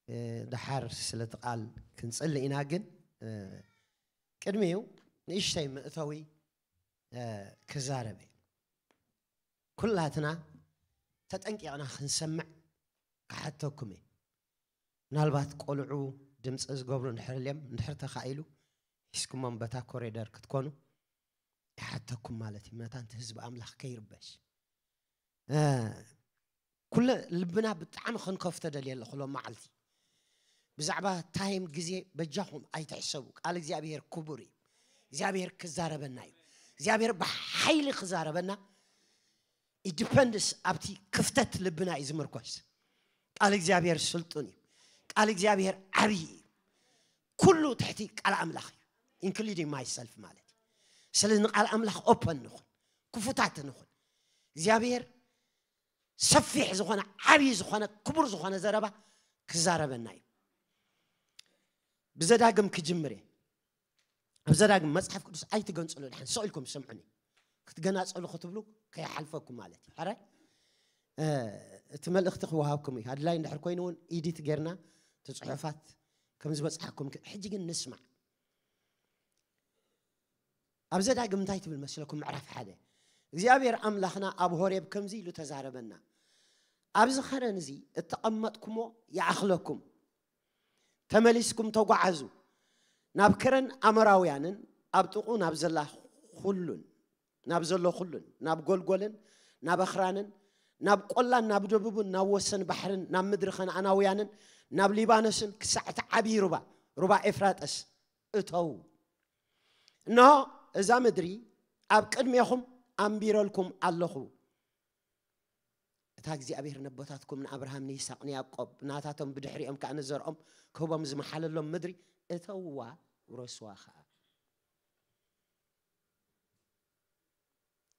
እ፣ ደሓር ስለቲ ቃል ክንጽሊ ኢና፣ ግን፣ እ፣ ቅድሚኡ ንእሽተይ መእተዊ፣ እ፣ ክዛረብ እየ። ኩላትና ተጠንቂቕና ክንሰምዕ ክሓተኩም እየ። ምናልባት ቆልዑ ድምፂ ዝገብሩ እንድሕር ልዮም፣ እንድሕር ተኻኢሉ ሒዝኩሞም በታ ኮሪደር ክትኮኑ ይሓተኩም ማለት እዩ። መታን እቲ ህዝቢ ኣምላኽ ከይርበሽ። እ፣ ኩለ ልብና ብጣዕሚ ክንከፍቶ ደልየ ኣለኹ ሎም መዓልቲ። ብዛዕባ ታይም ግዜ በጃኹም ኣይትሕሰቡ። ቃል እግዚኣብሔር ክቡር እዩ። እግዚኣብሔር ክዛረበና እዩ። እግዚኣብሔር ብሓይሊ ክዛረበና it depends ኣብቲ ክፍተት ልብና እዩ ዝምርኮስ። ቃል እግዚኣብሔር ስልጡን እዩ። ቃል እግዚኣብሔር ዓብዪ እዩ። ኩሉ ትሕቲ ቃል ኣምላኽ እዩ፣ including myself ማለት እዩ። ስለዚ ንቃል ኣምላኽ ኦፐን ንኹን፣ ክፉታት ንኹን። እግዚኣብሔር ሰፊሕ ዝኾነ፣ ዓብዪ ዝኾነ፣ ክቡር ዝኾነ ዘረባ ክዛረበና እዩ። ብዘዳግም ክጅምር እየ። ኣብ ዘዳግም መጽሓፍ ቅዱስ ኣይትገንጽሉ፣ ድሓን ስቕ ኢልኩም ስምዑኒ። ክትገናጸሉ ክትብሉ ከይሓልፈኩም ማለት እዩ። ሕራይ፣ እ፣ እቲ መልእኽቲ ክወሃብኩም እዩ። ኣድላይ እንድሕር ኮይኑ እውን ኢዲት ጌርና እቲ ጽሑፋት ከም ዝበጽሓኩም ክ-፣ ሕጂ ግን ንስማዕ። ኣብ ዘዳግም እንታይ ትብል መስለኩም? ምዕራፍ ሓደ፣ እግዚኣብሔር ኣምላኽና ኣብ ሆሬብ ከምዚ ኢሉ ተዛረበና፣ "ኣብዚ ኸረን እዚ እተቐመጥኩሞ ይኣኽለኩም፣ ተመሊስኩም ተጓዓዙ፣ ናብ ከረን ኣሞራውያንን ኣብ ጥቕኡ ናብ ዘላ ኩሉን፣ ናብ ዘሎ ኩሉን፣ ናብ ጎልጎልን፣ ናብ ኣኽራንን፣ ናብ ቆላን ናብ ደቡብን፣ ናብ ወሰን ባሕርን፣ ናብ ምድሪ ኸነኣናውያንን፣ ናብ ሊባኖስን፣ ክሳዕ እቲ ዓብዪ ሩባ፣ ሩባ ኤፍራጠስ እተዉ። እንሆ፣ እዛ ምድሪ ኣብ ቅድሜኹም ኣንቢረልኩም ኣለኹ። እታ እግዚኣብሔር ነቦታትኩም ንኣብርሃም፣ ንይስሐቅ፣ ንያዕቆብ፣ ናታቶም ብድሕሪኦም ከኣ ንዘርኦም ክህቦም ዝመሓለሎም ምድሪ እተውዋ፣ ውረስዋ ኸኣ።"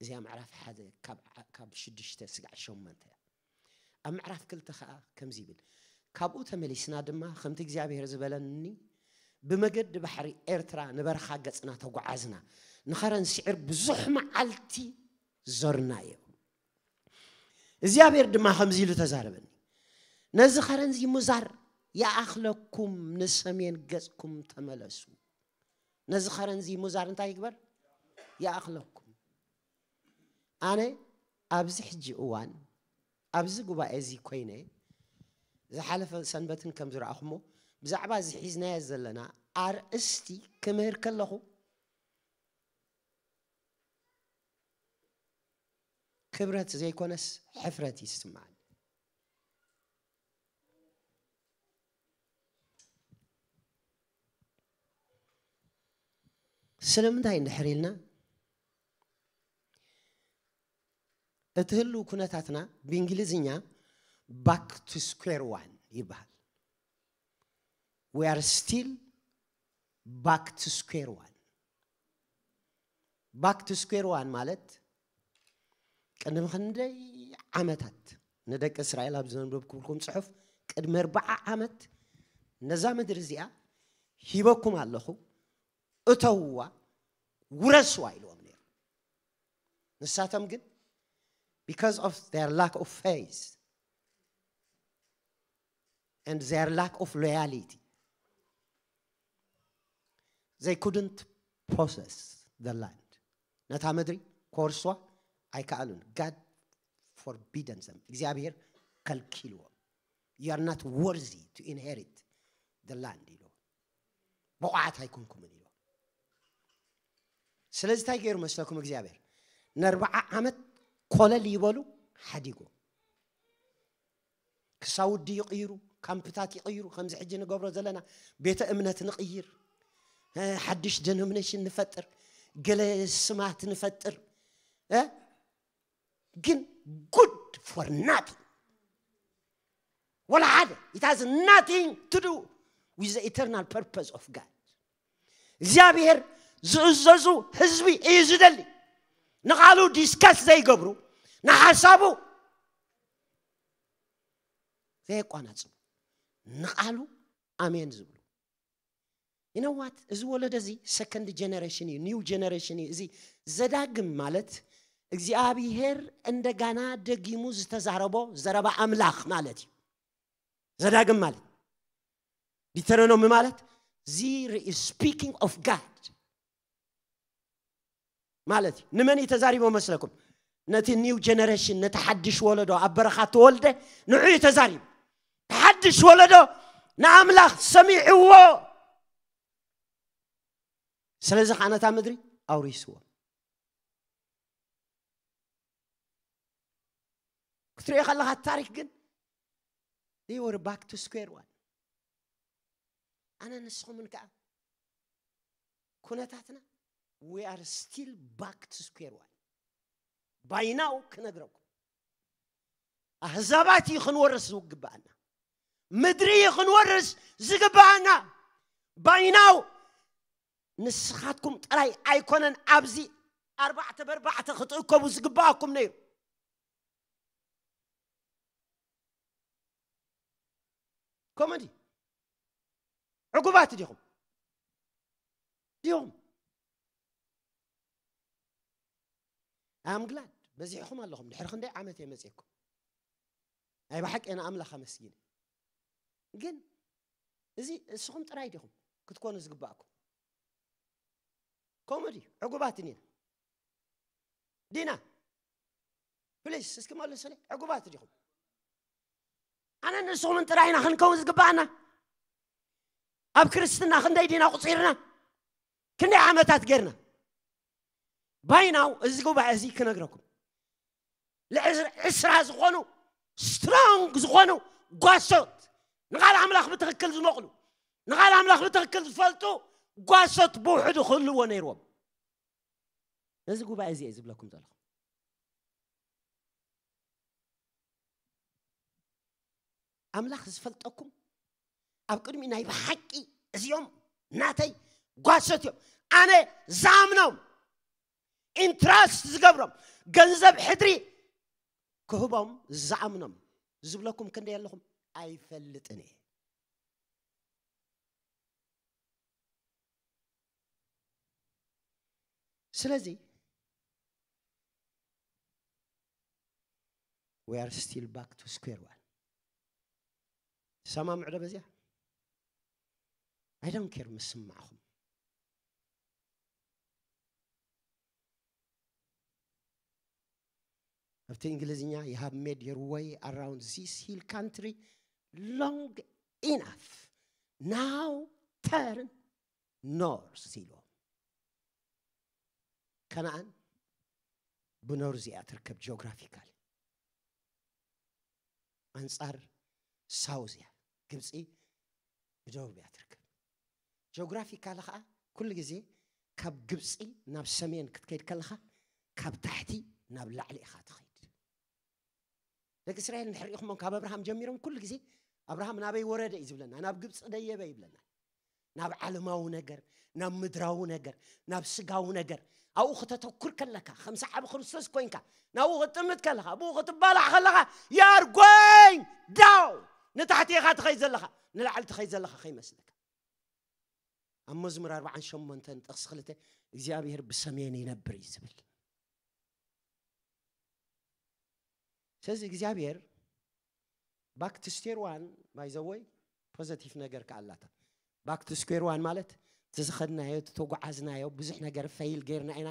እዚኣ ምዕራፍ ሓደ ካብ ዓ-፣ ካብ ሽዱሽተ ስጋዕ ሸሞንተ እያ። ኣብ ምዕራፍ ክልተ ኸኣ ከምዚ ይብል፣ "ካብኡ ተመሊስና ድማ፣ ከምቲ እግዚኣብሔር ዝበለኒ፣ ብመገዲ ባሕሪ ኤርትራ ንበረኻ ገጽና ተጓዓዝና፣ ንኸረን ስዒር ብዙሕ መዓልቲ ዞርናዮ። እግዚኣብሔር ድማ ከምዚ ኢሉ ተዛረበኒ፣ ነዚ ኸረን እዚ ምዛር ይኣኽለኩም፣ ንሰሜን ገጽኩም ተመለሱ።" ነዚ ኸረን እዚ ምዛር እንታይ ይግበር? ይኣኽለኩም። ኣነ ኣብዚ ሕጂ እዋን፣ ኣብዚ ጉባኤ እዚ ኮይነ፣ ዝሓለፈ ሰንበትን ከም ዝረኣኹሞ፣ ብዛዕባ እዚ ሒዝናዮ ዘለና ኣርእስቲ ክምህር ከለኹ፣ ክብረት ዘይኮነስ ሕፍረት ይስምዓኒ። ስለምንታይ እንድሕር ኢልና፣ እቲ ህልው ኩነታትና ብእንግሊዝኛ back to square one ይበሃል። We are still back to square one። Back to square one ማለት ቅድሚ ክንደይ ዓመታት ንደቂ እስራኤል ኣብ ዘንበብኩልኩም ጽሑፍ፣ ቅድሚ ኣርብዓ ዓመት ነዛ ምድሪ እዚኣ ሂበኩም ኣለኹ፣ እተውዋ፣ ውረስዋ ኢልዎም ነይሩ። ንሳቶም ግን because of their lack of faith and their lack of loyalty, they couldn't possess the land. ነታ ምድሪ ክወርስዋ ኣይከኣሉን። God forbidden them። እግዚኣብሔር ከልኪልዎም። "You are not worthy to inherit the land" ኢልዎም። "ብቑዓት ኣይኮንኩምን" ኢልዎም። ስለዚ እንታይ ገይሩ መስለኩም እግዚኣብሔር? ንኣርብዓ ዓመት ኮለል ይበሉ፣ ሓዲጎም። ክሳውዲ ይቕይሩ፣ ካምፕታት ይቕይሩ፣ ከምዚ ሕጂ ንገብሮ ዘለና ቤተ እምነት ንቕይር፣ እ፣ ሓድሽ ደኖሚኔሽን ንፈጥር፣ ገለ ስማት ንፈጥር፣ እ፣ ግን good for nothing። ወላ ሓደ። It has nothing to do with the eternal purpose of God። እግዚኣብሔር ዝእዘዙ ህዝቢ እዩ ዝደሊ። ንቓሉ ዲስከስ ዘይገብሩ፣ ንሓሳቡ ዘየቋናጽቡ፣ ንቓሉ ኣሜን ዝብሉ። You know what? እዚ ወለዶ እዚ ሰከንድ ጀነሬሽን እዩ፣ ኒው ጀነሬሽን እዩ። እዚ ዘዳግም ማለት እግዚኣብሔር እንደጋና ደጊሙ ዝተዛረቦ ዘረባ ኣምላኽ ማለት እዩ። ዘዳግም ማለት ዲተሮኖሚ ማለት the speaking of God ማለት እዩ። ንመን እዩ ተዛሪቦ መስለኩም? ነቲ new generation፣ ነቲ ሓድሽ ወለዶ ኣብ በረኻ ተወልደ ንዑ እዩ ተዛሪቡ። ሓድሽ ወለዶ ንኣምላኽ ሰሚዕዎ። ስለዚ ከዓ ነታ ምድሪ ኣውሪስዎ። ክትሪኦ ከለኻ ታሪክ ግን they were back to square one። ኣነ ንስኹምን ከዓ ኩነታትና we are still back to square one። ባይናው ክነግረኩም ኣህዛባት እዩ ክንወርስ ዝግባኣና፣ ምድሪ እዩ ክንወርስ ዝግባኣና ባይናው። ንስኻትኩም ጥራይ ኣይኮነን ኣብዚ ኣርባዕተ በርባዕተ ክትእከቡ ዝግባኣኩም ነይሩ። ኮመዲ ዕጉባት ዲኹም ዲኹም? ኣም ግላድ በዚሕኹም ኣለኹም። ድሕሪ ክንደይ ዓመት እየ መፅየኩም። ናይ ብሓቂ ንኣምላኽ ኣመስጊነ። ግን እዚ እስኹም ጥራይ ዲኹም ክትኮኑ ዝግባእኩም? ኮመዲ ዕጉባት ዲና ዲና? ፕሊስ እስኪ መልሱለይ። ዕጉባት ዲኹም? ኣነ ንስኹምን ጥራይ ኢና ክንከውን ዝግባኣና? ኣብ ክርስትና ክንደይ ዲና ቁፂርና? ክንደይ ዓመታት ጌርና? ባይናው እዚ ጉባኤ እዚ ክነግረኩም ልዕሊ ዕስራ ዝኾኑ ስትሮንግ ዝኾኑ ጓሶት፣ ንቓል ኣምላኽ ብትኽክል ዝመቕሉ፣ ንቓል ኣምላኽ ብትኽክል ዝፈልጡ ጓሶት ብውሕዱ ክህልዎ ነይርዎም። ነዚ ጉባኤ እዚ እየ ዝብለኩም ዘለኹ። ኣምላኽ ዝፈልጠኩም ኣብ ቅድሚ ናይ ብሓቂ እዚኦም ናተይ ጓሶት እዮም። ኣነ ዝኣምኖም ኢንትራስት ዝገብሮም ገንዘብ ሕድሪ ክህቦም ዝኣምኖም ዝብለኩም ክንደይ ኣለኹም ኣይፈልጥን እየ። ስለዚ we are still back to square one። ሰማምዑ ዶ በዚያ? I don't care ምስ ስማዕኹም። ኣብቲ እንግሊዝኛ you have made your way around this hill country long enough, now turn north ኢልዎም። ከነኣን ብኖርዝ እያ ትርከብ ጂኦግራፊካሊ። ኣንጻር ሳውዝ እያ። ግብፂ ብደቡብ እያ ትርከብ። ጂኦግራፊካሊ ከዓ ኩሉ ግዜ ካብ ግብፂ ናብ ሰሜን ክትከይድ ከለኻ ካብ ታሕቲ ናብ ላዕሊ ኢኻ ትኸይድ። ደቂ እስራኤል እንድሕር ኢኹሞም ካብ ኣብርሃም ጀሚሮም ኩሉ ግዜ ኣብርሃም ናበይ ወረደ እዩ ዝብለና፣ ናብ ግብፂ ደየበ ይብለና። ናብ ዓለማዊ ነገር፣ ናብ ምድራዊ ነገር፣ ናብ ስጋዊ ነገር ኣብኡ ክተተኩር ከለካ፣ ከም ሰዓቢ ክርስቶስ ኮይንካ ናብኡ ክትጥምት ከለኻ፣ ብኡ ክትባላዕ ከለኻ you are going down፣ ንታሕቲ ኢኻ ትኸይድ ዘለኻ፣ ንላዕሊ ትኸይድ ዘለኻ ከይመስለካ። ኣብ መዝሙር ኣርባዓን ሸሞንተን ጥቕሲ ክልተ እግዚኣብሔር ብሰሜን ይነብር እዩ ዝብል። ስለዚ እግዚኣብሔር back to square one by the way positive ነገር ከኣላታ። Back to square one ማለት እቲ ዝኸድናዮ፣ እቲ ተጓዓዝናዮ ብዙሕ ነገር ፈይል ጌርና ኢና።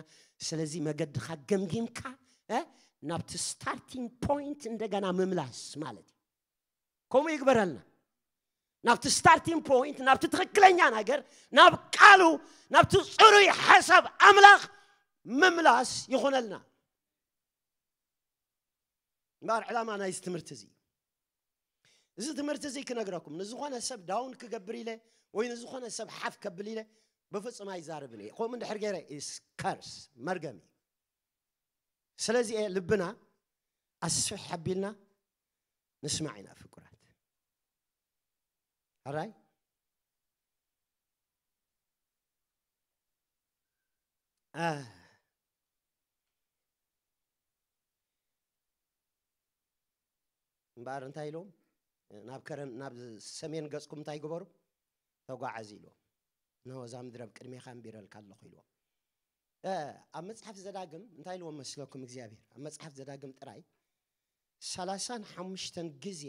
ስለዚ መገድኻ ገምጊምካ እ ናብቲ ስታርቲንግ ፖይንት እንደገና ምምላስ ማለት እዩ። ከምኡ ይግበረልና። ናብቲ ስታርቲንግ ፖይንት፣ ናብቲ ትኽክለኛ ነገር፣ ናብ ቃሉ፣ ናብቲ ፅሩይ ሓሳብ ኣምላኽ ምምላስ ይኹነልና። እምበኣር ዕላማ ናይዚ ትምህርቲ እዚ እዩ። እዚ ትምህርቲ እዚ ክነግረኩም ንዝኾነ ሰብ ዳውን ክገብር ኢለ ወይ ንዝኾነ ሰብ ሓፍ ከብል ኢለ ብፍጹም ኣይዛረብን እየ። ከምኡ እንድሕር ገይረ ኢስ ከርስ መርገም እዩ። ስለዚ እየ ልብና ኣስፍሕ ኣቢልና ንስማዕ ኢና ፍቁራት። ኣራይ እምበኣር እንታይ ኢሎም ናብ ከረን ናብ ሰሜን ገጽኩም እንታይ ግበሩ ተጓዓዙ ኢልዎም። እነሆ እዛ ምድሪ ኣብ ቅድሜኻ ኣንቢረልካ ኣለኹ ኢልዎም። ኣብ መጽሓፍ ዘዳግም እንታይ ኢልዎም መስለኩም እግዚኣብሔር? ኣብ መጽሓፍ ዘዳግም ጥራይ ሰላሳን ሓሙሽተን ግዜ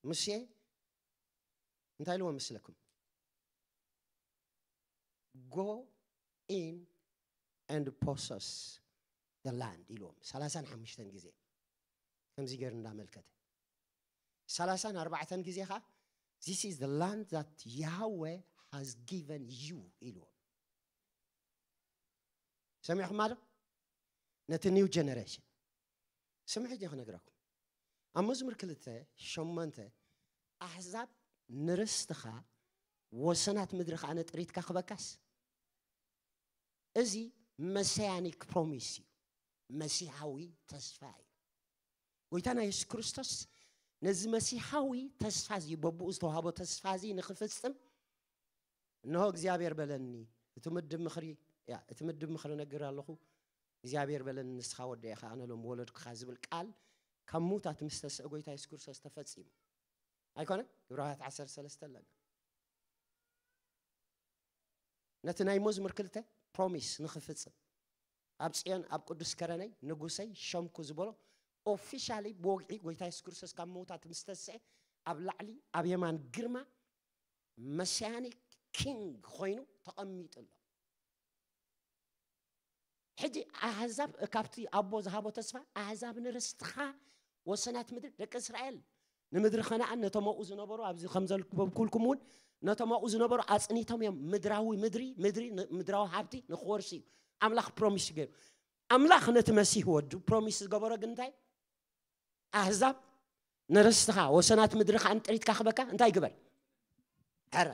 ሙሴ እንታይ ኢልዎ መስለኩም? Go in and possess the land ኢልዎም ሰላሳን ሓሙሽተን ግዜ ከምዚ ገይሩ እንዳመልከተ፣ ሰላሳን ኣርባዕተን ግዜ ኸዓ this is the land that Yahweh has given you ኢልዎም። ሰሚዕኹም ኣሎ? ነቲ new generation ስምዒት እየ ክነግረኩም። ኣብ መዝሙር ክልተ ሸሞንተ ኣሕዛብ ንርስትኻ ወሰናት ምድሪ ከዓ ነጥሪትካ ክበካስ፣ እዚ መሰያኒክ ፕሮሚስ እዩ። መሲሓዊ ተስፋ እዩ። ጎይታና የሱስ ክርስቶስ ነዚ መሲሓዊ ተስፋ እዚ፣ በብኡ ዝተዋህቦ ተስፋ እዚ ንኽፍጽም፣ እንሆ እግዚኣብሔር በለኒ፣ እቲ ምድብ ምኽሪ፣ ያ፣ እቲ ምድብ ምኽሪ ነግር ኣለኹ፣ እግዚኣብሔር በለኒ፣ ንስኻ ወደ ኢኻ፣ ኣነ ሎም ወለድኩኻ ዝብል ቃል ካብ ምውታት ምስ ተስአ ጎይታ የሱስ ክርስቶስ ተፈጺሙ። ኣይኮነ? ግብራውያት ዓሰርተ ሰለስተ ኣለና። ነቲ ናይ መዝሙር ክልተ ፕሮሚስ ንኽፍጽም፣ ኣብ ጽዮን ኣብ ቅዱስ ከረነይ ንጉሰይ ሸምኩ ዝበሎ ኦፊሻሊ ብወግዒ ጎይታ የሱስ ክርስቶስ ካብ ምውታት ምስ ተስአ ኣብ ላዕሊ ኣብ የማን ግርማ መሲያኒክ ኪንግ ኮይኑ ተቐሚጡ ኣሎ። ሕጂ ኣህዛብ ካብቲ ኣቦ ዝሃቦ ተስፋ ኣህዛብ ንርስትኻ ወሰናት ምድሪ ደቂ እስራኤል ንምድሪ ኸነኣን ነቶም ኣብኡ ዝነበሩ ኣብዚ ከም ዘንበብኩልኩም እውን ነቶም ኣብኡ ዝነበሩ ኣጽኒቶም እዮም ምድራዊ ምድሪ ምድሪ ን- ምድራዊ ሃብቲ ንክወርሱ እዩ ኣምላኽ ፕሮሚስ ገይሩ። ኣምላኽ ነቲ መሲህ ወዱ ፕሮሚስ ዝገበሮ ግን እንታይ? ኣህዛብ ንርስትኻ ወሰናት ምድርኻ ኣንጥሪትካ ክበካ እንታይ ግበር? ሕረ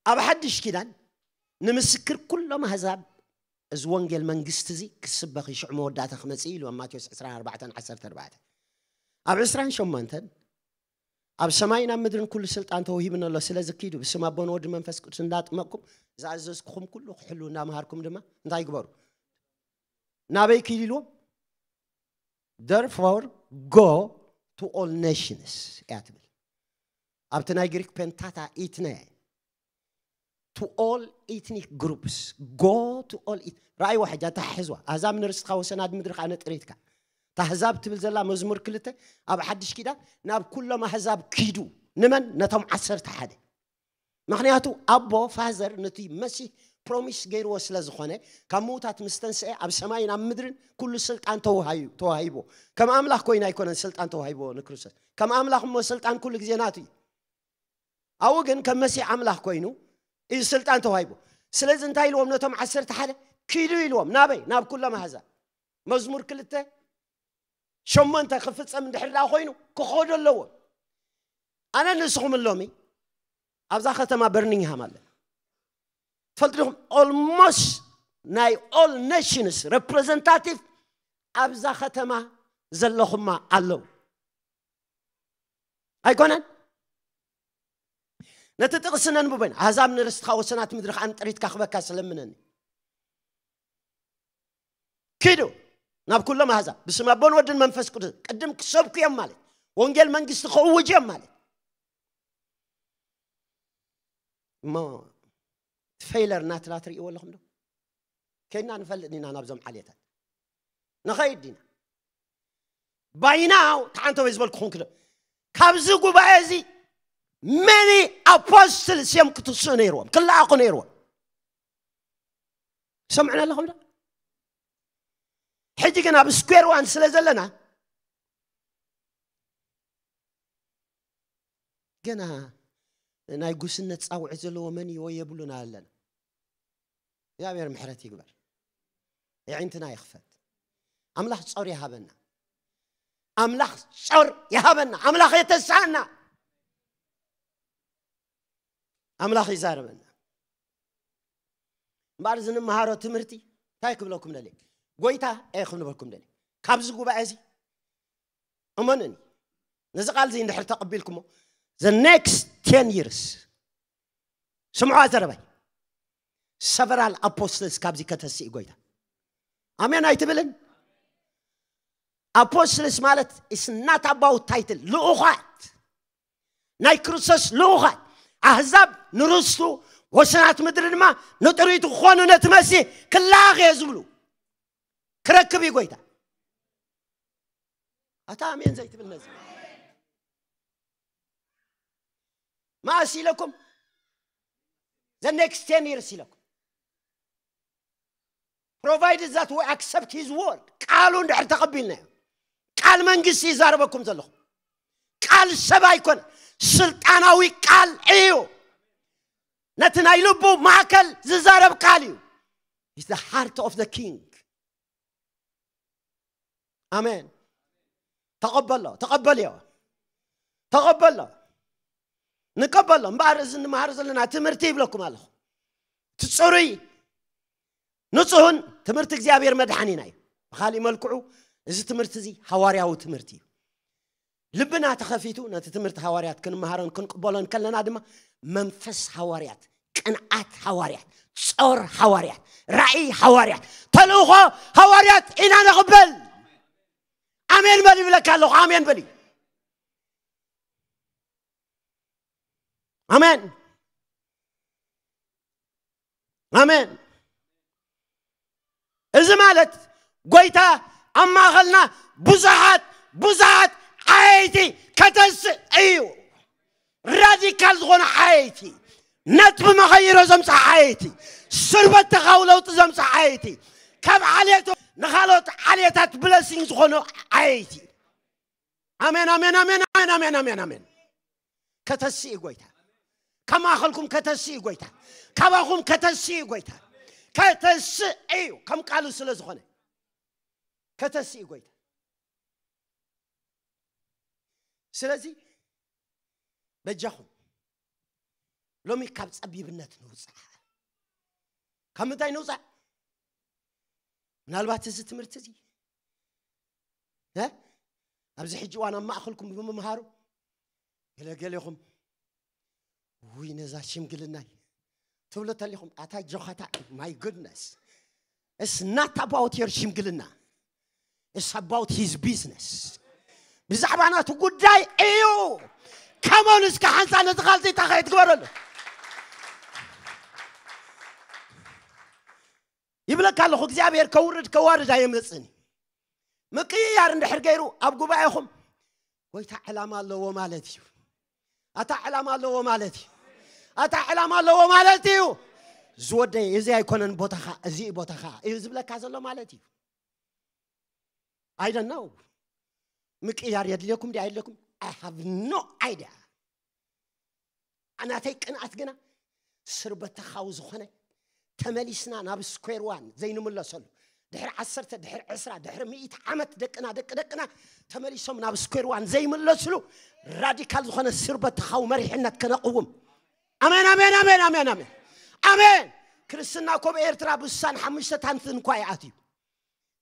ኣብ ሓድሽ ኪዳን ንምስክር ኩሎም ኣህዛብ እዚ ወንጌል መንግስቲ እዚ ክስበኽ እዩ፣ ሽዑ መወዳእታ ክመጽእ እዩ ኢሉ ኣብ ማቴዎስ ዕስራን ኣርባዕተን ዓሰርተ ኣርባዕተ። ኣብ ዕስራን ሸሞንተን ኣብ ሰማይን ኣብ ምድርን ኩሉ ስልጣን ተወሂቡና ኣሎ፣ ስለዚ ኪዱ ብስም ኣቦን ወድን መንፈስ ቅዱስ እንዳጥመቅኩም ዝኣዘዝኩኹም ኩሉ ክሕሉ እንዳምሃርኩም ድማ እንታይ ግበሩ? ናበይ ኪዱ ኢልዎም? Therefore go to all nations እያ ትብል። ኣብቲ ናይ ግሪክ ፔንታታ ኢትነ to all ethnic groups go to all eth- ረኣይዋ ሕጂ ኣተሓሕዝዋ ኣህዛብ ንርስትኻ ወሰናት ምድሪ ከዓ ነጥሪትካ እታ ኣህዛብ ትብል ዘላ መዝሙር ክልተ ኣብ ሓድሽ ኪዳን ናብ ኩሎም ኣህዛብ ኪዱ ንመን ነቶም ዓሰርተ ሓደ ምክንያቱ ኣቦ ፋዘር ነቲ መሲህ ፕሮሚስ ገይርዎ ስለ ዝኾነ ካብ ምውታት ምስ ተንስአ ኣብ ሰማይን ኣብ ምድርን ኩሉ ስልጣን ተዋሂቡ ተዋሂብዎ ከም ኣምላኽ ኮይኑ ኣይኮነን ስልጣን ተዋሂብዎ ንክርስቶስ ከም ኣምላኽ እሞ ስልጣን ኩሉ ግዜ ናቱ እዩ ኣብኡ ግን ከም መሲሕ ኣምላኽ ኮይኑ እዩ ስልጣን ተዋሂቡ ስለዚ እንታይ ኢልዎም ነቶም ዓሰርተ ሓደ ኪዱ ኢልዎም ናበይ ናብ ኩሎም ኣህዛብ መዝሙር ክልተ ሸሞንተ ክፍጸም እንድሕር ደኣ ኮይኑ ክኸዱ ኣለዎም ኣነ ንስኹም ሎሚ ኣብዛ ከተማ በርኒንግሃም ኣለና ትፈልጡ ዲኹም almost ናይ all nations representative ኣብዛ ከተማ ዘለኹማ ኣለዉ ኣይኮነን ነቲ ጥቕሲ ነንብቦ ኢና ኣህዛብ ንርስትኻ ወሰናት ምድሪ ከዓ ንጥሪትካ ክበካ ስለምነኒ ኪዱ ናብ ኩሎም ኣህዛብ ብስም ኣቦን ወድን መንፈስ ቅዱስ ቅድም ክሰብኩ እዮም ማለት ወንጌል መንግስቲ ከእውጅ እዮም ማለት እሞ ፌይለር ናትና ትርእይዎ ኣለኹም ዶ ከይድና ንፈልጥ ኢና ናብዞም ዓሌታት ንኸይድ ዲና ባይናው ተሓንተ ወይ ዝበልኩኹም ክደ ካብዚ ጉባኤ እዚ many apostles እዮም ክትስኡ ነይርዎም ክለኣኹ ነይርዎም ሰምዕና ኣለኹም ዶ ሕጂ ግን ኣብ square one ስለ ዘለና ገና ናይ ጉስነት ፃውዒት ዘለዎ መን እዩ ወይ የብሉን ኣለና እግዚኣብሔር ምሕረት ይግበር የዒንትና ይኽፈት ኣምላኽ ፆር ይሃበና ኣምላኽ ፆር ይሃበና ኣምላኽ የተስኣና ኣምላኽ ይዛረበና እምበኣር እዚ ንምሃሮ ትምህርቲ እንታይ ክብለኩም ደልየ ጎይታ እየ ክብልበልኩም ደልየ ካብዚ ጉባኤ እዚ እመኑኒ ነዚ ቃል እዚ እንድሕር ተቐቢልኩሞ the next ten years ስምዑ ኣዘረባይ several apostles ካብዚ ከተስእ ጎይታ ኣሜን ኣይትብልን apostles ማለት is not about title ልኡኻት ናይ ክርስቶስ ልኡኻት ኣህዛብ ንርስቱ ወሰናት ምድሪ ድማ ንጥሪቱ ክኾኑ ነቲ መሲህ ክለኣኽ እየ ዝብሉ ክረክብ እዩ ጎይታ ኣታ ኣሜን ዘይትብል ነዚ መኣስ ኢለኩም? The next ten years ኢለኩም። Provided that we accept his word. ቃሉ እንድሕር ተቐቢልናዮ፣ ቃል መንግስቲ ይዛረበኩም ዘለኹ። ቃል ሰብ ኣይኮነ፣ ስልጣናዊ ቃል እዩ። ነቲ ናይ ልቡ ማእከል ዝዛረብ ቃል እዩ። It's the heart of the king. ኣሜን። ተቐበሎ፣ ተቐበልዮ፣ ተቐበሎ። ንቀበሎ እምበኣር፣ እዚ እንመሃር ዘለና ትምህርቲ ይብለኩም ኣለኹ፣ እቲ ጽሩይ ንጹህን ትምህርቲ እግዚኣብሔር መድሓኒና እዩ። ብኻሊእ መልክዑ፣ እዚ ትምህርቲ እዚ ሃዋርያዊ ትምህርቲ እዩ። ልብና ተኸፊቱ ነቲ ትምህርቲ ሃዋርያት ክንመሃሮን ክንቅበሎን ከለና ድማ፣ መንፈስ ሃዋርያት፣ ቅንዓት ሃዋርያት፣ ጾር ሃዋርያት፣ ራእይ ሃዋርያት፣ ተልእኾ ሃዋርያት ኢና ንቕበል። ኣሜን በል ይብለካ ኣለኹ። ኣሜን በል። ኣሜን፣ ኣሜን። እዚ ማለት፣ ጎይታ ኣብ ማእኸልና ብዙሓት፣ ብዙሓት ዓየይቲ ከተስእ እዩ። ራዲካል ዝኾነ ዓየይቲ፣ ነጥቢ መቐይሮ ዘምፅእ ዓየይቲ፣ ስርበት ተኻው ለውጢ ዘምፅእ ዓየይቲ፣ ካብ ዓሌቶ ንኻልኦት ዓሌታት ብለሲንግ ዝኾኑ ዓየይቲ። ኣሜን፣ ኣሜን፣ ኣሜን፣ ኣሜን፣ ኣሜን፣ ኣሜን፣ ኣሜን። ከተሲ እዩ ጎይታ። ካብ ማእኸልኩም ከተሲ እዩ ጎይታ። ካባኹም ከተሲ እዩ ጎይታ። ከተሲ እዩ፣ ከም ቃሉ ስለ ዝኾነ። ከተሲ እዩ ጎይታ። ስለዚ በጃኹም፣ ሎሚ ካብ ጸቢብነት ንውጻእ። ካብ ምንታይ ንውጻእ? ምናልባት እዚ ትምህርቲ እዚ፣ እ? ኣብዚ ሕጂ እዋን ኣብ ማእኸልኩም ብምምሃሩ፣ ገለ ገሌኹም፣ "ውይ፣ ነዛ ሽምግልናይ" ትብሉ ተሊኹም፣ ኣታ ጆኻታ፣ my goodness. It's not about your ሽምግልና. It's about his business. ብዛዕባ ናቱ ጉዳይ እዩ። ከመን እስከ ሓንሳ ነቲ ካልቲ ታኸይ ትግበረሉ። ይብለካ ኣለኹ፣ እግዚኣብሔር ከውርድ ከዋርድ ኣይመጽእን እዩ። ምቅይያር እንድሕር ገይሩ ኣብ ጉባኤኹም፣ ጎይታ ዕላማ ኣለዎ ማለት እዩ። ኣታ ዕላማ ኣለዎ ማለት እዩ። ኣታ ዕላማ ኣለዎ ማለት እዩ። ዝወደይ፣ እዚ ኣይኮነን ቦታኻ፣ እዚ እዩ ቦታኻ እዩ ዝብለካ ዘሎ ማለት እዩ። I don't know። ምቅያር የድልየኩም ድዩ ኣይድልየኩም? I have no idea። ኣናተይ ቅንኣት ግና ስርበተኻዊ ዝኾነ፣ ተመሊስና ናብ ስኩዌር ዋን ዘይንምለሰሉ፣ ድሕሪ ዓሰርተ፣ ድሕሪ ዕስራ፣ ድሕሪ ሚእቲ ዓመት ደቅና፣ ደቂ ደቅና ተመሊሶም ናብ ስኩዌር ዋን ዘይምለስሉ ራዲካል ዝኾነ ስርበተኻዊ መሪሕነት ከነቕውም። ኣሜን፣ ኣሜን፣ ኣሜን፣ ኣሜን፣ ኣሜን፣ ኣሜን። ክርስትና ኮብ ኤርትራ ብሳን ሓሙሽተ ታንትን እኳ ይኣትዩ፣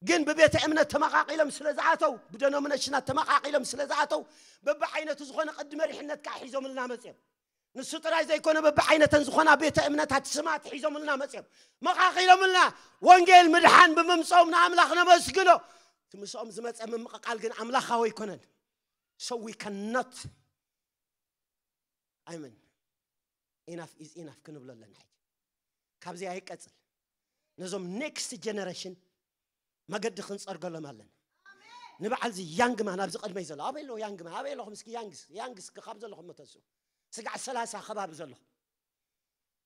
ግን ብቤተ እምነት ተመቓቒሎም ስለ ዝኣተው፣ ብደኖሚነሽናት ተመቓቒሎም ስለ ዝኣተው፣ በብዓይነቱ ዝኾነ ቅዲ መሪሕነት ከዓ ሒዞምልና መፅዮም። ንሱ ጥራይ ዘይኮነ፣ በብዓይነተን ዝኾና ቤተ እምነታት ስማት ሒዞምልና መፅዮም። መቓቒሎምልና፣ ወንጌል ምድሓን ብምምፅኦም ንኣምላኽ ነመስግኖ። እቲ ምስኦም ዝመፀ ምምቕቓል ግን ኣምላኻዊ ኣይኮነን። So we cannot፣ ኣሜን፣ ኢናፍ ኢዝ ኢናፍ ክንብሎ ኣለና። ሕጂ ካብዚ ኣይቀፅል። ነዞም ኔክስት ጀነሬሽን መገዲ ክንፀርገሎም ኣለና። ንበዓል እዚ ያንግማን ኣብዚ ቅድመይ ዘሎ፣ ኣበይ ኣለኹ ያንግማን? ኣበይ ኣለኹም እስኪ ያንግስ? ያንግስ ካብ ዘለኹም መተሱ። ስጋዕ ሰላሳ ከባቢ ዘለኹም።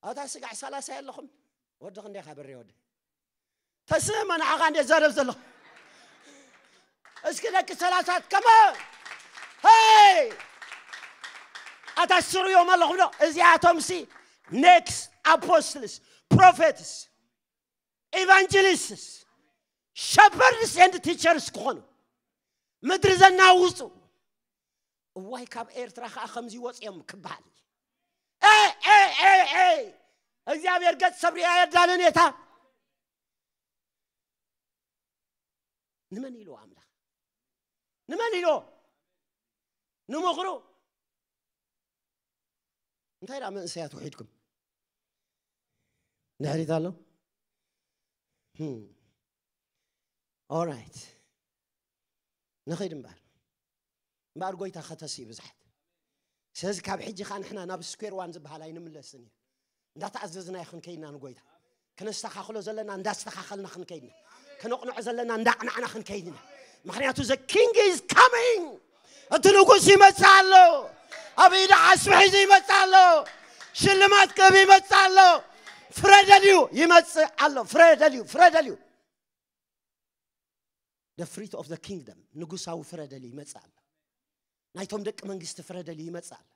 ኣታ ስጋዕ ሰላሳ የለኹም? ወዲ ክንደይ ኢኻ ብሬ ወዲ? ተስእመ ንዓኻ እንደ ዘረብ ዘለኹ። እስኪ ደቂ ሰላሳት ከመ፣ ሄይ! ኣታ ስርዮም ኣለኹም ዶ? እዚኣቶም ሲ ኔክስት ኣፖስትልስ፣ ፕሮፌትስ፣ ኢቫንጀሊስትስ፣ ሸፐርድስ ኤንድ ቲቸርስ ክኾኑ ምድሪ ዘናውፁ። እዋይ፣ ካብ ኤርትራ ኸዓ ከምዚ ወፅዮም ክበሃል። ኤ፣ ኤ፣ ኤ፣ ኤ! እግዚኣብሔር ገጽ ሰብ ሪኣ የዳልን እታ። ንመን ኢሉ ኣምላኽ? ንመን ኢሉ? ንምኽሩ። እንታይ ደኣ መንእሰያት ውሒድኩም? ድሕሪት ኣሎ? ህም። ኦራይት። ንኸይድ እምበኣር። እምበኣር ጎይታ ከተሲ ብዙሓት። ስለዚ ካብ ሕጂ ኸኣ ንሕና ናብ ስኩዌር ዋን ዝበሃል ኣይንምለስን እዩ። እንዳተኣዘዝና ይኽን ከይድና ንጎይታ። ክነስተኻኽሎ ዘለና እንዳስተኻኸልና ክንከይድና። ከነቕንዖ ዘለና እንዳቕናዕና ክንከይድና። ምኽንያቱ the king is coming። እቲ ንጉስ ይመጽእ ኣሎ። ኣብ ኢዳ ዓስቢ ሒዙ ይመጽእ ኣሎ። ሽልማት ክህብ ይመጽእ ኣሎ። ፍረደልዩ ይመጽእ ኣሎ። ፍረደልዩ፣ ፍረደልዩ። The fruit of the kingdom፣ ንጉሳዊ ፍረደልዩ ይመጽእ ኣሎ። ናይቶም ደቂ መንግስቲ ፍረደልዩ ይመጽእ ኣሎ።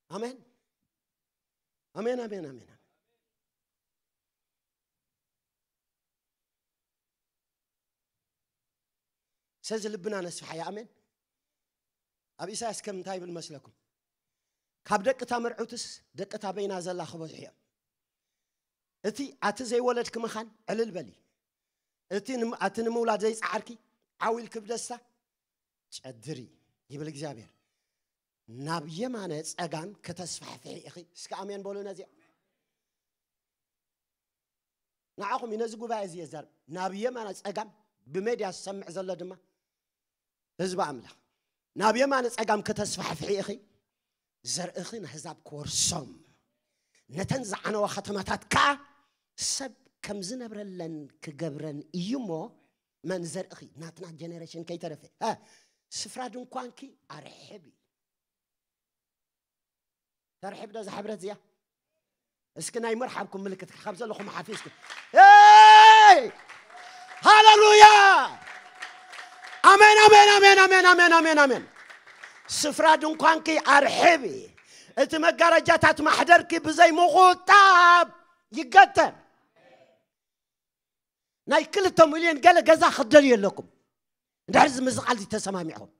ኣሜን፣ ኣሜን፣ ኣሜን፣ ኣሜን። ስለዚ ልብና ነስፍሓዮ። ኣሜን። ኣብ ኢሳያስ ከም እንታይ ይብል መስለኩም? ካብ ደቂ እታ መርዑትስ ደቂ እታ በይና ዘላ ክበዝሑ እዮም። እቲ ኣቲ ዘይወለድኪ ምኻን ዕልል በሊ። እቲ ንም-፣ ኣቲ ንምውላድ ዘይጸዓርኪ ዓው ኢልኪ ብደስታ ጨድሪ ይብል እግዚኣብሔር። ናብ የማነ ጸጋም ከተስፋሕፍሒ ኢኺ። እስከ ኣሜን በሉ ነዚኣ። ንዓኹም እዩ ነዚ ጉባኤ እዚ የዛርብ። ናብ የማነ ጸጋም ብሜድያ ዝሰምዕ ዘሎ ድማ ህዝቢ ኣምላኽ። ናብ የማነ ጸጋም ከተስፋሕፍሒ ኢኺ። ዘርእኺ ንኣህዛብ ክወርሶም፣ ነተን ዝዓነዋ ከተማታት ከኣ ሰብ ከም ዝነብረለን ክገብረን እዩ እሞ፣ መን ዘርእኺ ናትና ጀነሬሽን ከይተረፈ፣ እ፣ ስፍራ ድንኳንኪ ኣርሕቢ። ተርሕብ ዶ እዛ ሕብረት እዚኣ? እስኪ ናይ ምርሓብኩም ምልክት ካብ ዘለኹም ሓፊዝኩም። ኤይ! ሃሌሉያ! ኣሜን፣ ኣሜን፣ ኣሜን፣ ኣሜን፣ ኣሜን፣ ኣሜን፣ ኣሜን። ስፍራ ድንኳንኪ ኣርሕቢ፣ እቲ መጋረጃታት ማሕደርኪ ብዘይ ምቑጣብ ይገተር። ናይ ክልተ ሚልዮን ገለ ገዛ ክትደልዩ ኣለኩም። እንድሕር እዚ ምዚ ቃል እዚ ተሰማሚዕኹም።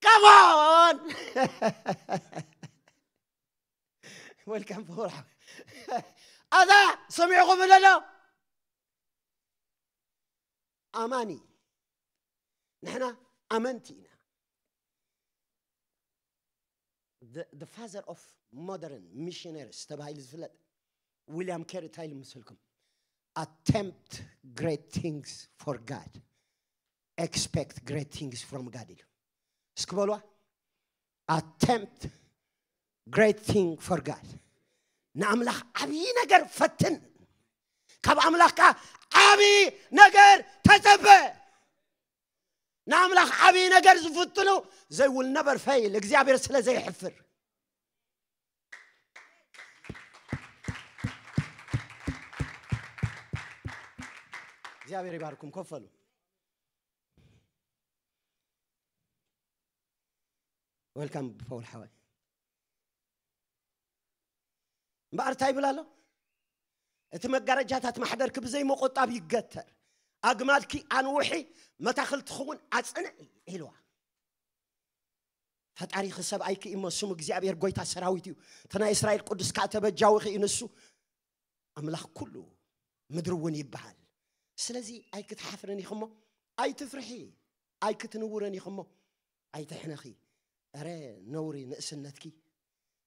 Come on! Welcome for ኣዛ ሰሚዕኹም ደሎ ኣማኒ ንሕና ኣመንቲ ኢና። The, the father of modern missionaries ተባሂሉ ዝፍለጥ ዊልያም ኬሪ እንታይ ኢሉ ምስልኩም? Attempt great things for God, expect great things from God ኢሉ። እስኪ በልዋ። Attempt great thing for God። ንኣምላኽ ዓብዪ ነገር ፈትን፣ ካብ ኣምላኽ ከዓ ዓብዪ ነገር ተጸበ። ንኣምላኽ ዓብዪ ነገር ዝፍትኑ፣ they will never fail፣ እግዚኣብሔር ስለ ዘይሕፍር። እግዚኣብሔር ይባርኩም። ኮፈሉ። ወልካም ፓውል ሓወይ። እምበኣር እንታይ ይብል ኣሎ? እቲ መጋረጃታት ማሕደርኪ ብዘይ ምቑጣብ ይገተር፣ ኣግማድኪ ኣንውሒ፣ መታኽልትኺ እውን ኣጽንዒ ኢልዋ። ፈጣሪኺ ሰብኣይኪ እዩ እሞ፣ ስሙ እግዚኣብሔር ጐይታ ሰራዊት እዩ። እቲ ናይ እስራኤል ቅዱስ ከኣ ተበጃዊኺ እዩ ንሱ። ኣምላኽ ኩሉ ምድሪ እውን ይበሃል። ስለዚ ኣይክትሓፍርን ኢኺ እሞ ኣይትፍርሒ፣ ኣይክትንውርን ኢኺ እሞ ኣይትሕነኺ። እረ ነውሪ ንእስነትኪ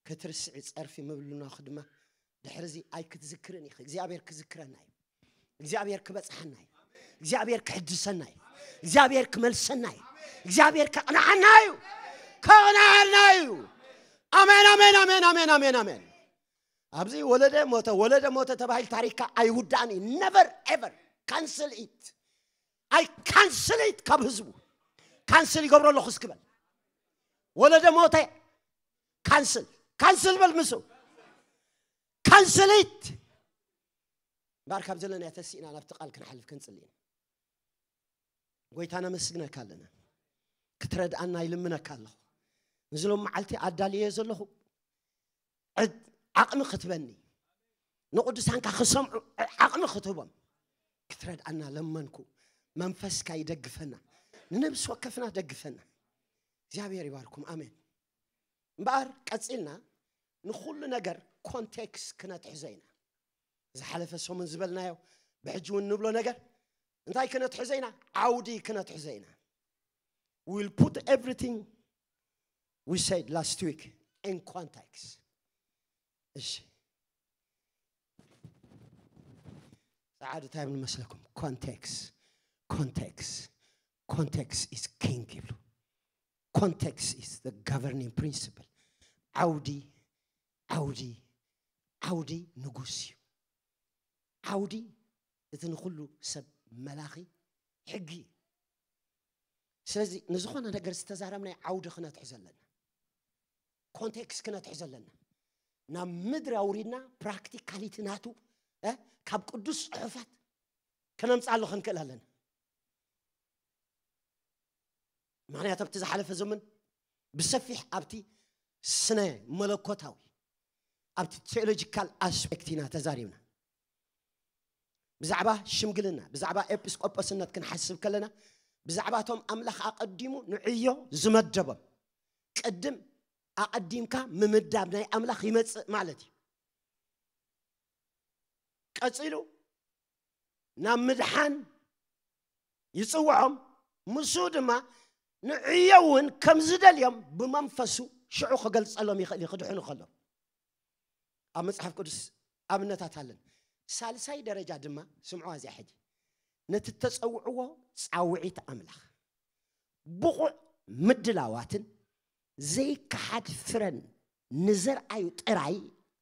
ክትርስዒ ጸርፊ ምብልናኺ ድማ ድሕርዚ ኣይክትዝክርን ኢኺ። እግዚኣብሔር ክዝክረና እዩ። እግዚኣብሔር ክበጽሓና እዩ። እግዚኣብሔር ክሕድሰና እዩ። እግዚኣብሔር ክመልሰና እዩ። እግዚኣብሔር ከቕንዓና እዩ። ከቕንዓና እዩ። ኣሜን፣ ኣሜን፣ ኣሜን፣ ኣሜን፣ ኣሜን፣ ኣሜን። ኣብዚ ወለደ ሞተ፣ ወለደ ሞተ ተባሂል ታሪክካ ኣይውዳእን እዩ። Never ever cancel it። I cancel it ካብ ህዝቡ። ካንስል ይገብሮ ኣለኹ እስኪ በል። ወለደ ሞተ። ካንስል። ካንስል በል ምስኡ። Cancel it። እምበኣር ካብ ዘለናዮ ተሲእና ናብቲ ቃል ክንሓልፍ ክንጽሊ ኢና። ጐይታ ነመስግነካ ኣለና። ክትረድኣና ይልምነካ ኣለኹ። ንዚ ሎም መዓልቲ ኣዳልየ ዘለኹ ዕድ-፣ ዓቕሚ ክትበኒ፣ ንቅዱሳንካ ክሰምዑ ዓቕሚ ክትህቦም ክትረድኣና ለመንኩ። መንፈስካ ይደግፈና፣ ንነብሲ ወከፍና ደግፈና። እግዚኣብሔር ይባርኩም። ኣሜን። እምበኣር ቀጺልና ንኹሉ ነገር ኮንቴክስት ክነትሕዞ ኢና። ዝሓለፈ ሰሙን ዝበልናዮ፣ ብሕጂ እውን ንብሎ ነገር እንታይ ክነትሕዞ ኢና? ዓውዲ ክነትሕዞ ኢና። We'll put everything we said last week in context. እሺ፣ ጸዓዱ እንታይ ይብል መስለኩም? ኮንቴክስት፣ ኮንቴክስት፣ ኮንቴክስት is king ይብሉ። Context is the governing principle። ዓውዲ፣ ዓውዲ፣ ዓውዲ ንጉስ እዩ። ዓውዲ እቲ ንኹሉ ሰብ መላኺ፣ ሕጊ እዩ። ስለዚ ንዝኾነ ነገር ዝተዛረብናይ ዓውዲ ክነትሕዞ ኣለና። ኮንቴክስት ክነትሕዞ ኣለና። ናብ ምድሪ ኣውሪድና ፕራክቲካሊቲ ናቱ ካብ ቅዱስ ጽሑፋት ከነምጽኣሉ ክንክእል ኣለና። ምክንያቱ ኣብቲ ዝሓለፈ ዘመን ብሰፊሕ ኣብቲ ስነ መለኮታዊ ኣብቲ ቴዎሎጂካል ኣስፔክት ኢና ተዛሪብና። ብዛዕባ ሽምግልና ብዛዕባ ኤጲስቆጶስነት ክንሓስብ ከለና ብዛዕባ እቶም ኣምላኽ ኣቐዲሙ ንዕዮ ዝመደቦም ቅድም ኣቐዲምካ ምምዳብ ናይ ኣምላኽ ይመጽእ ማለት እዩ። ቀጺሉ ናብ ምድሓን ይጽውዖም። ምስኡ ድማ ንዕዮ እውን ከም ዝደልዮም ብመንፈሱ ሽዑ ክገልጸሎም ይኽእል እዩ ክድሕኑ ከሎ ኣብ መጽሓፍ ቅዱስ ኣብነታት ኣለን። ሳልሳይ ደረጃ ድማ ስምዑ ኣዚኣ ሕጂ ነቲ ተጸውዕዎ ጻውዒት ኣምላኽ ብቑዕ ምድላዋትን ዘይከሓድ ፍረን ንዘርኣዩ ጥራይ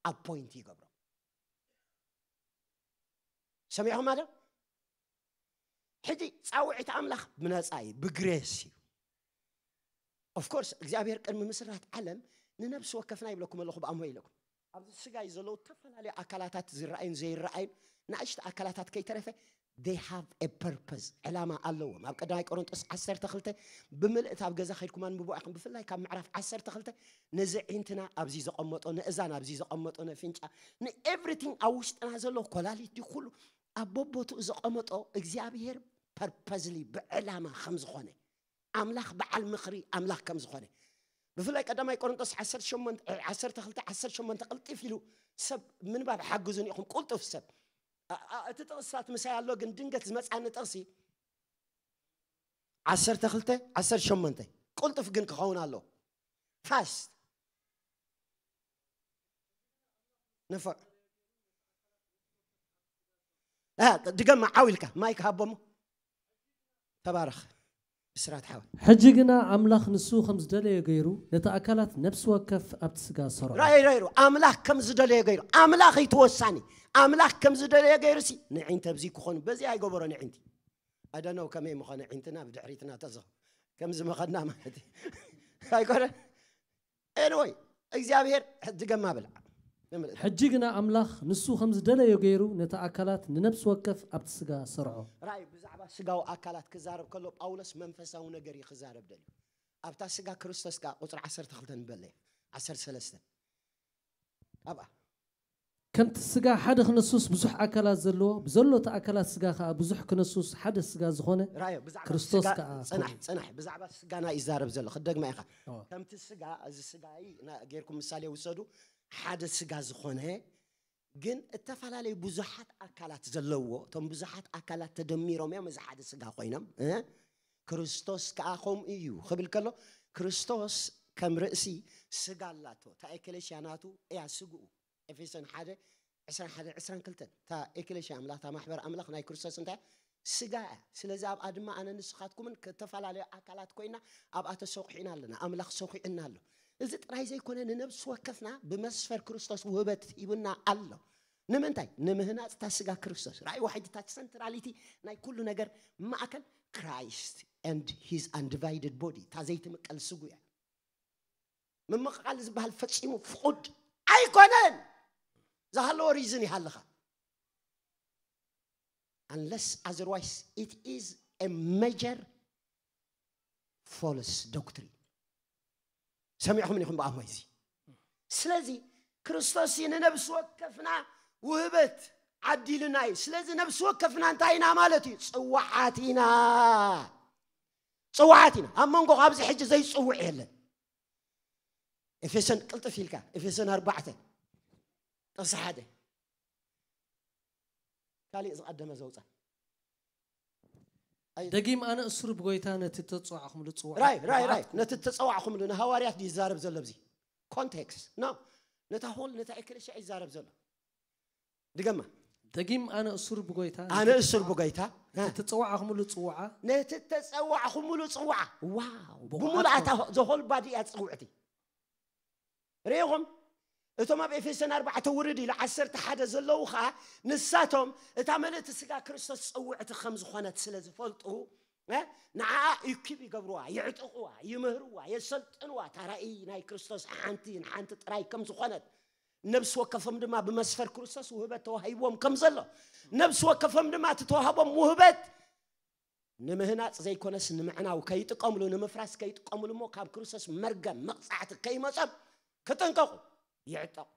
ኣፖይንት ይገብሮ። ሰሚዕኹም ኣዶ? ሕጂ ጻውዒት ኣምላኽ ብነጻ እዩ፣ ብግሬስ እዩ። ኦፍኮርስ እግዚኣብሔር ቅድሚ ምስራት ዓለም ንነብሲ ወከፍና ይብለኩም ኣለኹ ብኣሞ ኢለኩም ኣብዚ ስጋ እዩ ዘለዉ ዝተፈላለዩ ኣካላታት ዝረኣዩን ዘይረኣዩን ንእሽተ ኣካላታት ከይተረፈ they have a purpose ዕላማ ኣለዎም። ኣብ ቀዳማይ ቆሮንጦስ ዓሰርተ ክልተ ብምልእቲ ኣብ ገዛ ከይድኩም ኣንብቦ ኢኹም። ብፍላይ ካብ ምዕራፍ ዓሰርተ ክልተ ነዚ ዒንትና ኣብዚ ዘቐመጦ፣ ነእዛን ኣብዚ ዘቐመጦ፣ ነፍንጫ፣ ንኤቭሪቲንግ ኣብ ውሽጥና ዘሎ ኮላሊት ድዩ ኩሉ ኣብ በቦትኡ ዘቐመጦ እግዚኣብሔር ፐርፐዝሊ ብዕላማ ከም ዝኾነ ኣምላኽ በዓል ምኽሪ ኣምላኽ ከም ዝኾነ ብፍላይ ቀዳማይ ቆሮንጦስ ዓሰርተ ሸሞንተ፣ ዓሰርተ ክልተ ዓሰርተ ሸሞንተ ቅልጥፍ ኢሉ ሰብ ምንባብ ሓግዙን ኢኹም። ቁልጡፍ ሰብ ኣ- ኣ- እቲ ጥቕስታት ምሳይ ኣሎ፣ ግን ድንገት ዝመጻኒ ጥቕሲ ዓሰርተ ክልተ ዓሰርተ ሸሞንተ ቁልጡፍ ግን ክኸውን ኣሎ። ፋስት ንፉዕ እ፣ ድገማ ዓው ኢልካ ማይክ ሃቦሞ። ተባረኽ ብስራት ሓወይ። ሕጂ ግና ኣምላኽ ንሱ ከም ዝደለዮ ገይሩ ነቲ ኣካላት ነፍሲ ወከፍ ኣብቲ ስጋ ሰርዖ። ራይ ራይ ሩ ኣምላኽ ከም ዝደለዮ ገይሩ ኣምላኽ እዩ ተወሳኒ። ኣምላኽ ከም ዝደለዮ ገይሩ ሲ ንዒንተ ኣብዚ ክኾኑ በዚ ኣይገበሮ ንዒንቲ ኣደነው ከመይ ምኾነ ዒንትና ብድሕሪትና ተዘ ከም ዝመኸና ማለት እዩ። ኣይኮነ ኤንወይ እግዚኣብሔር ድገማ ብላ ንምልእታ ሕጂ ግና ኣምላኽ ንሱ ከም ዝደለዮ ገይሩ ነቲ ኣካላት ንነፍሲ ወከፍ ኣብቲ ስጋ ሰርዖ። ራእይ ብዛዕባ ስጋዊ ኣካላት ክዛረብ ከሎ ጳውሎስ መንፈሳዊ ነገር እዩ ክዛረብ ደልዩ። ኣብታ ስጋ ክርስቶስ ከኣ ቁፅሪ ዓሰርተ ክልተ ንበለያ ዓሰርተ ሰለስተ ኣብኣ ከምቲ ስጋ ሓደ ክነሱስ ብዙሕ ኣካላት ዘለዎ ብዘሎ እቲ ኣካላት ስጋ ከኣ ብዙሕ ክነሱስ ሓደ ስጋ ዝኾነ ራእዮ ብዛዕባ ክርስቶስ ስጋ ከኣ ጽናሕ ኮነ። ጽናሕ ብዛዕባ ስጋና ይዛረብ ዘሎ ክደግማ ኢኻ። ኦ። ከምቲ ስጋ እዚ ስጋ ና- ጌርኩም ምሳሌ ውሰዱ ሓደ ስጋ ዝኾነ ግን እተፈላለዩ ብዙሓት ኣካላት ዘለዎ እቶም ብዙሓት ኣካላት ተደሚሮም እዮም እዚ ሓደ ስጋ ኮይኖም እ? ክርስቶስ ከኣ ከምኡ እዩ ክብል ከሎ ክርስቶስ ከም ርእሲ ስጋ ኣላቶ እታ ኤክሌሽያ ናቱ እያ ስግኡ ኤፌሶን ሓደ ዕስራን ሓደን ዕስራን ክልተን እታ ኤክሌሽያ ኣምላኽ እታ ማሕበር ኣምላኽ ናይ ክርስቶስ እንታይ ስጋ እያ። ስለዚ ኣብኣ ድማ ኣነ ንስኻትኩምን ከተፈላለዩ ኣካላት ኮይና ኣብኣ ተሰኺዕና ኣለና። ኣምላኽ ሰኺዕና ኣሎ። እዚ ጥራይ ዘይኮነ ንነብሲ ወከፍና ብመስፈር ክርስቶስ ውህበት ሂቡና ኣሎ። ንምንታይ? ንምህናፅ እታ ስጋ ክርስቶስ። ራእይ ዋሕጅታት ሰንትራሊቲ ናይ ኩሉ ነገር ማእከል Christ and his undivided body እታ ዘይትምቀል ስጉ እያ። ምምቕቓል ዝበሃል ፈጺሙ ፍቑድ ኣይኮነን። ዝሃለዎ ሪዝን ይሃልኻ unless otherwise it is a major false doctrine። ሰሚዕኹም ኢኹም ብኣሞይ እዚ ስለዚ ክርስቶስ ንነብሲ ወከፍና ውህበት ዓዲልና እዩ። ስለዚ ነብሲ ወከፍና እንታይ ኢና ማለት እዩ? ጽዋዓት ኢና። ጽዋዓት ኢና። ኣብ መንጎ ኣብዚ ሕጂ ዘይጽውዕ የለን። ኤፌሶን ቅልጥፍ ኢልካ ኤፌሶን ኣርባዕተ ጥቕሲ ሓደ ካሊእ ዝቐደመ ዘውፃ ደጊም ኣነ እሱር ብጎይታ ነቲ ተጸዋዕኹምሉ ጽዋዕ ራይ ራይ ራይ ነቲ ተጸዋዕኹምሉ ንሃዋርያት ድዩ ይዛረብ ዘሎ ኣብዚ ኮንቴክስት ኖ ነታ ሆል ነታ ኤክሌሽያ ይዛረብ ዘሎ ድገማ ደጊም ኣነ እሱር ብጎይታ ኣነ እሱር ብጎይታ ነቲ ተጸዋዕኹምሉ ጽዋዓ ነቲ ተጸዋዕኹምሉ ጽዋዓ ዋው ብሙልኣታ ዘሆል ባዲ እያ ጽውዕቲ ርኢኹም እቶም ኣብ ኤፌሶን ኣርባዕተ ውርድ ኢሉ ዓሰርተ ሓደ ዘለዉ ኸዓ ንሳቶም እታ መልእቲ ስጋ ክርስቶስ ጸውዕቲ ከም ዝኾነት ስለ ዝፈልጡ ንዓኣ ኢኪብ ይገብርዋ፣ ይዕጥቕዋ፣ ይምህርዋ፣ የሰልጥንዋ። እታ ራእይ ናይ ክርስቶስ ሓንቲ ንሓንቲ ጥራይ ከም ዝኾነት ነብሲ ወከፎም ድማ ብመስፈር ክርስቶስ ውህበት ተዋሂብዎም ከም ዘሎ ነብሲ ወከፎም ድማ እቲ ተዋህቦም ውህበት ንምህናፅ ዘይኮነስ ንምዕናው ከይጥቀምሉ ንምፍራስ ከይጥቀምሉ እሞ ካብ ክርስቶስ መርገም መቕፃዕቲ ከይመፀም ክጥንቀቑ ይዕጠቑ።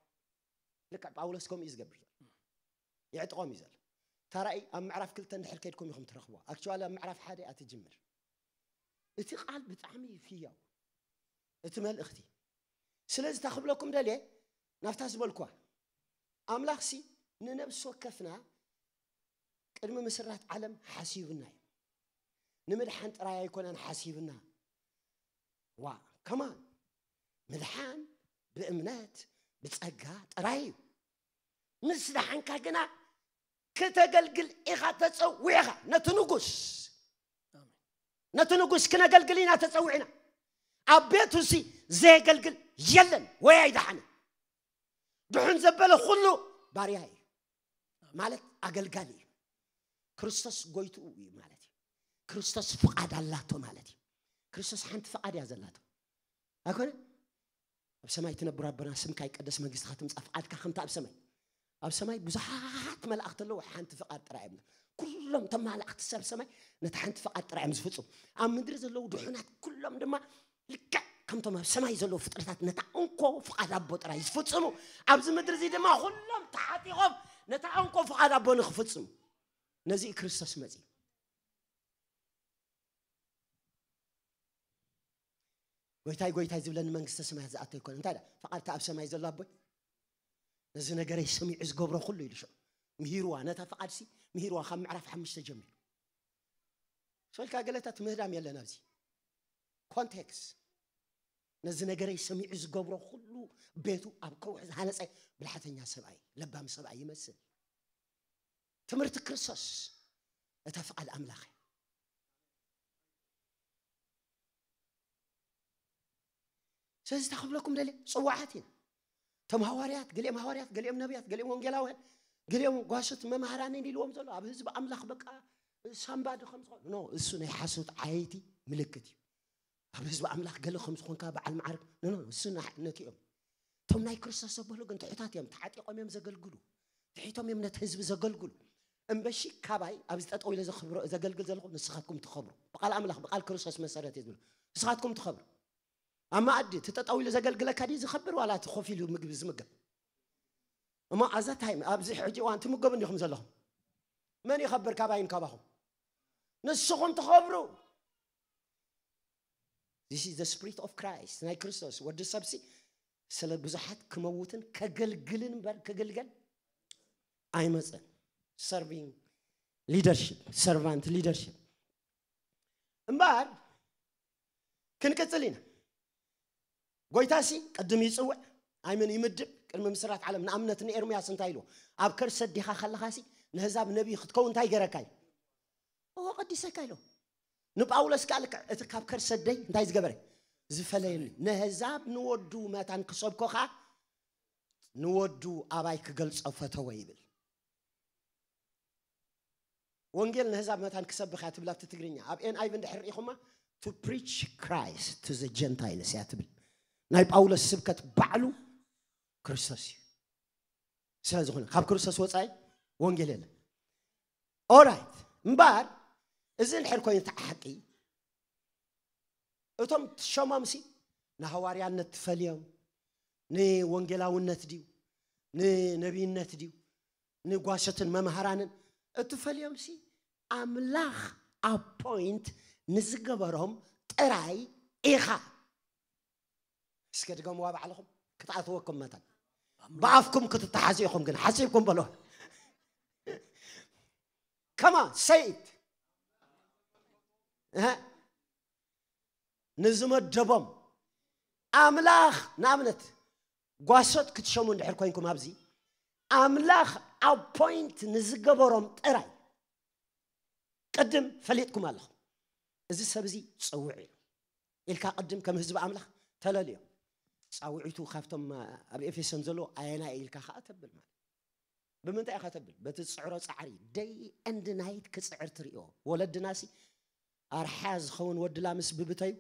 ልክዕ ጳውሎስ ከምኡ እዩ ዝገብር ዘሎ። ይዕጥቖም እዩ ዘሎ። እታ ራእይ ኣብ ምዕራፍ ክልተ እንድሕር ከይድኩም ኢኹም ትረኽቦ። ኣክቹዋሊ ኣብ ምዕራፍ ሓደ እያ ትጅምር። እቲ ቃል ብጣዕሚ እዩ ህያው እቲ መልእኽቲ። ስለዚ እታ ክብለኩም ደልየ ናብታ ዝበልኩዋ ኣምላኽሲ ንነብሲ ወከፍና ቅድሚ ምስራት ዓለም ሓሲብና እዩ። ንምድሓን ጥራይ ኣይኮነን ሓሲብና። ዋ ከማን ምድሓን ብእምነት ብጸጋ ጥራይ እዩ። ምስ ደሓንካ ግና ክተገልግል ኢኻ ተጸዊዕኻ። ነቲ ንጉስ ነቲ ንጉስ ክነገልግል ኢና ተጸዊዕና። ኣብ ቤቱ ሲ ዘየገልግል የለን ወይ ኣይደሓንን። ድሑን ዘበለ ኩሉ ባርያ እዩ ማለት ኣገልጋሊ እዩ። ክርስቶስ ጎይትኡ እዩ ማለት እዩ። ክርስቶስ ፍቓድ ኣላቶ ማለት እዩ። ክርስቶስ ሓንቲ ፍቓድ እያ ዘላቶ ኣይኮነ። ኣብ ሰማይ ትነብር ኣቦና ስምካ ይቀደስ መንግስትካ ትምጻእ ፍቓድካ ከምታ ኣብ ሰማይ ኣብ ሰማይ ብዙሓት መላእክቲ ኣለዉ። ሓንቲ ፍቓድ ጥራይ እዮም ኩሎም እቶም መላእክቲ ሰብ ሰማይ ነቲ ሓንቲ ፍቓድ ጥራይ እዮም ዝፍጽሙ። ኣብ ምድሪ ዘለዉ ድሑናት ኩሎም ድማ ልክዕ ከምቶም ኣብ ሰማይ ዘለዉ ፍጥረታት ነታ እንኮ ፍቓድ ኣቦ ጥራይ ዝፍጽሙ ኣብዚ ምድሪ እዚ ድማ ኩሎም ተሓጢቖም ነታ እንኮ ፍቓድ ኣቦ ንክፍጽሙ ነዚ እዩ ክርስቶስ መጺኡ። ጎይታይ ጎይታይ ዝብለኒ መንግስተ ሰማያት ዝኣቶ ይኮነ እንታይ ዳ ፍቓድታ ኣብ ሰማይ ዘሎ ኣቦይ ነዚ ነገረይ ሰሚዑ ዝገብሮ ኩሉ ኢሉ ሽዑ ምሂርዋ ነታ ፍቓድሲ ምሂርዋ ካብ ምዕራፍ ሓሙሽተ ጀሚሩ ሶልካ ገለታት ምህዳም የለን ኣብዚ ኮንቴክስ ነዚ ነገረይ ሰሚዑ ዝገብሮ ኩሉ ቤቱ ኣብ ከውሒ ዝሃነፀ ብልሓተኛ ሰብኣይ ለባም ሰብኣይ ይመስል ትምህርቲ ክርስቶስ እታ ፍቓድ ኣምላኽ ስለዚ እንታይ ክብለኩም ደልየ ፅዋዓት ኢና እቶም ሃዋርያት ገሊኦም ሃዋርያት ገሊኦም ነቢያት ገሊኦም ወንጌላውያን ገሊኦም ጓሶት መምሃራንን ኢልዎም ዘሎ ኣብ ህዝቢ ኣምላኽ በቃ ሳምባዲ ከም ዝኾኑ ኖ እሱ ናይ ሓሶት ዓየይቲ ምልክት እዩ ኣብ ህዝቢ ኣምላኽ ገለ ከም ዝኾንካ በዓል መዓርግ ኖ እሱ ነቲ እዮም እቶም ናይ ክርስቶስ ዘበሉ ግን ትሑታት እዮም ተዓጢቖም እዮም ዘገልግሉ ትሒቶም እዮም ነቲ ህዝቢ ዘገልግሉ እምበሺ ካባይ ኣብዚ ጠጠው ኢለ ዘገልግል ዘለኹ ንስኻትኩም ትኸብሩ ብቃል ኣምላኽ ብቃል ክርስቶስ መሰረት እዩ ዝብሉ ንስኻትኩም ትኸብሩ ኣብ መኣዲ እቲ ጠጠው ኢሉ ዘገልግለካ ድዩ ዝኸብር ዋላ እቲ ኮፍ ኢሉ ምግቢ ዝምገብ እሞ ኣዛ ታይም ኣብዚ ሕጂ እዋን ትምገቡ እንዲኹም ዘለኹም መን ይኸብር ካባይን ካባኹም ንስኹም ትኸብሩ This is the spirit of Christ ናይ ክርስቶስ ወዲ ሰብሲ ስለ ብዙሓት ክመውትን ከገልግልን እምበር ክግልገል ኣይመፀን serving leadership servant leadership እምበር ክንቅፅል ኢና ጎይታሲ ቅድም ይፅውዕ ኣይመን ይምድብ ቅድሚ ምስራት ዓለም ንኣብነት ንኤርምያስ እንታይ ኢልዎ ኣብ ከርሰ ዲኻ ከለኻሲ ንህዛብ ነቢይ ክትከውን እንታይ ገረካ እዩ እዎ ቀዲሰካ ኢሎ ንጳውሎስ ከዓ ልክዕ እቲ ካብ ከርሰ ደይ እንታይ ዝገበረ ዝፈለየኒ ንህዛብ ንወዱ መታን ክሰብኮ ከዓ ንወዱ ኣባይ ክገልፆ ፈተወ ይብል ወንጌል ንህዛብ መታን ክሰብኽ እያ ትብል ኣብቲ ትግርኛ ኣብ ኤንኣይቪ እንድሕር ርኢኹማ to preach Christ to the Gentiles እያ ትብል ናይ ጳውሎስ ስብከት ባዕሉ ክርስቶስ እዩ ስለ ዝኾነ ካብ ክርስቶስ ወፃኢ ወንጌል የለን ኦራይት እምበኣር እዚ እንድሕር ኮይኑ እቲ ሓቂ እቶም ትሸሞምሲ ንሃዋርያነት ትፈልዮም ንወንጌላውነት ድዩ ንነቢይነት ድዩ ንጓሸትን መምሃራንን እትፈልዮምሲ ኣምላኽ ኣፖይንት ንዝገበሮም ጥራይ ኢኻ እስከ ድገምዋ ባዕልኹም ክትኣትወኩም መታን ብኣፍኩም ክትተሓዙ ኢኹም ግን ሓሲብኩም በሎ ከማ ሰይት ንዝመደቦም ኣምላኽ ንኣብነት ጓሶት ክትሸሙ እንድሕር ኮይንኩም ኣብዚ ኣምላኽ ኣፖይንት ንዝገበሮም ጥራይ ቅድም ፈሊጥኩም ኣለኹም እዚ ሰብ እዚ ፀውዕ እዩ ኢልካ ቅድም ከም ህዝቢ ኣምላኽ ተለልዮ ጻውዒቱ ካብቶም ኣብ ኤፌሶን ዘሎ ኣየናይ ኢልካ ከኣ ተብል ማለት። ብምንታይ ኢኻ ተብል? በቲ ዝጽዕሮ ጻዕሪ፣ ደይ ኤንድ ናይት ክጽዕር ትርእዮ። ወለድናሲ ኣርሓያ ዝኸውን ወዲ ላምስ ብብተዩ።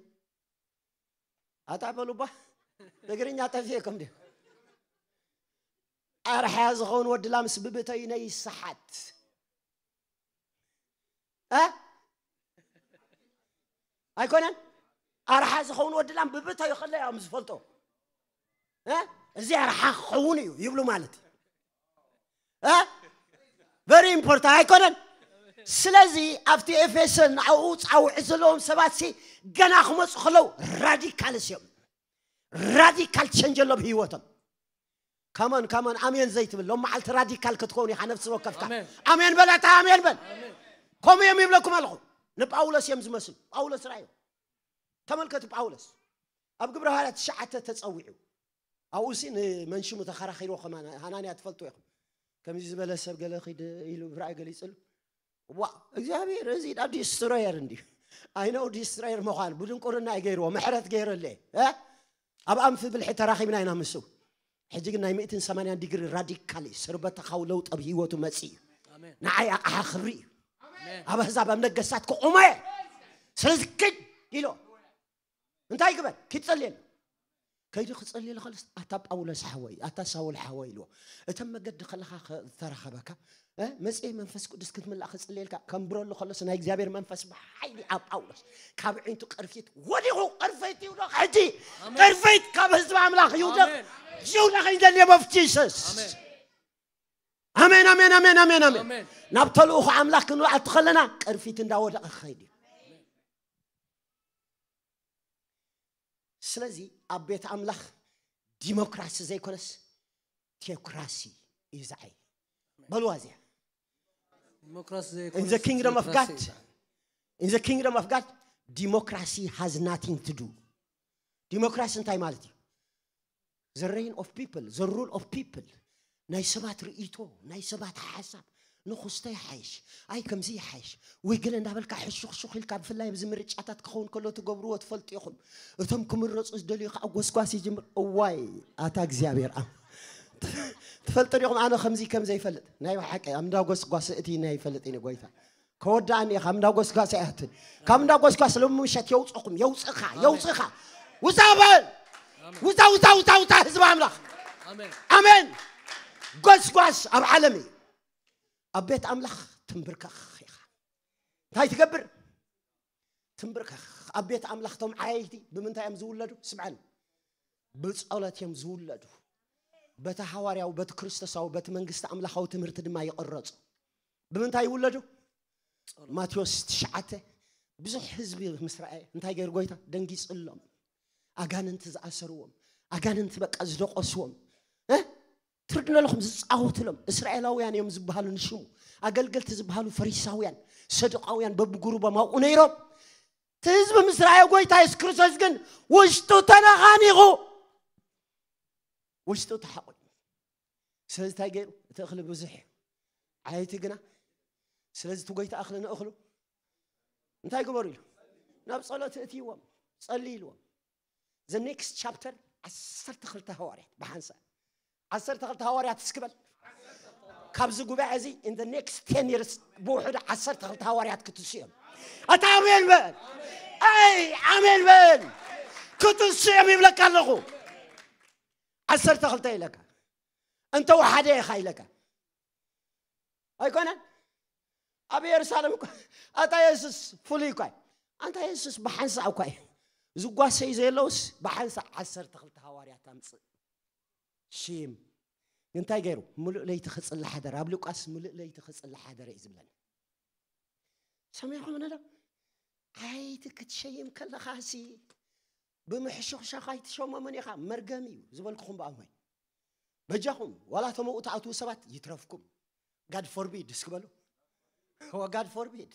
ኣታ በሉባ፣ ትግርኛ ጠፊኤኩም ድዩ? ኣርሓያ ዝኸውን ወዲ ላምስ ብብተዩ ነይስሓት። እ? ኣይኮነን? ኣርሓ ዝኸውን ወዲ ላም ብብተዩ ከለ እዮም ዝፈልጦ። እ? እዚ ኣርሓ ክኸውን እዩ ይብሉ ማለት እዩ። እ? Very important ኣይኮነን? ስለዚ ኣብቲ ኤፌሶን ንዕኡ ጻውዒት ዘለዎም ሰባት ሲ ገና ክመጹ ከለዉ ራዲካልስ እዮም። ራዲካል ቸንጅ ኣሎ ብህይወቶም። ከመን ከመን ኣሜን ዘይትብል ሎም መዓልቲ ራዲካል ክትከውን ኢኻ። ነፍሲ ወከፍካ ኣሜን። ኣሜን በል፣ ኣታ ኣሜን በል። ኣሜን። ከምኡ እዮም ይብለኩም ኣለኹ። ንጳውሎስ እዮም ዝመስሉ። ጳውሎስ ራእዮ ተመልከቱ። ጳውሎስ ኣብ ግብረ ሃዋርያት ትሽዓተ ተጸዊዑ ኣብኡ ሲ ንመንሽሙ ተኸራኺርዎ። ከማን ሃናንያ ትፈልጡ ኢኹም። ከምዚ ዝበለ ሰብ ገለ ኺድ ኢሉ ብራእይ ገሊጽሉ። ዋ፣ እግዚኣብሔር እዚ ናብ ዲስትሮየር እንዲዩ። ኣይነው ዲስትሮየር ምዃን ብድንቁርና እዩ ገይርዎ። ምሕረት ገይረለ እ ኣብ ኣንፊ ብልሒ ተራኺብና ኢና ምስኡ። ሕጂ ግን ናይ ሚእትን ሰማንያን ዲግሪ ራዲካሊ ስርበተኻዊ ለውጢ ኣብ ህይወቱ መጽእ እዩ። ኣሜን። ንዓይ ኣቕሓ ክብሪ እዩ። ኣሜን። ኣብ ኣህዛብ ኣብ ነገስታት ክቑመ እየ። ስለዚ ክድ ኢሎ እንታይ ግበር? ኪድ ጸልየሉ። ከይዱ ክጸልየሉ ከለስ፣ ኣታ ጳውሎስ ሓወይ፣ ኣታ ሳውል ሓወይ ኢልዎ። እተን መገዲ ከለኻ ከ-፣ ዝተረኸበካ፣ እ፣ መጽኤ መንፈስ ቅዱስ ክትምላእ ክጽልየልካ፣ ከንብረሉ ከለስ ናይ እግዚኣብሔር መንፈስ ብሓይሊ ኣብ ጳውሎስ ካብ ዒንቱ ቅርፊት ወዲቑ። ቅርፊት ይውደቕ ሕጂ። ኣሜን። ቅርፊት ካብ ህዝቢ ኣምላኽ ይውደቕ። ኣሜን። ይውደቕ in the name of Jesus። ኣሜን። ኣሜን፣ ኣሜን፣ ኣሜን፣ ኣሜን፣ ኣሜን። ኣሜን። ናብ ተልእኾ ኣምላኽ ክንውዓል ከለና ቅርፊት እንዳወደቐ ክኸይድ እዩ። ስለዚ ኣብ ቤት ኣምላኽ ዲሞክራሲ ዘይኮነስ ቴኦክራሲ እዩ ዝዓይ። በልዋ እዚኣ። ዲሞክራሲ ዘይኮነስ In the kingdom of ቴኦክራሲ God, እዩ። In the kingdom of God, democracy has nothing to do. ዲሞክራሲ እንታይ ማለት እዩ? The reign of people, the rule of people. ናይ ሰባት ርእይቶ፣ ናይ ሰባት ሓሳብ። ንኹስተ ይሓይሽ፣ ኣይ ከምዚ ይሓይሽ፣ ወይ ገለ እንዳበልካ ሕሹኽሹኽ ኢልካ፣ ብፍላይ ኣብዚ ምርጫታት ክኸውን ከሎ ትገብርዎ ትፈልጡ ኢኹም። እቶም ክምረጹ ዝደልዩ ከዓ ጎስጓስ ይጅምር። እዋይ፣ ኣታ እግዚኣብሔር ኣም-፣ ትፈልጡ ዲኹም ኣነ ከምዚ ከም ዘይፈልጥ? ናይ ብሓቂ ኣብ እንዳ ጎስጓስ እቲ ናይ ይፈልጥ ኢኒ ጎይታ። ከወዳእኒ እየ፣ ካብ እንዳ ጎስጓስ ኣይኣትን። ካብ እንዳ ጎስጓስ ሎሚ ምሸት የውፅኹም፣ የውፅኻ፣ ኣሜን። የውፅኻ። ውፃ በል። ኣሜን። ውፃ፣ ውፃ፣ ውፃ፣ ውፃ፣ ህዝቢ ኣምላኽ። ኣሜን። ኣሜን። ጎስጓስ ኣብ ዓለም እዩ። ኣብ ቤት ኣምላኽ ትንብርከኽ ኢኻ። እንታይ ትገብር? ትንብርከኽ። ኣብ ቤት ኣምላኽ እቶም ዓየይቲ ብምንታይ እዮም ዝውለዱ? ስምዓኒ። ብጸሎት እዮም ዝውለዱ። በቲ ሃዋርያዊ፣ በቲ ክርስቶሳዊ፣ በቲ መንግስቲ ኣምላኻዊ ትምህርቲ ድማ ይቕረጹ። ብምንታይ ይውለዱ? ጸሎት። ማቴዎስ ትሽዓተ፣ ብዙሕ ህዝቢ ምስ ረኣየ እንታይ ገይሩ ጎይታ? ደንጊጽሎም። ኣጋንንቲ ዝኣሰርዎም፣ ኣጋንንቲ በቃ ዝደቆስዎም፣ እ? ትርድነልኹም ዝጻወትሎም እስራኤላውያን እዮም ዝበሃሉ ንሽሙ። ኣገልገልቲ ዝበሃሉ ፈሪሳውያን፣ ሰዱቃውያን በብጉሩቦም ኣብኡ ነይሮም። እቲ ህዝቢ ምስ ረኣየ ጎይታ የሱስ ክርስቶስ ግን ውሽጡ ተነኻኒኹ። ውሽጡ ተሓቑ። ስለዚ እንታይ ገይሩ? እቲ እኽሊ ብዙሕ እዩ። ዓየይቲ ግና፣ ስለዚ እቲ ጎይታ እኽሊ ንእኽሉ እንታይ ግበሩ ኢሉ? ናብ ጸሎት እእትይዎም፣ ጸልዩ ኢልዎም። The next chapter ዓሰርተ ክልተ ሃዋርያት ብሓንሳእ። ዓሰርተ ክልተ ሃዋርያት እስኪ በል። ካብዚ ጉባኤ እዚ in the next ten years ብውሕዱ ዓሰርተ ክልተ ሃዋርያት ክትስኡ እዮም። ኣታ ኣሜን በል። ኣይ ኣሜን በል። ክትስኡ እዮም ይብለካ ኣለኹ። ዓሰርተ ክልተ ኢለካ። እንተ ወሓደ ኢኻ ኢለካ። ኣይኮነን? ኣብ የሩሳሌም እኮ ኣታ የሱስ ፍሉይ እኳ እዩ። ኣንታ የሱስ ብሓንሳእ እኳ እዩ። ዝጓሰዩ ዘለውስ ብሓንሳእ ዓሰርተ ክልተ ሃዋርያት ኣምጽእ። ሺም። እንታይ ገይሩ? ምሉእ ለይቲ ክጽሊ ሓደረ። ኣብ ሉቃስ ምሉእ ለይቲ ክጽሊ ሓደረ እዩ ዝብለና። ሰሚዕኹም ነዶ? ዓየይቲ ክትሸይም ከለኻሲ ብምሕሹኽሻኽ ኣይትሸሞምን ኢኻ። መርገም እዩ ዝበልኩኹም ብኣሞይ። በጃኹም፣ ዋላ እቶም ኣብኡ ትኣትዉ ሰባት ይትረፍኩም። God forbid እስኪ በሉ። ኦ፣ God forbid።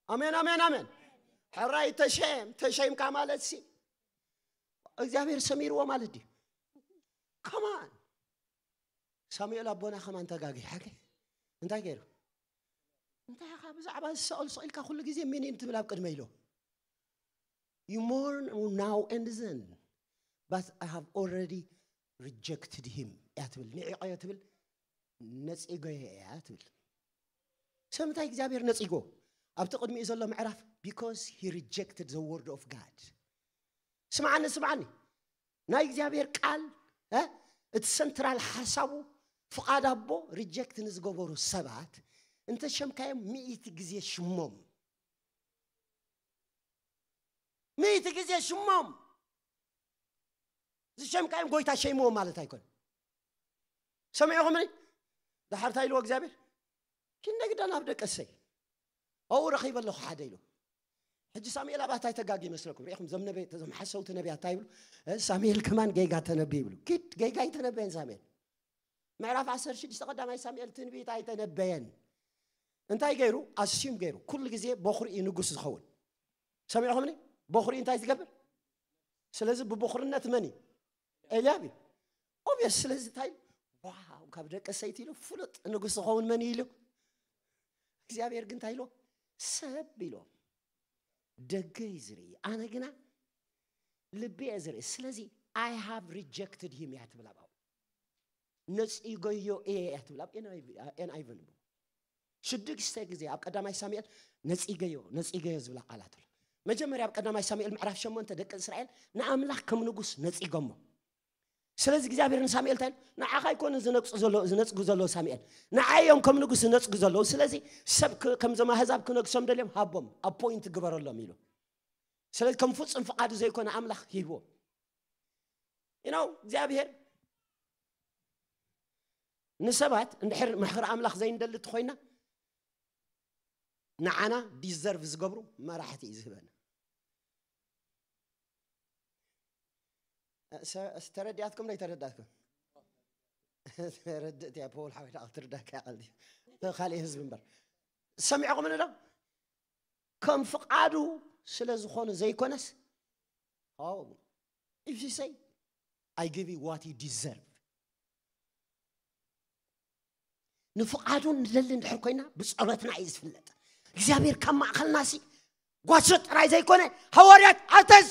ኣሜን፣ ኣሜን፣ ኣሜን። ሕራይ ተሸም፣ ተሸምካ ማለት ሲ እግዚኣብሔር ሰሚርዎ ማለት ድዩ? ከማን ሳሙኤል ኣቦና ከማን ተጋጊ ሓቂ እንታይ ገይሩ? እንታይ ኢኻ ብዛዕባ ዝሰቐል ስቕ ኢልካ ኩሉ ግዜ ሜኔን ትብል ኣብ ቅድመ ኢሎ? You mourn now and then. but I have already rejected him እያ ትብል። ንዒቐዮ ትብል፣ ነጺጎዮ እያ ትብል። ስለምንታይ እግዚኣብሔር ነጺጎ? ኣብቲ ቅድሚኡ ዘሎ ምዕራፍ because he rejected the word of God። ስምዓኒ፣ ስምዓኒ። ናይ እግዚኣብሔር ቃል፣ እ፣ እቲ ሰንትራል ሓሳቡ፣ ፍቓድ ኣቦ ሪጀክት ንዝገበሩ ሰባት እንተ ሸምካዮም ሚእቲ ግዜ ሽሞም፣ ሚእቲ ግዜ ሽሞም ዝሸምካዮም ጎይታ ሸይምዎም ማለት ኣይኮን። ሰሚዕኹምኒ? ዳሓር እንታይ ኢልዎ እግዚኣብሔር? ኪንደ ግዳ ናብ ደቀሰይ ኣብኡ ረኺበ ኣለኹ ሓደ ኢሉ። ሕጂ ሳሙኤል ኣብኣ እንታይ ተጋጊ ይመስለኩም? ሪኢኹም፣ ዘም ነቢያት፣ ዘም ሓሰውቲ ነቢያት እንታይ ይብሉ? እ፣ ሳሙኤል ከማን ገይጋ ተነቢ ይብሉ። ኪድ ገይጋ ኣይተነበየን ሳሙኤል። ምዕራፍ ዓሰርተ ሽዱሽተ ቀዳማይ ሳሙኤል ትንቢት ኣይተነበየን። እንታይ ገይሩ? ኣስዩም ገይሩ። ኩሉ ግዜ በኹሪ እዩ ንጉስ ዝኸውን። ሰሚዕኹምኒ? በኹሪ እንታይ ዝገብር? ስለዚ ብበኹርነት መን እዩ? ኤልያብ እዩ። ኦብየስ። ስለዚ እንታይ ኢሉ? ዋው፣ ካብ ደቂ ሰይቲ ኢሉ ፍሉጥ ንጉስ ዝኸውን መን እዩ ኢሉ? እግዚኣብሔር ግን እንታይ ኢሉ? ሰብ ኢሉ። ደገ እዩ ዝርኢ፣ ኣነ ግና ልቢ እየ ዝርኢ። ስለዚ I have rejected him እያ ትብል ኣብ ኣብኡ። ነጺጎዮ እየ እያ ትብል ኣብ ኤን ኣይ ቪ፣ ኤን ኣይ ቪ ንብቡ። ሽዱሽተ ግዜ ኣብ ቀዳማይ ሳሙኤል ነጺገዮ፣ ነጺገዮ ዝብላ ቃላት ኣሎ። መጀመርያ ኣብ ቀዳማይ ሳሙኤል ምዕራፍ ሸሞንተ ደቂ እስራኤል ንኣምላኽ ከም ንጉስ ነጺጎሞ። ስለዚ እግዚኣብሔር ንሳሙኤል እንታይ ኢሉ? ንዓኻ ኣይኮኑን ዝነግጹ ዘሎ፣ ዝነጽጉ ዘለዉ ሳሙኤል፣ ንዓይ እዮም ከም ንጉስ ዝነጽጉ ዘለዉ። ስለዚ ሰብ ክ-፣ ከምዞም ኣህዛብ ክነግሶም ደልዮም ሃቦም፣ ኣፖይንት ግበረሎም ኢሉ። ስለዚ ከም ፍጹም ፍቓዱ ዘይኮነ ኣምላኽ ሂብዎ። You know፣ እግዚኣብሔር ንሰባት እንድሕር ምሕሪ ኣምላኽ ዘይንደሊ እንተኾይና፣ ንዓና ዲዘርቭ ዝገብሩ መራሕቲ እዩ ዝህበና። ሰ-፣ ተረዲኣትኩም ዶ ኣይተረዳእትኩም? ተረድእት እያ፣ ፖል ሓወይ፣ ደኣ ክትርዳእካ እያ ቀልዲ። ካልእ ህዝቢ እምበር። ሰሚዕኹምኒ ዶ? ከም ፍቓዱ ስለ ዝኾነ ዘይኮነስ፣ oh, if you say, I give you what you deserve። ንፍቓዱ ንደሊ እንድሕር ኮይና ብጸሎትና እዩ ዝፍለጥ። እግዚኣብሔር ካብ ማእኸልናሲ ጓሶት ጥራይ ዘይኮነ፣ ሃዋርያት ኣተስ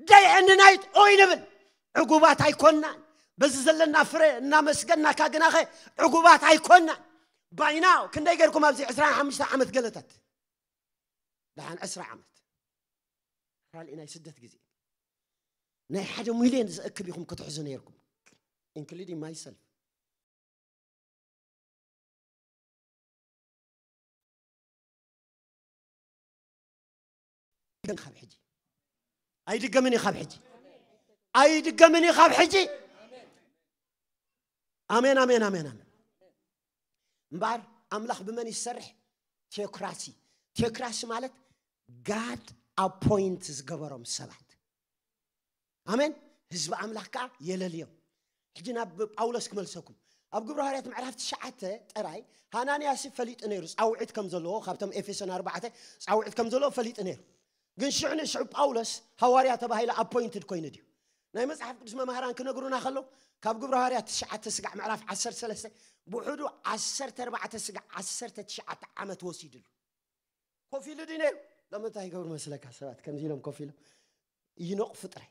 ደይ ኤንድ ናይት ኦይ ንብል። ዕጉባት ኣይኮናን። በዚ ዘለና ፍረ እናመስገናካ ግናኸ ዕጉባት ኣይኮናን። ባይናው ክንደይ ገይርኩም ኣብዚ ዕስራን ሓሙሽተ ዓመት ገለታት? ደሓን ዕስራ ዓመት። ካልእ ናይ ስደት ግዜ ናይ ሓደ ሚልዮን ዝእክብ ኢኹም ክትሕዙ ነይርኩም፣ including myself። ግን ካብ ሕጂ ኣይድገምን እዩ። ካብ ሕጂ ኣይድገምን እዩ። ካብ ሕጂ ኣሜን፣ ኣሜን፣ ኣሜን፣ ኣሜን። እምበኣር ኣምላኽ ብመን ይሰርሕ? ቴዮክራሲ። ቴዮክራሲ ማለት ጋድ ኣፖይንት ዝገበሮም ሰባት። ኣሜን። ህዝቢ ኣምላኽ ከዓ የለልዮም። ሕጂ ናብ ጳውሎስ ክመልሰኩም። ኣብ ግብረ ሃዋርያት ምዕራፍ ትሽዓተ ጥራይ ሃናንያሲ ፈሊጡ ነይሩ፣ ጻውዒት ከም ዘለዎ፣ ካብቶም ኤፌሶን ኣርባዕተ ጻውዒት ከም ዘለዎ ፈሊጡ ነይሩ። ግን ሽዑ ንሽዑ ጳውሎስ ሃዋርያ ተባሂለ ኣፖይንትድ ኮይኑ ድዩ? ናይ መጽሓፍ ቅዱስ መምሃራን ክነግሩና ከለዉ፣ ካብ ግብረ ሃዋርያት ትሽዓተ ስጋዕ ምዕራፍ ዓሰርተ ሰለስተ፣ ብውሕዱ ዓሰርተ ኣርባዕተ ስጋዕ ዓሰርተ ትሽዓተ ዓመት ወሲድሉ። ኮፍ ኢሉ ድዩ ነይሩ? ሎሚ እንታይ ይገብሩ መስለካ ሰባት ከምዚ ኢሎም ኮፍ ኢሎም? ይነቕፉ ጥራይ።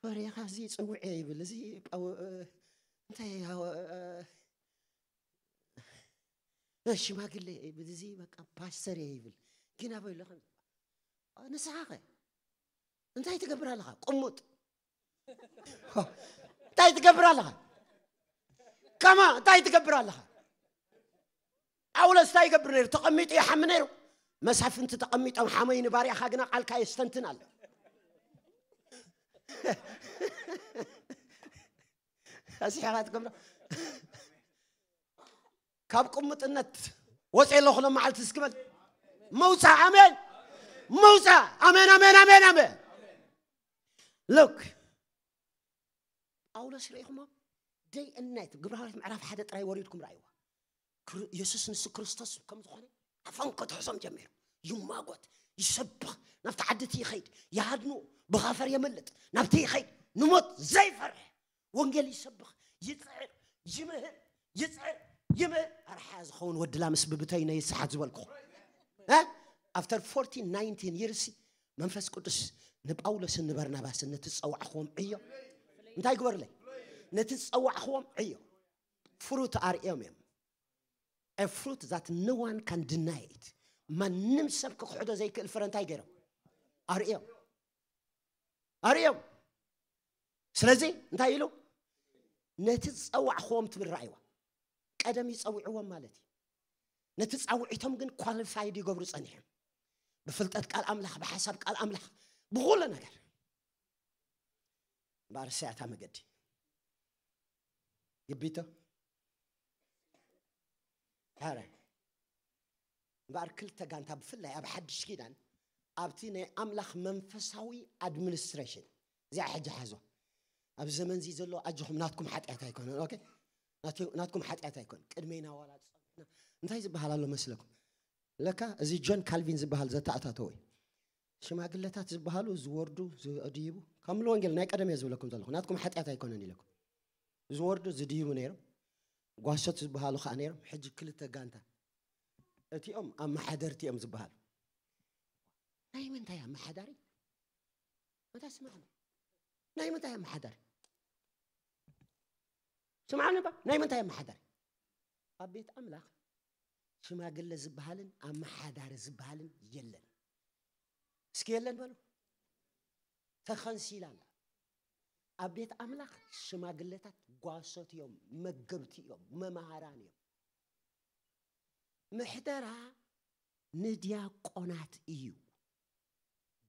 "ወሬኻ እዚ ጽውዕ እየ" ይብል፣ እዚ ጳው-፣ እ፣ እንታይ እየ፣ እ፣ እ፣ ሽማግለ እየ ይብል፣ እዚ በቃ ፓስተር እየ ይብል። ግን ኣበይ ኣሎ ከም-፣ እ፣ ንስኻ ኸ እንታይ ትገብር ኣለኻ? ቅሙጥ። እንታይ ትገብር ኣለኻ? ከማ እንታይ ትገብር ኣለኻ? ጳውሎስ እንታይ ይገብር ነይሩ? ተቐሚጡ ይሓሚ ነይሩ። መሳፍንቲ ተቐሚጦም ሓመይ ንባርያኻ ግና ቃልካ የስተንትን ኣሎ። ኣስሒቓትኩም ዶ? ካብ ቅሙጥነት ወፂአ ኣለኹ ሎም መዓልቲ እስኪ በል። መውፃእ፣ ኣሜን። መውፃእ፣ ኣሜን፣ ኣሜን፣ ኣሜን፣ ኣሜን። ሉክ፣ ጳውሎስ ርኢኹሞ? ደይ ኤንድ ናይት፣ ግብረ ሃዋርያት ምዕራፍ ሓደ ጥራይ ወሪድኩም ረኣይዋ። ክር-፣ የሱስ ንሱ ክርስቶስ ከም ዝኾነ ኣፎም ክትሕዞም ጀሚሩ። ይማጎት፣ ይሰብኽ፣ ናብቲ ዓዲ እቲ ይኸይድ፣ ይሃድንዎ፣ ብኻፈር የመልጥ፣ ናብቲ ይኸይድ፣ ንሞት ዘይፈርሕ፣ ወንጌል ይሰብኽ፣ ይጽዕር፣ ይምህር፣ ይጽዕር፣ ይምህር። ኣርሓያ ዝኸውን ወዲ ላምስ ብብተይ ነይ ሰሓት ዝበልኩ። እ? ኣፍተር ፎርቲን ናይንቲን ይርሲ መንፈስ ቅዱስ ንጳውሎስን ንበርናባስን ነቲ ዝጸዋዕኽዎም ዕዮ እንታይ ግበሩለይ? ነቲ ዝጸዋዕኽዎም ዕዮ። ፍሩት ኣርእዮም እዮም። A fruit that no one can deny it። ማንም ሰብ ክክሕዶ ዘይክእል ፍረ እንታይ ገይሮም? ኣርእዮም። ኣርእዮም። ስለዚ እንታይ ኢሉ? ነቲ ዝጸዋዕኽዎም ትብል ረኣይዋ። ቀደም ይጸውዕዎም ማለት እዩ። ነቲ ጻውዒቶም ግን ኳሊፋይድ ይገብሩ ጸኒሖም። ብፍልጠት ቃል ኣምላኽ፣ ብሓሳብ ቃል ኣምላኽ፣ ብኹሉ ነገር። እምበኣር ሰያታ መገዲ። ግቢቶ። ኣረ። እምበኣር ክልተ ጋንታ ብፍላይ ኣብ ሓድሽ ኪዳን ኣብቲ ናይ ኣምላኽ መንፈሳዊ ኣድሚኒስትሬሽን እዚኣ ሕጂ ሓዞ። ኣብ ዘመን እዚ ዘሎ ኣጆኹም ናትኩም ሓጢኣት ኣይኮነን። ኦኬ? ናት-፣ ናትኩም ሓጢኣት ኣይኮነን። ቅድመይና ዋላ ጸኒሕና እንታይ ዝበሃል ኣሎ መስለኩም? ለካ እዚ ጆን ካልቪን ዝበሃል ዘተኣታተወ እዩ። ሽማግለታት ዝበሃሉ ዝወርዱ ዝድይቡ ካብ ሙሉ ወንጌል ናይ ቀደም እየ ዝብለኩም ዘለኹ። ናትኩም ሓጢኣት ኣይኮነን ኢለኩም። ዝወርዱ ዝድይቡ ነይሮም። ጓሶት ዝበሃሉ ከዓ ነይሮም። ሕጂ ክልተ ጋንታ። እቲኦም ኣመሓደርቲ እዮም ዝበሃሉ። ናይ ምንታይ ኣመሓዳሪ? እንታይ ስማዕኒ? ናይ ምንታይ ኣመሓዳሪ? ስማዕኒ እባ፣ ናይ ምንታይ ኣመሓዳሪ? ኣብ ቤት ኣምላኽ ሽማግለ ዝበሃልን ኣመሓዳሪ ዝበሃልን የለን። እስኪ የለን በሉ። ተኸንሲላ ኣላ። ኣብ ቤት ኣምላኽ ሽማግለታት ጓሶት እዮም፣ መገብቲ እዮም፣ መምሃራን እዮም። ምሕደራ ንዲያቆናት እዩ።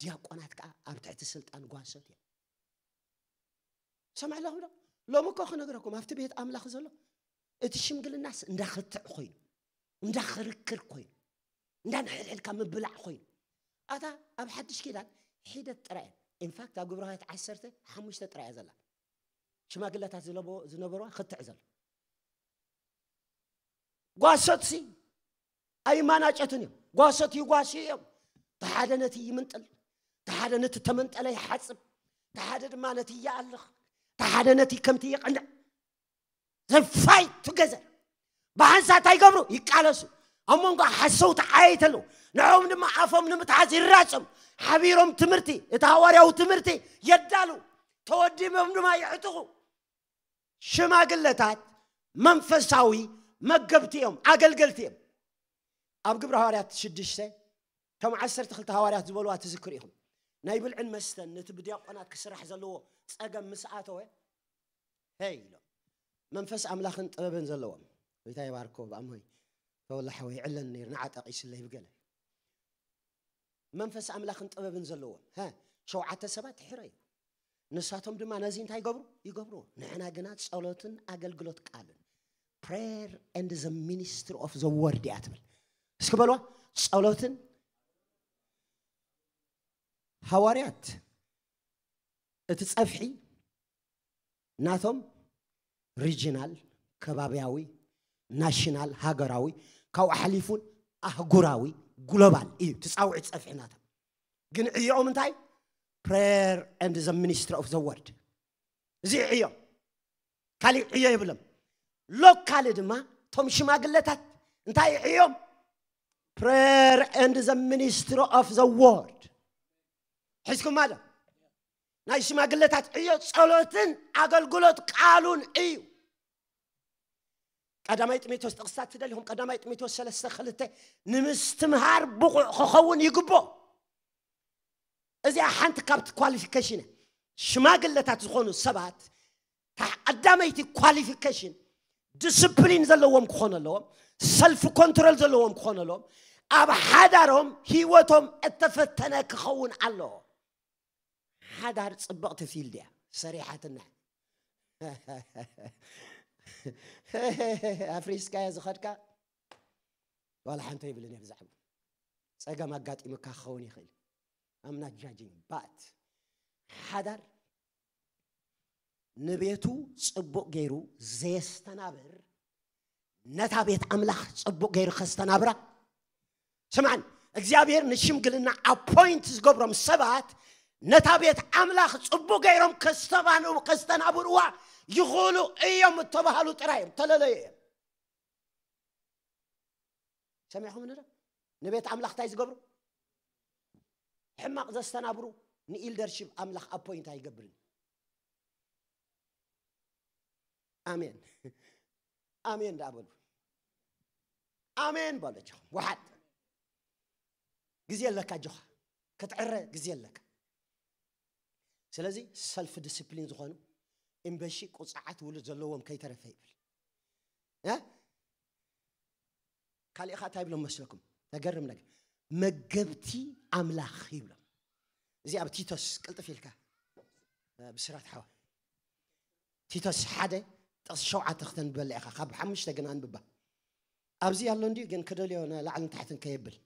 ዲያቆናት ከዓ ኣብ ትሕቲ ስልጣን ጓሶት እዮም። ሰምዕ ኣለኹም ዶ? ሎሚ እኮ ክነግረኩም ኣብቲ ቤት ኣምላኽ ዘሎ እቲ ሽምግልናስ እንዳክትዕ ኮይኑ፣ እንዳክርክር ኮይኑ፣ እንዳንሕድሕድካ ምብላዕ ኮይኑ። ኣታ ኣብ ሓድሽ ኪዳን ሒደት ጥራይ እየን። ኢንፋክት ኣብ ግብረ ሃዋርያት ዓሰርተ ሓሙሽተ ጥራይ እያ ዘላ። ሽማግለታት ዝለቦ-፣ ዝነበርዋ ክትዕ ዘሎ። ጓሶትሲ ኣይማናጨቱን እዮም። ጓሶት ይጓስዩ እዮም። ተሓደ ነቲ ይምንጥል፣ ተሓደ ነቲ ተመንጠለ ይሓጽብ፣ ተሓደ ድማ ነቲ ይኣልኽ፣ ተሓደ ነቲ ከምቲ ይቕንዕ። They fight together። ብሓንሳብ እንታይ ይገብሩ? ይቃለሱ። ኣብ መንጎ ሓሰውቲ ዓየይቲ ኣለዉ። ንዕኦም ድማ ኣፎም ንምትሓዝ ይራጸሙ። ሓቢሮም ትምህርቲ፣ እቲ ሃዋርያዊ ትምህርቲ የዳሉ። ተወዲቦም ድማ ይዕጥቑ። ሽማግለታት መንፈሳዊ መገብቲ እዮም፣ ኣገልገልቲ እዮም። ኣብ ግብረ ሃዋርያት ሽዱሽተ፣ እቶም ዓሰርተ ክልተ ሃዋርያት ዝበልዋ ትዝክሩ ኢኹም። ናይ ብልዕን መስተን ነቲ ብዲያቆናት ክስራሕ ዘለዎ ጸገም ምስ ኣተወ፣ ሄይ ኢሎም። መንፈስ ኣምላኽን ጥበብን ዘለዎም፣ ጎይታ ይባርኮ፣ ብኣሞይ ተወላ ሓወይ ይዕለን ነይሩ፣ ንዓ ጠቒስለይ ብገለ። መንፈስ ኣምላኽን ጥበብን ዘለዎም፣ ሀ፣ ሸውዓተ ሰባት ሕረዩ። ንሳቶም ድማ ነዚ እንታይ ይገብሩ? ይገብሩ። ንሕና ግና ጸሎትን ኣገልግሎት ቃልን፣ prayer and the ministry of the word እያ ትብል። እስኪ በልዋ፣ ጸሎትን ሃዋርያት እቲ ጸፍሒ ናቶም ሪጂናል፣ ከባብያዊ፣ ናሽናል፣ ሃገራዊ፣ ካብኡ ሓሊፉን ኣህጉራዊ፣ ግሎባል እዩ እቲ ጻውዒት ጸፍሒ ናቶም። ግን ዕዮኦም እንታይ? Prayer and the ministry of the word። እዚ ዕዮ፣ ካሊእ ዕዮ የብሎም። ሎካሊ ድማ እቶም ሽማግለታት እንታይ ዕዮም? Prayer and the ministry of the word። ሒዝኩማ ዶ? ናይ ሽማግለታት ዕዮ ጸሎትን ኣገልግሎት ቃሉን እዩ። ቀዳማይ ጢሞቴዎስ ጥቕስታት ትደሊኹም፣ ቀዳማይ ጢሞቴዎስ ሰለስተ ክልተ፣ ንምስትምሃር ብቑዕ ክኸውን ይግብኦ። እዚኣ ሓንቲ ካብቲ ኳሊፊኬሽን እያ። ሽማግለታት ዝኾኑ ሰባት፣ እታ ቀዳመይቲ ኳሊፊኬሽን ዲስፕሊን ዘለዎም ክኾኑ ኣለዎም፣ ሰልፍ ኮንትሮል ዘለዎም ክኾኑ ኣለዎም፣ ኣብ ሓዳሮም ህይወቶም እተፈተነ ክኸውን ኣለዎ። ሓዳር ጽብቕቲ ፊልድ እያ፣ ሰሪሓትና። ኣፍሪስካዮ ዝኸድካ ዋላ ሓንቲ የብልን እየ ብዛዕባ። ጸገም ኣጋጢሙካ ክኸውን ይኽእል። I'm not judging, but ሓዳር ንቤቱ ጽቡቕ ገይሩ ዘየስተናብር፣ ነታ ቤት ኣምላኽ ጽቡቕ ገይሩ ከስተናብራ። ስምዓን፣ እግዚኣብሔር ንሽምግልና ኣፖይንት ዝገብሮም ሰባት ነታ ቤት ኣምላኽ ጽቡቕ ገይሮም ከስተባንኡ-፣ ከስተናብርዋ ይኽእሉ እዮም እተባህሉ ጥራይ እዮም፣ ተለለዩ እዮም። ሰሚዕኹም እንዶ? ንቤት ኣምላኽ እንታይ ዝገብሩ? ሕማቕ ዘስተናብሩ ንኢልደርሺፕ ኣምላኽ ኣፖይንት ኣይገብርን። ኣሜን ኣሜን ደኣ በሉ። ኣሜን በሉ። ኣጆኹም ወሓድ ግዜ ኣለካ፣ ኣጆኻ ክትዕረ ግዜ ኣለካ። ስለዚ ሰልፍ ዲስፕሊን ዝኾኑ እምበሺ ቁፅዓት ውሉድ ዘለዎም ከይተረፈ ይብል። እ? ካሊእ ኸዓ እንታይ ይብሎም መስለኩም? ተገርም ነገር፣ መገብቲ ኣምላኽ ይብሎም። እዚ ኣብ ቲቶስ ቅልጥፍ ኢልካ፣ እ፣ ብስራት ሓዋ፣ ቲቶስ ሓደ ጥቕሲ ሸውዓተ ክተንብበላ ኢኻ። ካብ ሓሙሽተ ግን ኣንብባ። ኣብዚ ኣሎ እንድዩ፣ ግን ክደልዮ ንላዕልን ታሕትን ከየብል።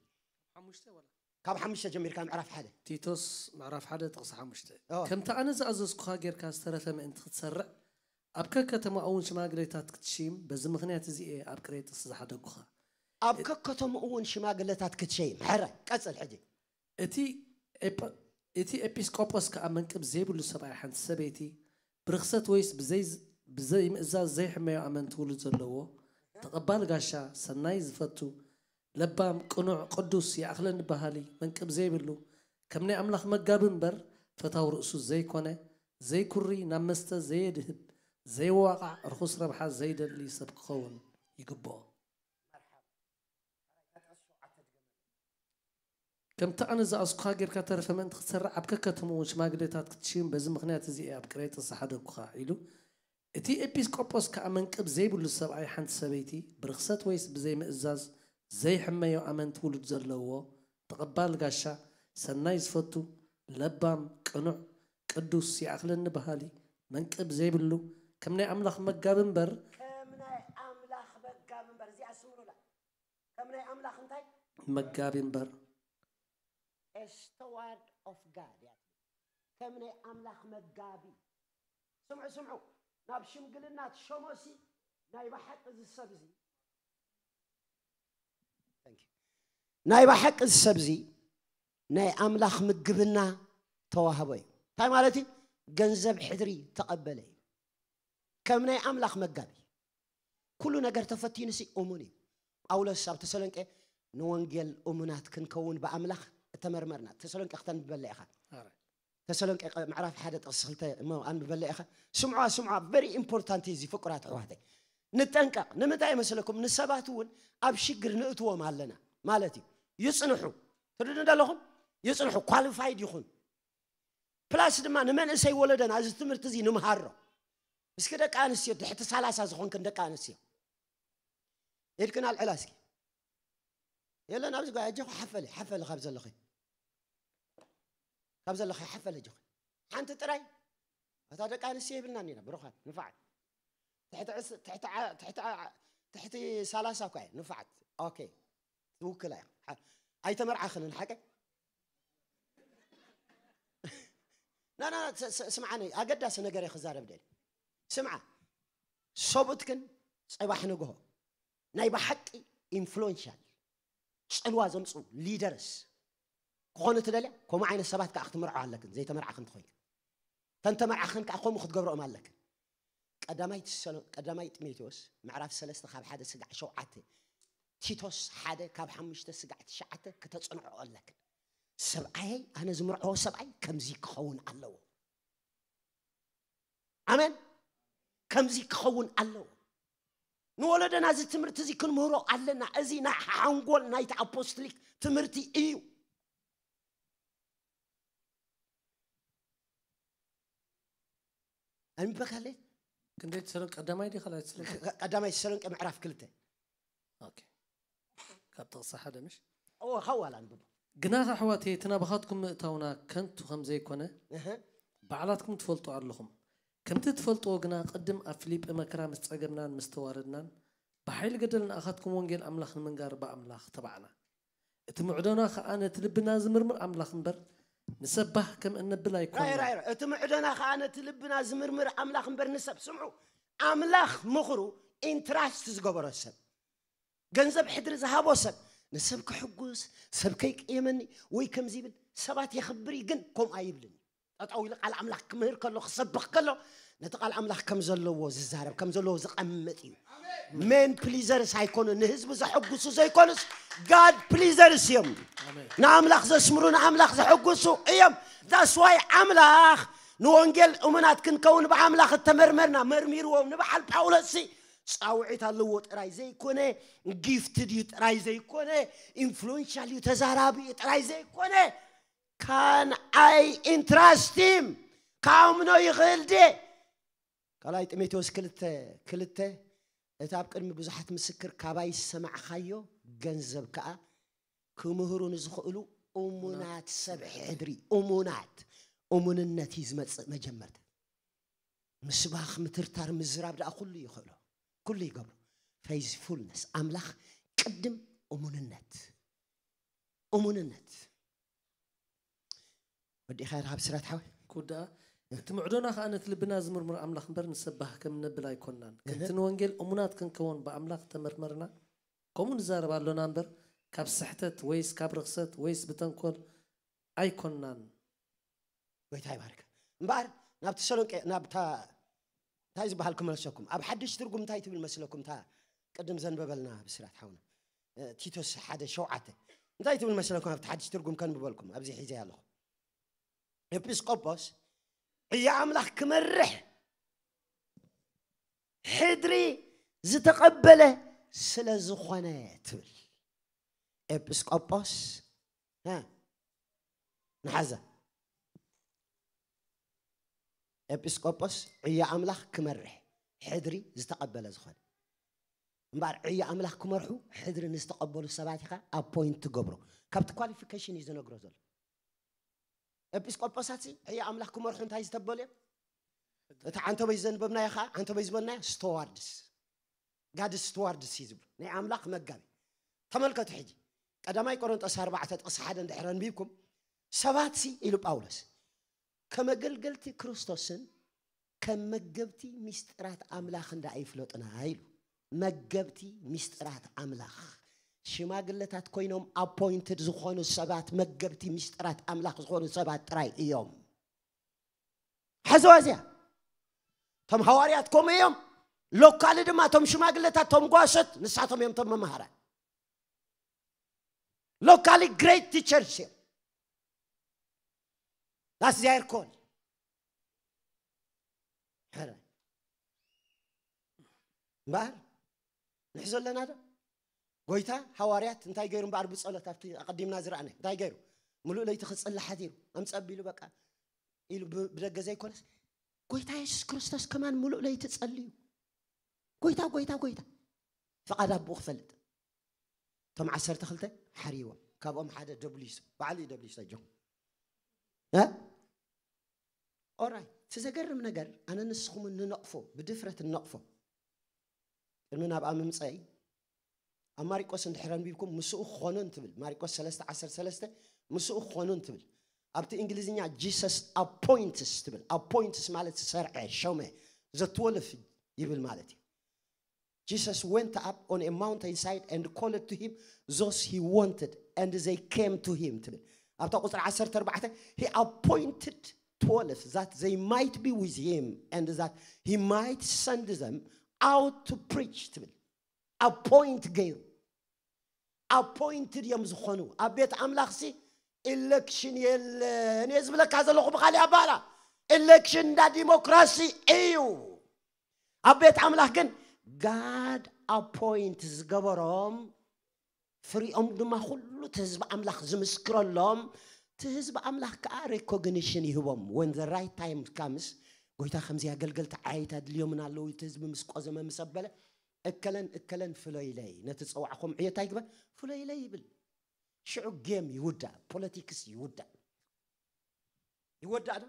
ካብ ሓሙሽተ ጀሚርካ ምዕራፍ ሓደ። ቲቶስ ምዕራፍ ሓደ ጥቕሲ ሓሙሽተ። ኦ። ከምቲ ኣነ ዝኣዘዝኩኻ ጌርካ ዝተረፈ ምእንቲ ክትሰርዕ፣ ኣብ ከከተማኡ እውን ሽማግሌታት ክትሽይም፣ በዚ ምኽንያት እዚ እየ ኣብ ቅሬጥስ ዝሓደግኩኻ። ኣብ ከከተማኡ እውን ሽማግሌታት ክትሸይም። ሕረ፣ ቀጽል ሕጂ። እቲ ኤጳ-፣ እቲ ኤጲስቆጶስ ከኣ መንቅብ ዘይብሉ ሰብኣይ ሓንቲ ሰበይቲ ብርኽሰት ወይስ ብዘይ-፣ ብዘይምእዛዝ ዘይሕመዮ ኣመንቲ ውሉድ ዘለዎ፣ ተቐባሊ ጋሻ፣ ሰናይ ዝፈቱ፣ ለባም፣ ቅኑዕ፣ ቅዱስ፣ ይኣኽለኒ በሃሊ፣ መንቅብ ዘይብሉ፣ ከም ናይ ኣምላኽ መጋቢ እምበር ፈታዊ ርእሱ ዘይኮነ፣ ዘይኩሪ፣ ናብ መስተ ዘየድህብ፣ ዘይዋቓዕ፣ ርኹስ ረብሓ ዘይደሊ ሰብ ክኸውን ይግብኦ። ከምቲ ኣነ ዝኣዝኩኻ ጌርካ ተረፈ ምእንቲ ክትሰርዕ፣ ኣብ ከከተምኡ እውን ሽማግሌታት ክትሽይም፣ በዚ ምኽንያት እዚ እየ ኣብ ቅሬጥስ ዝሓደግኩኻ ኢሉ። እቲ ኤጲስቆጶስ ከኣ መንቅብ ዘይብሉ ሰብኣይ ሓንቲ ሰበይቲ ብርኽሰት ወይስ ብዘይምእዛዝ ዘይሕመዮ ኣመንቲ ውሉድ ዘለዎ፣ ተቐባሊ ጋሻ፣ ሰናይ ዝፈቱ፣ ለባም፣ ቅኑዕ፣ ቅዱስ፣ ይኣኽለኒ በሃሊ፣ መንቅብ ዘይብሉ፣ ከም ናይ ኣምላኽ መጋቢ እምበር፣ ከም ናይ ኣምላኽ መጋቢ እምበር፣ እዚኣ ስምሩላ። ከም ናይ ኣምላኽ እንታይ? መጋቢ እምበር። A steward of God እያ። ከም ናይ ኣምላኽ መጋቢ። ስምዑ፣ ስምዑ። ናብ ሽምግልና ትሸሞሲ ናይ ብሓቂ እዚ ሰብ እዚ። Thank you። ናይ ብሓቂ እዚ ሰብ እዚ ናይ ኣምላኽ ምግብና ተዋህቦ እዩ። እንታይ ማለት እዩ? ገንዘብ ሕድሪ ተቐበለ እዩ። ከም ናይ ኣምላኽ መጋቢ። ኩሉ ነገር ተፈቲኑ ሲ እሙን እዩ። ጳውሎስ ኣብ ተሰሎንቄ ንወንጌል እሙናት ክንከውን ብኣምላኽ እተመርመርና። ተሰሎንቄ ክተንብበላ ኢኻ። ኣረ። ተሰሎንቄ ቐ-፣ ምዕራፍ ሓደ ጥቕሲ ክልተ እሞ ኣንብበላ ኢኻ። ስምዑዋ፣ ስምዑዋ። Very important እዩ እዚ ፍቁራት ኣሕዋተይ። ንጠንቀቕ። ንምንታይ ይመስለኩም? ንሰባት እውን ኣብ ሽግር ንእትዎም ኣለና ማለት እዩ። ይጽንሑ። ትርድኡ ኣለኹም? ይጽንሑ። ኳሊፋይድ ይኹን። ፕላስ ድማ ንመንእሰይ ወለደና እዚ ትምህርቲ እዚ ንምሃሮ። እስኪ ደቂ ኣንስትዮ ትሕቲ ሰላሳ ዝኾንክን ደቂ ኣንስትዮ ኢድክን ኣልዕላ እስኪ። የለን ኣብዚ ጓ-፣ ኣጆኺ ሓፈሊ፣ ሓፈሊ ካብ ዘለኺ። ካብ ዘለኺ ሓፈሊ ኣጆኺ። ሓንቲ ጥራይ። እታ ደቂ ኣንስትዮ ይብልና እንዲና ብሩኻት፣ ንፋዓት። ትሕቲ ዕስ-፣ ትሕቲ ዓ-፣ ትሕቲ ዓ-፣ ትሕቲ ሰላሳ እኳ እየ፣ ንፋዓት። ኦኬ። ትውክላ እያ። ሓ-፣ ኣይተመርዓኽንን ሓቀይ? ና፣ ና፣ ስ-፣ ስ-፣ ስምዓኒ፣ ኣገዳሲ ነገር እየ ክዛረብ ደልየ። ስምዓ፣ ሰብኡትክን ጽባሕ ንግሆ ናይ ብሓቂ ኢንፍሉዌንሻል ጽልዋ ዘምጽኡ ሊደርስ ክኾኑ ትደልያ? ከምኡ ዓይነት ሰባት ከኣ ክትምርዖ ኣለክን፣ ዘይተመርዓኽን ትኾይንክን። ተን ተመርዓኽን ከኣ ከምኡ ክትገብርኦም ኣለክን። ቀዳማይ ተሰሎ-፣ ቀዳማይ ጢሞቴዎስ ምዕራፍ ሰለስተ ካብ ሓደ ስጋዕ ሸውዓተ፣ ቲቶስ ሓደ ካብ ሓሙሽተ ስጋዕ ትሽዓተ ክተጽንዕኦ ኣለክን። ሰብኣየይ፣ ኣነ ዝምርዖ ሰብኣይ ከምዚ ክኸውን ኣለዎ። ኣሜን። ከምዚ ክኸውን ኣለዎ። ንወለደና እዚ ትምህርቲ እዚ ክንምህሮ ኣለና። እዚ ናይ ሓንጎል ናይቲ ኣፖስቶሊክ ትምህርቲ እዩ። ኣንብበካለይ? ክንደይ ተሰሎንቄ ቀዳማይ ድዩ ካልኣይ ተሰሎንቄ? ቀ-፣ ቀዳማይ ተሰሎንቄ ምዕራፍ ክልተ። ኦኬ። ካብ ጥቕሲ ሓደ ምሽ? እወ፣ ካብ ዋላ ኣንብቦ። ግናኸ ኣሕዋተይ፣ እቲ ናባኻትኩም ምእታውና ከንቱ ከም ዘይኮነ እህ። ባዕላትኩም ትፈልጡ ኣለኹም። ከምቲ ትፈልጥዎ ግና፣ ቅድም ኣብ ፊልጲ መከራ ምስ ጸገምናን ምስ ተዋረድናን፣ ብሓይሊ ገደል ንኣኻትኩም ወንጌል ኣምላኽ ንምንጋር ብኣምላኽ ተባዕና። እቲ ምዕዶና ኸኣ ነቲ ልብና ዝምርምር ኣምላኽ እምበር፣ ንሰብ ባህ ከም እነብል ኣይኮንና። ራይ፣ ራይ፣ ራይ። እቲ ምዕዶና ኸኣ ነቲ ልብና ዝምርምር ኣምላኽ እምበር ንሰብ። ስምዑ፣ ኣምላኽ ምኽሩ ኢንትራስት ዝገበሮ ሰብ፣ ገንዘብ ሕድሪ ዝሃቦ ሰብ፣ ንሰብ ክሕጉስ፣ ሰብ ከይቅየመኒ ወይ ከምዚ ይብል፣ ሰባት የኽብር እዩ፣ ግን ከምኡ ኣይብልን። ጠጠው ኢሉ ቃል ኣምላኽ ክምህር ከሎ፣ ክሰብኽ ከሎ፣ ነቲ ቃል ኣምላኽ ከም ዘለዎ ዝዛረብ፣ ከም ዘለዎ ዝቐምጥ እዩ። ሜን ፕሊዘርስ ኣይኮኑን፣ ንህዝቢ ዘሐጉሱ ዘይኮኑስ፣ ጋድ ፕሊዘርስ እዮም። ኣሜን። ንኣምላኽ ዘስምሩ፣ ንኣምላኽ ዘሐጉሱ እዮም። ዛስ ዋይ ኣምላኽ ንወንጌል እሙናት ክንከውን ብኣምላኽ እተመርመርና መርሚርዎም ንበዓል ጳውሎስ ሲ ፃውዒት ኣለዎ ጥራይ ዘይኮነ፣ ጊፍትድ እዩ ጥራይ ዘይኮነ፣ ኢንፍሉንሻል እዩ፣ ተዛራቢ እዩ ጥራይ ዘይኮነ፣ ካን ኣይ ኢንትራስቲም፣ ካምኖ ይኽእል ደ ካልኣይ ጢሞቴዎስ ክልተ ክልተ፣ እቲ ኣብ ቅድሚ ብዙሓት ምስክር ካባይ ዝሰማዕካዮ ገንዘብ ከኣ ክምህሩ ንዝኽእሉ እሙናት ሰብ ሕድሪ። እሙናት፣ እሙንነት እዩ ዝመጽእ መጀመርታ። ምስባኽ፣ ምትርታር፣ ምዝራብ ደኣ ኩሉ ይኽእሎ፣ ኩሉ ይገብሮ። ፌዝፉልነስ ኣምላኽ ቅድም እሙንነት፣ እሙንነት። ወዲኻ ርሃብ ስራት ሓወይ። ኩዳ እቲ ምዕዶና ከኣ ነቲ ልብና ዝምርምር ኣምላኽ እምበር ንሰባህ ከም ነብል ኣይኮንናን። ከምቲ ንወንጌል እሙናት ክንከውን ብኣምላኽ ተመርመርና፣ ከምኡ ንዛረብ ኣሎና እምበር ካብ ስሕተት ወይስ ካብ ርኽሰት ወይስ ብተንኮል ኣይኮንናን። ጎይታ ይባርክ። እምበኣር ናብ ተሰሎንቄ ናብታ እንታይ ዝበሃል ክመልሰኩም ኣብ ሓድሽ ትርጉም እንታይ ትብል መስለኩም? እታ ቅድም ዘንበበልና ብስራት ሓውና እ፣ ቲቶስ ሓደ ሸውዓተ እንታይ ትብል መስለኩም? ኣብቲ ሓድሽ ትርጉም ከንብበልኩም ኣብዚ ሒዘ ኣለኹ። ኤጲስቆጶስ ዕዮ ኣምላኽ ክመርሕ ሕድሪ ዝተቐበለ ስለ ዝኾነ ትብል። ኤጲስቆጶስ እ፣ ንሓዘ ኤጲስቆጶስ ዕዮ ኣምላኽ ክመርሕ ሕድሪ ዝተቐበለ ዝኾነ እምበኣር ዕዮ ኣምላኽ ክመርሑ ሕድሪ ንዝተቐበሉ ሰባት ኢኻ ኣፖይንት ትገብሮ። ካብቲ ኳሊፊኬሽን እዩ ዝነግሮ ዘሎ። ኤጲስቆጶሳት ሲ ዕዮ ኣምላኽ ክመርሑ እንታይ ዝተበሉ እዮም? እቲ ዓንተበይ ዘንበብናዮ ኸዓ ዓንተበይ ዝበልናዮ ስቶዋርድስ ጋድ ስቱዋርድስ እዩ ዝብሉ ናይ ኣምላኽ መጋቢ። ተመልከቱ ሕጂ ቀዳማይ ቆሮንጦስ ኣርባዕተ ጥቕሲ ሓደ እንድሕር ኣንቢብኩም ሰባት ሲ ኢሉ ጳውሎስ ከመገልገልቲ ክርስቶስን ከም መገብቲ ሚስጥራት ኣምላኽ እንዳ ኣይፍለጡና ኢሉ። መገብቲ ሚስጥራት ኣምላኽ ሽማግለታት ኮይኖም ኣፖይንትድ ዝኾኑ ሰባት መገብቲ ሚስጥራት ኣምላኽ ዝኾኑ ሰባት ጥራይ እዮም። ሓዘዋ እዚኣ እቶም ሃዋርያት ከምኡ እዮም። ሎካሊ ድማ እቶም ሽማግለታት እቶም ጓሶት ንሳቶም እዮም እቶም መምሃራን። ሎካሊ ግሬት ቲቸርስ እዮም። ዳስ ዚያር ኮል ሕረ እምበኣር ንሕዞ ኣለና ዶ? ጎይታ ሃዋርያት እንታይ ገይሩ እምበኣር ብጸሎት ኣብቲ ኣቐዲምና ዝረኣናዮ እንታይ ገይሩ? ምሉእ ለይቲ ክጽሊ ሓዲሩ ኣምጸ ኣቢሉ በቃ ኢሉ ብ- ብደገ ዘይኮነስ ጎይታ የሱስ ክርስቶስ ከማን ምሉእ ለይቲ ጸልዩ ጎይታ ጎይታ ጎይታ ፍቓድ ኣቦኡ ክፈልጥ እቶም ዓሰርተ ክልተ ሓርይዎም ካብኦም ሓደ ደብሊስ ባዕሉ እዩ ደብሊስ ኣጆኹም እ? ኦራይት እቲ ዘገርም ነገር ኣነ ንስኹም ንነቕፎ ብድፍረት ንነቕፎ ቅድሚ ናብኣ ምምፀኢ ኣብ ማሪቆስ እንድሕር ኣንቢብኩም ምስኡ ክኾኑ እንትብል ማሪቆስ ሰለስተ ዓሰርተ ሰለስተ ምስኡ ክኾኑ እንትብል ኣብቲ እንግሊዝኛ Jesus appoints ትብል appoints ማለት ዝሰርዐ ሾመ ዘትወልፍ ይብል ማለት እዩ Jesus went up on a mountainside and called to him those he wanted and they came to him ትብል ኣብታ ቁፅሪ ዓሰርተ ኣርባዕተ he appointed twelve that they might be with him and that he might send them out to preach ትብል ኣፖይንት ገይሩ ኣፖይንትድ እዮም ዝኾኑ ኣብ ቤት ኣምላኽ ሲ ኢሌክሽን የለን እየ ዝብለካ ዘለኹ ብኻሊእ ኣባህላ ኢሌክሽን እንዳ ዲሞክራሲ እዩ ኣብ ቤት ኣምላኽ ግን ጋድ ኣፖይንት ዝገበሮም ፍሪኦም ድማ ኩሉ እቲ ህዝቢ ኣምላኽ ዝምስክረሎም እቲ ህዝቢ ኣምላኽ ከዓ ሬኮግኒሽን ይህቦም when the right time comes ጎይታ ከምዚ ኣገልገልቲ ዓየት ኣድልዮምን ኣለዉ እቲ ህዝቢ ምስ ቆዘመ ምስ ኣበለ እከለን እከለን ፍለይለይ ነቲ ፀዋዕኹም ዕዮ እንታይ ግበር ፍለይለይ ይብል ሽዑ ጌም ይውዳእ ፖለቲክስ ይውዳእ ይወዳእ ዶ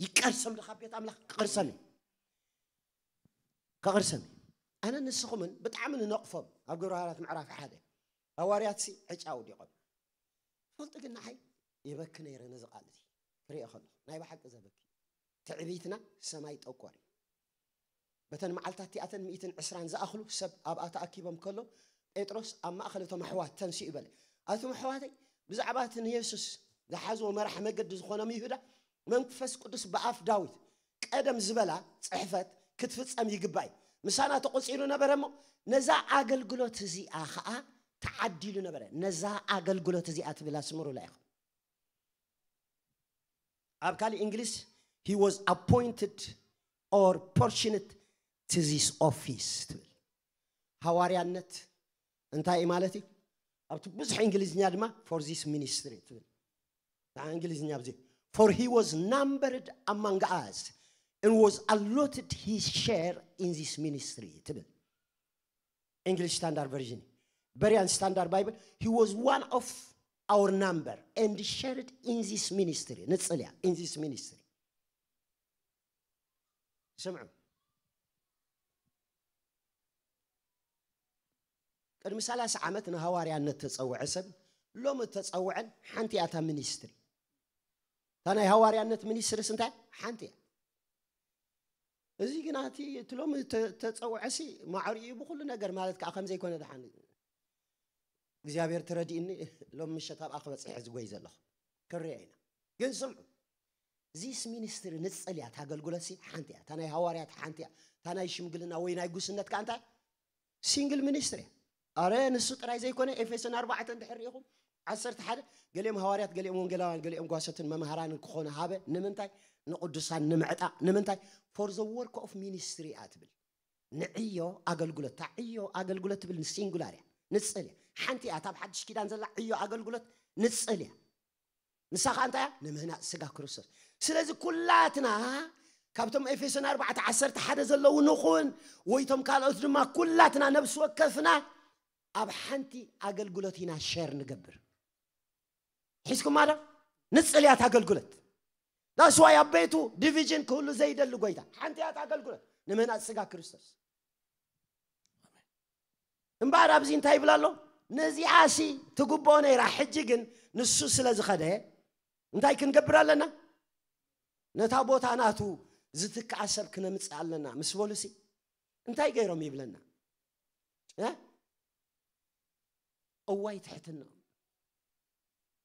ይቀርሰም ዶ ካብ ቤት ኣምላኽ ክቕርሰም እዩ ክቕርሰም እዩ ኣነ ንስኹምን ብጣዕሚ ንነቕፎም ኣብ ግብረ ሃዋርያት ምዕራፍ ሓደ ሃዋርያት ሲ ዕጫ ውዲቖም ፈልጡ ግን ንዓይ ይበኪ ነይረ ነዚ ቃል እዚ ክሪኦ ከለኹ ናይ ብሓቂ ዘበኪ ትዕቢትና ሰማይ ጠቆር እዩ በተን መዓልታት እቲኣተን ሚእትን ዕስራን ዝኣኽሉ ሰብ ኣብኣ ተኣኪቦም ከሎ ጴጥሮስ ኣብ ማእኸል እቶም ኣሕዋት ተንሲኡ በለ ኣቱም ኣሕዋተይ ብዛዕባ እቲ ንየሱስ ዝሓዝዎ መራሕ መገዲ ዝኾኖም ይሁዳ መንፈስ ቅዱስ ብኣፍ ዳዊት ቀደም ዝበላ ፅሕፈት ክትፍፀም ይግባእ እዩ ምሳና ተቆፂሩ ነበረ እሞ ነዛ ኣገልግሎት እዚኣ ከዓ ተዓዲሉ ነበረ ነዛ ኣገልግሎት እዚኣ ትብል ኣስምሩላ ኢኹም ኣብ ካልእ እንግሊዝ He was appointed or portioned to this office ትብል። ሃዋርያነት እንታይ እዩ ማለት እዩ? ኣብቲ ብዙሕ እንግሊዝኛ ድማ for this ministry ትብል። እንግሊዝኛ ኣብዚ for he was numbered among us and was allotted his share in this ministry ትብል። English Standard Version። Berean Standard Bible, he was one of our number and shared in this ministry. ንጽልያ in this ministry። ስምዑ። ቅድሚ ሰላሳ ዓመት ንሃዋርያነት ተጸውዐ ሰብ ሎሚ ተጸውዐን ሓንቲ እያ እታ ሚኒስትሪ። እታ ናይ ሃዋርያነት ሚኒስትሪስ እንታይ ሓንቲ እያ። እዚ ግና እቲ እቲ ሎሚ ተ- ተጸውዐሲ ማዕሪኡ ብኩሉ ነገር ማለት ከዓ ከም ዘይኮነ ድሓን እግዚኣብሔር ተረዲእኒ ሎም ምሸት ኣብኣ ክበፅሕ ዝጎይ ዘለኹ ክርያ ኢና። ግን ስምዑ፣ ዚስ ሚኒስትሪ ንፅል እያ። እታ ኣገልግሎት ሲ ሓንቲ እያ። እታ ናይ ሃዋርያት ሓንቲ እያ። እታ ናይ ሽምግልና ወይ ናይ ጉስነት ከዓ እንታይ ሲንግል ሚኒስትሪ እያ። ኣረ ንሱ ጥራይ ዘይኮነ ኤፌሶን ኣርባዕተ እንድሕር ርኢኹም ዓሰርተ ሓደ ገሊኦም ሃዋርያት፣ ገሊኦም ወንጌላውያን፣ ገሊኦም ጓሶትን መምሃራንን ክኾኑ ሃበ። ንምንታይ? ንቅዱሳን ንምዕጣ። ንምንታይ? For the work of ministry እያ ትብል። ንዕዮ ኣገልግሎት። እታ ዕዮ ኣገልግሎት ትብል ንሲንጉላር እያ፣ ንፅል እያ። ሓንቲ እያ እታ ኣብ ሓድሽ ኪዳን ዘላ ዕዮ ኣገልግሎት ንፅል እያ። ንሳ ከዓ እንታይ እያ? ንምህናፅ ስጋ ክርስቶስ። ስለዚ ኩላትና ካብቶም ኤፌሶን ኣርባዕተ ዓሰርተ ሓደ ዘለዉ ንኹን ወይቶም ካልኦት ድማ ኩላትና ነብሲ ወከፍና ኣብ ሓንቲ ኣገልግሎት ኢና ሸር ንገብር። ሒዝኩማ ዶ? ንፅል እያ እታ ኣገልግሎት። ዳስዋይ ኣብ ቤቱ ዲቪዥን ክህሉ ዘይደሊ ጎይታ ሓንቲ እያ እታ ኣገልግሎት ንምህናፅ ስጋ ክርስቶስ። እምበኣር ኣብዚ እንታይ ይብል ኣሎ? ነዚኣ ሲ ትግብኦ ነይራ፣ ሕጂ ግን ንሱ ስለ ዝኸደ እንታይ ክንገብር ኣለና? ነታ ቦታ ናቱ ዝትክኣ ሰብ ክነምፅእ ኣለና ምስ በሉ ሲ እንታይ ገይሮም ይብለና? እ? እዋይ ትሕትንኦም።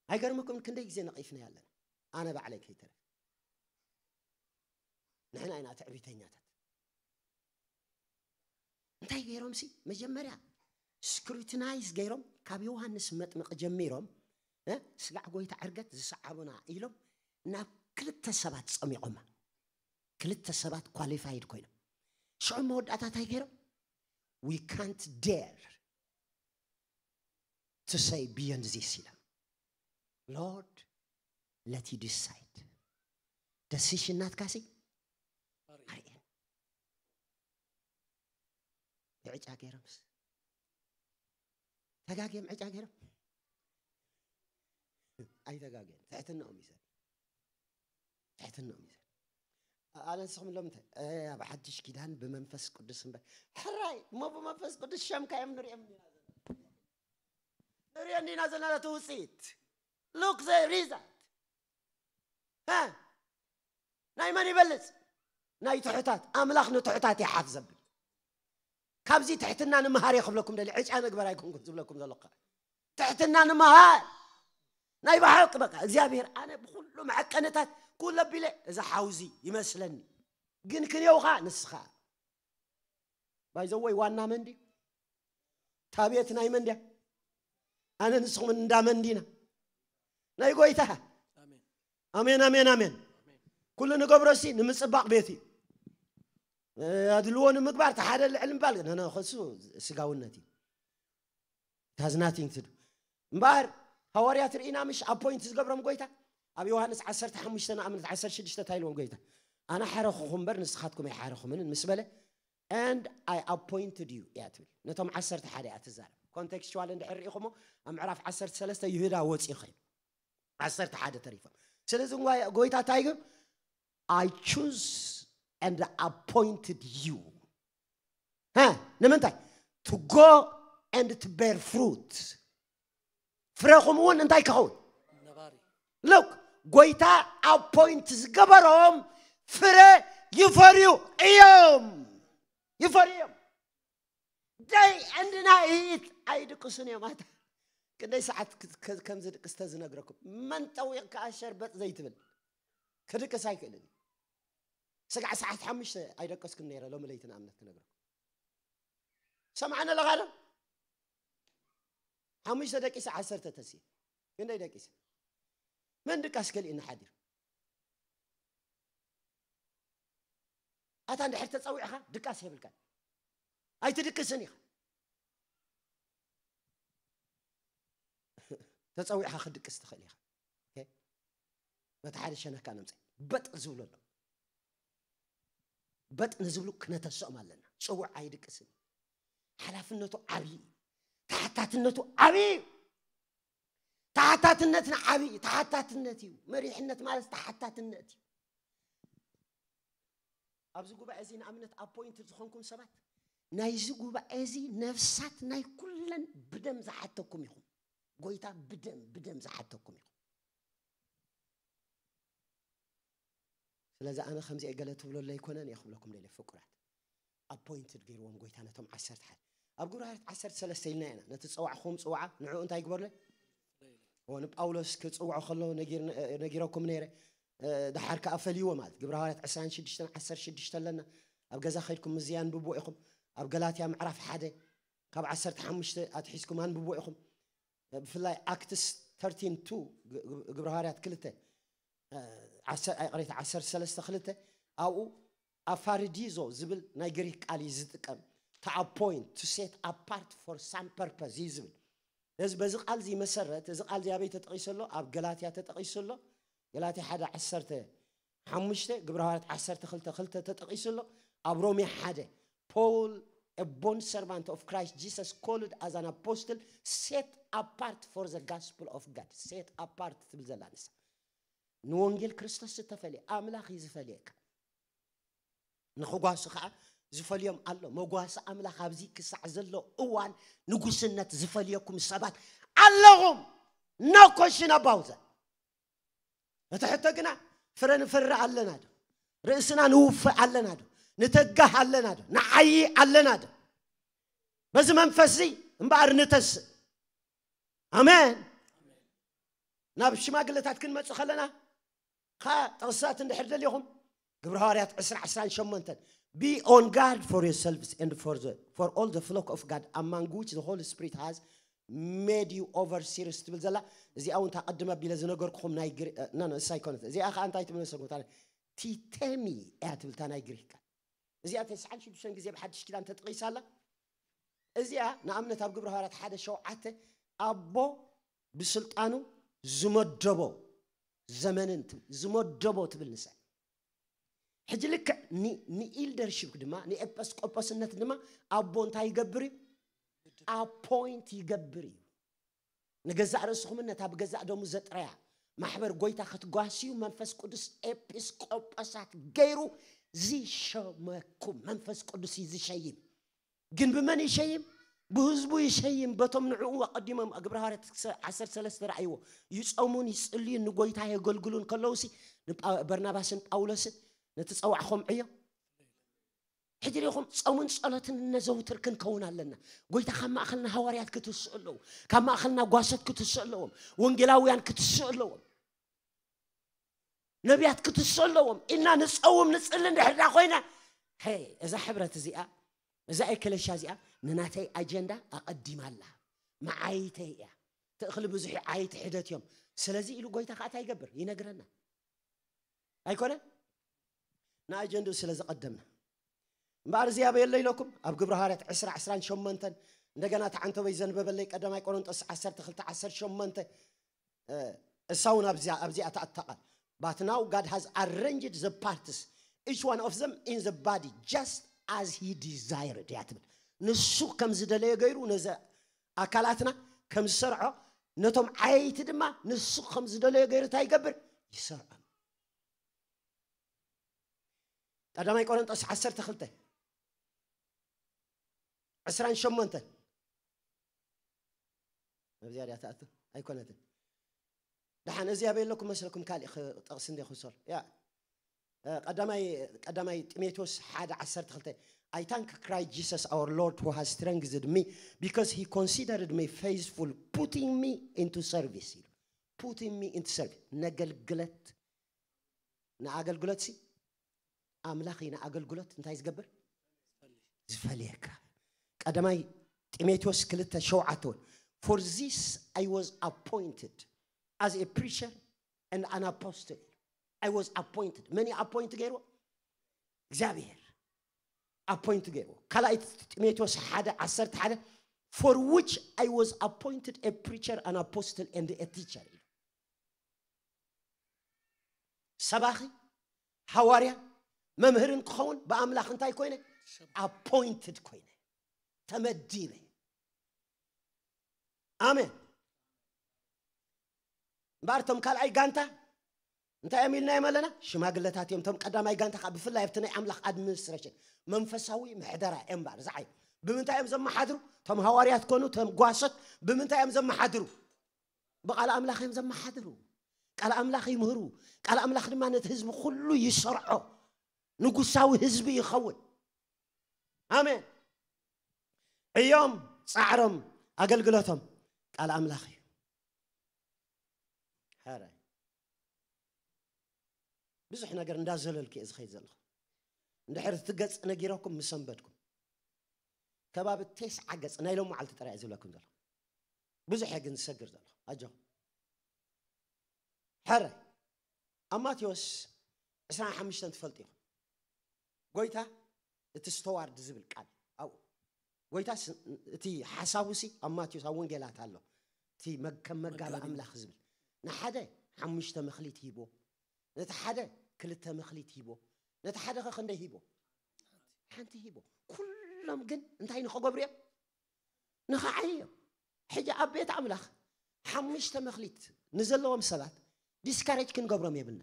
ኣይገርመኩም? ክንደይ ግዜ ነቒፍና ኣለና። ኣነ ባዕለይ ከይተረፍ ንሕና ኢና ትዕቢተኛታት። እንታይ ገይሮም ሲ መጀመርያ ስክሩቲናይዝ ገይሮም ካብ ዮሃንስ መጥምቕ ጀሚሮም እ፣ ስጋዕ ጎይታ ዕርገት ዝሰዓቡና ኢሎም ናብ ክልተ ሰባት ጸሚቖማ። ክልተ ሰባት ኳሊፋይድ ኮይኖም ሽዑ መወዳእታ እንታይ ገይሮም? We can't dare to say beyond this ኢሎም። Lord, let you decide። ደሲሽን ናትካ ሲ ኣርእየን። ብዕጫ ገይሮምስ ተጋግዮም ዕጫ ገይሮም ኣይተጋግዮም። ትሕትናኦም ይዘር ትሕትናኦም ይዘር ኣነ ንስኹም ሎም እንታይ ኣብ ሓድሽ ኪዳን ብመንፈስ ቅዱስ እምበር ሕራይ እሞ ብመንፈስ ቅዱስ ሸምካ እዮም ንሪኦም ንሪኦ እንዲና ዘለና እቲ ውፅኢት። Look the result። እ? ናይ መን ይበልፅ? ናይ ትሑታት። ኣምላኽ ንትሑታት ይሓፍ ዘብል። ካብዚ ትሕትና ንምሃር እየ ክብለኩም ደሊ ዕጫ ንግበር ኣይኮንኩን ዝብለኩም ዘለኹ። ትሕትና ንምሃር ናይ ብሓቂ በቃ እግዚኣብሔር ኣነ ብኩሉ መዐቀንታት ኩሉ ኣቢለ እዛ ሓውዚ ይመስለኒ ግን ክንየውኻ ንስኻ ባይዘወይ ዋና መን ድዩ? እታ ቤት ናይ መን ድያ? ኣነ ንስኹም እንዳ መን ዲና? ናይ ጎይታ። ኣሜን። ኣሜን ኣሜን ኣሜን። ኩሉ ንገብሮ ሲ ንምፅባቕ ቤት እዩ። ኣድልዎ ንምግባር እቲ ሓደ ልዕል ምባል ነነ ከሱ ስጋውነት እዩ። It has nothing to do እምበኣር ሃዋርያት ርኢና ምሽ ኣፖይንት ዝገብሮም ጎይታ ኣብ ዮሃንስ ዓሰርተ ሓሙሽተ ንኣብነት ዓሰርተ ሽዱሽተ እንታይ ኢልዎም ጎይታ ኣነ ሓረኹኹም እምበር ንስኻትኩም ኣይሓረኹምንን ምስ በለ and I appointed you እያ ትብል። ነቶም ዓሰርተ ሓደ እያ ትዛረብ። ኮንቴክስቹዋል እንድሕር ርኢኹሞ ኣብ ምዕራፍ ዓሰርተ ሰለስተ ይሁዳ ወፂኡ ኸይኑ ዓሰርተ ሓደ ተሪፎም። ስለዚ እዋ ጎይታ እንታይ ግን I choose and appointed you ሀ ንምንታይ to go and to bear fruit ፍረኹም እውን እንታይ ክኸውን ነባሪ look ጎይታ ኣፖይንት ዝገበሮም ፍረ ይፈርዩ እዮም ይፈርዩ እዮም። Day and night ኣይድቅሱን እዮም ኣታ ክንደይ ሰዓት ከም ዝድቅስ ተዝነግረኩም መን ጠዊቕካ ሸርበጥ ዘይትብል ክድቅስ ኣይክእልን እዩ። ስጋዕ ሰዓት ሓሙሽተ ኣይደቀስኩን ነይረ ሎሚ ለይቲ ንኣብነት ክነግረኩም ሰምዓኒ ኣለኻ ዶ ሓሙሽተ ደቂሰ ዓሰርተ ተስየ ክንደይ ደቂሰ መን ድቃስ ከሊእኒ ሓዲሩ ኣታ እንድሕር ተጸዊዕኻ ድቃስ የብልካ። ኣይትድቅስን ኢኻ። ተጸዊዕኻ ክትድቅስ ትኽእል ኢኻ። ኦኬ? በቲ ሓደ ሸነካ ነምፀ በጥ ዝብሎ ኣሎ። በጥ ንዝብሉ ክነተስኦም ኣለና። ጽውዕ ኣይድቅስን። ሓላፍነቱ ዓብዪ እዩ። ተሓታትነቱ ዓብዪ እዩ። ተሓታትነትና ዓብዪ እዩ። ተሓታትነት እዩ። መሪሕነት ማለት ተሓታትነት እዩ። ኣብዚ ጉባኤ እዚ ንኣብነት ኣፖይንትድ ዝኾንኩም ሰባት ናይዚ ጉባኤ እዚ ነፍሳት ናይ ኩለን ብደም ዝሓተኩም ኢኹም። ጎይታ ብደም ብደም ዝሓተኩም ኢኹም። ስለዚ ኣነ ከምዚ ገለ ትብሎ ኣይኮነን እየ ክብለኩም ደለ ፍቁራት ኣፖይንትድ ገይርዎም ጎይታ ነቶም ዓሰርተ ሓደ ኣብ ግብረ ሃዋርያት ዓሰርተ ሰለስተ ኢልና ኢና ነቲ ዝፀዋዕኹም ፅዋዓ ንዕኡ እንታይ ይግበርለ ንጳውሎስ ክፅውዖ ከሎ ነጊረኩም ነይረ። ድሓር ከዓ ፈልይዎ ማለት ግብረ ሃዋርያት ዕስራን ሽዱሽተን ዓሰርተ ሽዱሽተ ኣለና። ኣብ ገዛ ከይድኩም ምዚ ኣንብብዎ ኢኹም። ኣብ ገላትያ ምዕራፍ ሓደ ካብ ዓሰርተ ሓሙሽተ ኣትሒዝኩም ኣንብብዎ ኢኹም። ብፍላይ ኣክትስ ተርቲን ቱ ግብረ ሃዋርያት ክልተ ይቕሬታ ዓሰርተ ሰለስተ ክልተ ኣብኡ ኣፋርዲዞ ዝብል ናይ ግሪክ ቃል እዩ ዝጥቀም። To appoint, to set apart for some purpose እዩ ዝብል። እዚ በዚ ቃል እዚ መሰረት እዚ ቃል እዚ ኣበይ ተጠቒሱ ኣሎ? ኣብ ገላትያ ተጠቒሱ ኣሎ። ገላትያ ሓደ ዓሰርተ ሓሙሽተ ግብረ ሃዋርያት ዓሰርተ ክልተ ክልተ ተጠቒሱ ኣሎ። ኣብ ሮሜ ሓደ Paul, a bond servant of Christ Jesus, called as an apostle, set apart for the gospel of God. Set apart ትብል ዘላ ንሳ ንወንጌል ክርስቶስ ዝተፈልየ ኣምላኽ እዩ ዝፈልየካ። ንኽጓሱ ከዓ ዝፈልዮም ኣሎ። መጓሲ ኣምላኽ ኣብዚ ክሳዕ ዘሎ እዋን ንጉስነት ዝፈልየኩም ሰባት ኣለኹም። No question about that። እቲ ሕቶ ግና ፍረ ንፈሪ ኣለና ዶ? ርእስና ንውፍእ ኣለና ዶ? ንተጋህ ኣለና ዶ? ንዓዪ ኣለና ዶ? በዚ መንፈስ እዚ እምበኣር ንተስእ። ኣሜን። ናብ ሽማግለታት ክንመጽእ ከለና ካ ጥቕስታት እንድሕር ደሊኹም ግብረ ሃዋርያት ዕስራ ዕስራን ሸሞንተን Be on guard for yourselves and for the for all the flock of God among which the Holy Spirit has made you overseers ትብል ዘላ እዚኣ እውን ታቐድም ኣቢለ ዝነገርኩኹም ናይ ግሪ ና እሳ ኣይኮነት እዚኣ ከዓ እንታይ ትብል መሰልኩም ታዲያ ቲቴሚ እያ ትብል እታ ናይ ግሪክ ቃል እዚኣ ተስዓን ሽዱሽተን ግዜ ብሓድሽ ኪዳን ተጠቒሳ ኣላ እዚኣ ንኣብነት ኣብ ግብረ ሃዋርያት ሓደ ሸውዓተ ኣቦ ብስልጣኑ ዝመደቦ ዘመንን ዝመደቦ ትብል ንሳ ሕጂ ልክዕ ንኢልደርሽፕ ድማ ንኤጲስቆጶስነት ድማ ኣቦ እንታይ ይገብር እዩ ኣፖይንት ይገብር እዩ ንገዛእ ርእስኹምን ነታ ብገዛእ ደሙ ዘጥረያ ማሕበር ጎይታ ክትጓስዩ መንፈስ ቅዱስ ኤጲስቆጶሳት ገይሩ ዝሸመኩም መንፈስ ቅዱስ እዩ ዝሸይም ግን ብመን ይሸይም ብህዝቡ ይሸይም በቶም ንዕኡ ኣቐዲሞም ግብረ ሃዋርያት ዓሰርተ ሰለስተ ረኣይዎ ይጸሙን ይጽልዩን ንጎይታ የገልግሉን ከለውሲ በርናባስን ጳውሎስን ነቲ ጸዋዕኹም ዕዮ ሕጂ ዲኹም ጾምን ጸሎትን ነዘውትር ክንከውን ኣለና። ጎይታ ካብ ማእኸልና ሃዋርያት ክትስእ ኣለዎ። ካብ ማእኸልና ጓሶት ክትስእ ኣለዎም። ወንጌላውያን ክትስእ ኣለዎም። ነቢያት ክትስእ ኣለዎም። ኢና ንጸውም ንጽሊ እንድሕር ኮይና ሄ እዛ ሕብረት እዚኣ እዛ ኤከለሻ እዚኣ ንናተይ ኣጀንዳ ኣቐዲማ ኣላ። መዓይተይ እያ። ትእኽሊ ብዙሕ ዓይቲ ሕደት እዮም። ስለዚ ኢሉ ጎይታ ከዓ እንታይ ይገብር ይነግረና። ኣይኮነ ንኣጀንድኡ ስለ ዘቐደምና እምበኣር እዚ ኣበየሎ ኢለኩም ኣብ ግብረ ሃዋርያት ዕስራ ዕስራን ሸሞንተን እንደገና ተዓንተበይ ዘንበበለይ ቀዳማይ ቆሮንጦስ ዓሰርተ ክልተ ዓሰርተ ሸሞንተ እሳ እውን ኣብዚኣ ኣብዚኣ ተኣታ ቃል But now God has arranged the parts each one of them in the body just as he desired እያ ትብል ንሱ ከም ዝደለየ ገይሩ ነዚ ኣካላትና ከም ዝሰርዖ ነቶም ዓየይቲ ድማ ንሱ ከም ዝደለዮ ገይሩ እንታይ ይገብር ይሰርዖም ቀዳማይ ቆሮንጦስ ዓሰርተ ክልተ ዕስራን ሸሞንተን ኣብዚኣ ድያ ትኣቱ ኣይኮነትን ደሓን እዚ ኣበይ ኣለኩም መስለኩም ካሊእ ጠቕሲ እንደ ክሶል ያ ቀዳማይ ቀዳማይ ጢሞቴዎስ ሓደ ዓሰርተ ክልተ I thank Christ Jesus our Lord who has strengthened me because he considered me faithful putting me into service ኢሉ putting me into service ነገልግለት ንኣገልግለት ሲ ኣምላኽ እዩ ንኣገልግሎት እንታይ ዝገብር ዝፈልየካ ቀዳማይ ጢሞቴዎስ ክልተ ሸውዓተ እውን for this I was appointed as a preacher and an apostle I was appointed መን እዩ ኣፖይንት ገይርዎ እግዚኣብሔር ኣፖይንት ገይርዎ። ካልኣይ ጢሞቴዎስ ሓደ ዓሰርተ ሓደ for which I was appointed a preacher, an apostle and a teacher ኢሉ። ሰባኺ፣ ሃዋርያ፣ መምህርን ክኸውን ብኣምላኽ እንታይ ኮይነ? ኣፖይንትድ ኮይነ፣ ተመዲበ። ኣሜን። እምበኣር እቶም ካልኣይ ጋንታ እንታይ እዮም ኢልናዮም ኣለና? ሽማግለታት እዮም። እቶም ቀዳማይ ጋንታ ከዓ ብፍላይ ኣብቲ ናይ ኣምላኽ ኣድሚኒስትሬሽን መንፈሳዊ ምሕደራ እዮም እምበኣር ዝዓዩ። ብምንታይ እዮም ዘመሓድሩ? እቶም ሃዋርያት ኮኑ እቶም ጓሶት ብምንታይ እዮም ዘመሓድሩ? ብቃል ኣምላኽ እዮም ዘመሓድሩ። ቃል ኣምላኽ ይምህሩ። ቃል ኣምላኽ ድማ ነቲ ህዝቢ ኩሉ ይሰርዖ። ንጉሳዊ ህዝቢ ይኸውን። ኣሜን። እዮም ጻዕሮም፣ ኣገልግሎቶም ቃል ኣምላኽ እዩ። ሕራይ ብዙሕ ነገር እንዳዘለልኩ እየ ዝኸይድ ዘለኹ። እንድሕር እቲ ገጽ ነጊረኩም ምሰንበድኩም። ከባቢ ተስዓ ገጽ ናይ ሎም መዓልቲ ጥራይ እየ ዝብለኩም ዘለኹ። ብዙሕ እየ ግን ዝሰግር ዘለኹ። ኣጆኹም። ሕራይ ኣብ ማቴዎስ ዕስራን ሓሙሽተን ትፈልጡ ኢኹም። ጎይታ እቲ ስቶዋርድ ዝብል ቃል ኣብኡ ጎይታ ስ- እቲ ሓሳቡ ሲ ኣብ ማቴዎስ ኣብ ወንጌላት ኣሎ። እቲ መግ- ከም መጋቢ ኣምላኽ ዝብል ንሓደ ሓሙሽተ መኽሊት ሂቦ፣ ነቲ ሓደ ክልተ መኽሊት ሂቦ፣ ነቲ ሓደ ኸ ክንደይ ሂቦ? ሓንቲ ሂቦ። ኩሎም ግን እንታይ ንኸገብሩ እዮም? ንኸዓይ እዮም። ሕጂ ኣብ ቤት ኣምላኽ ሓሙሽተ መኽሊት ንዘለዎም ሰባት ዲስካሬጅ ክንገብሮም የብልና።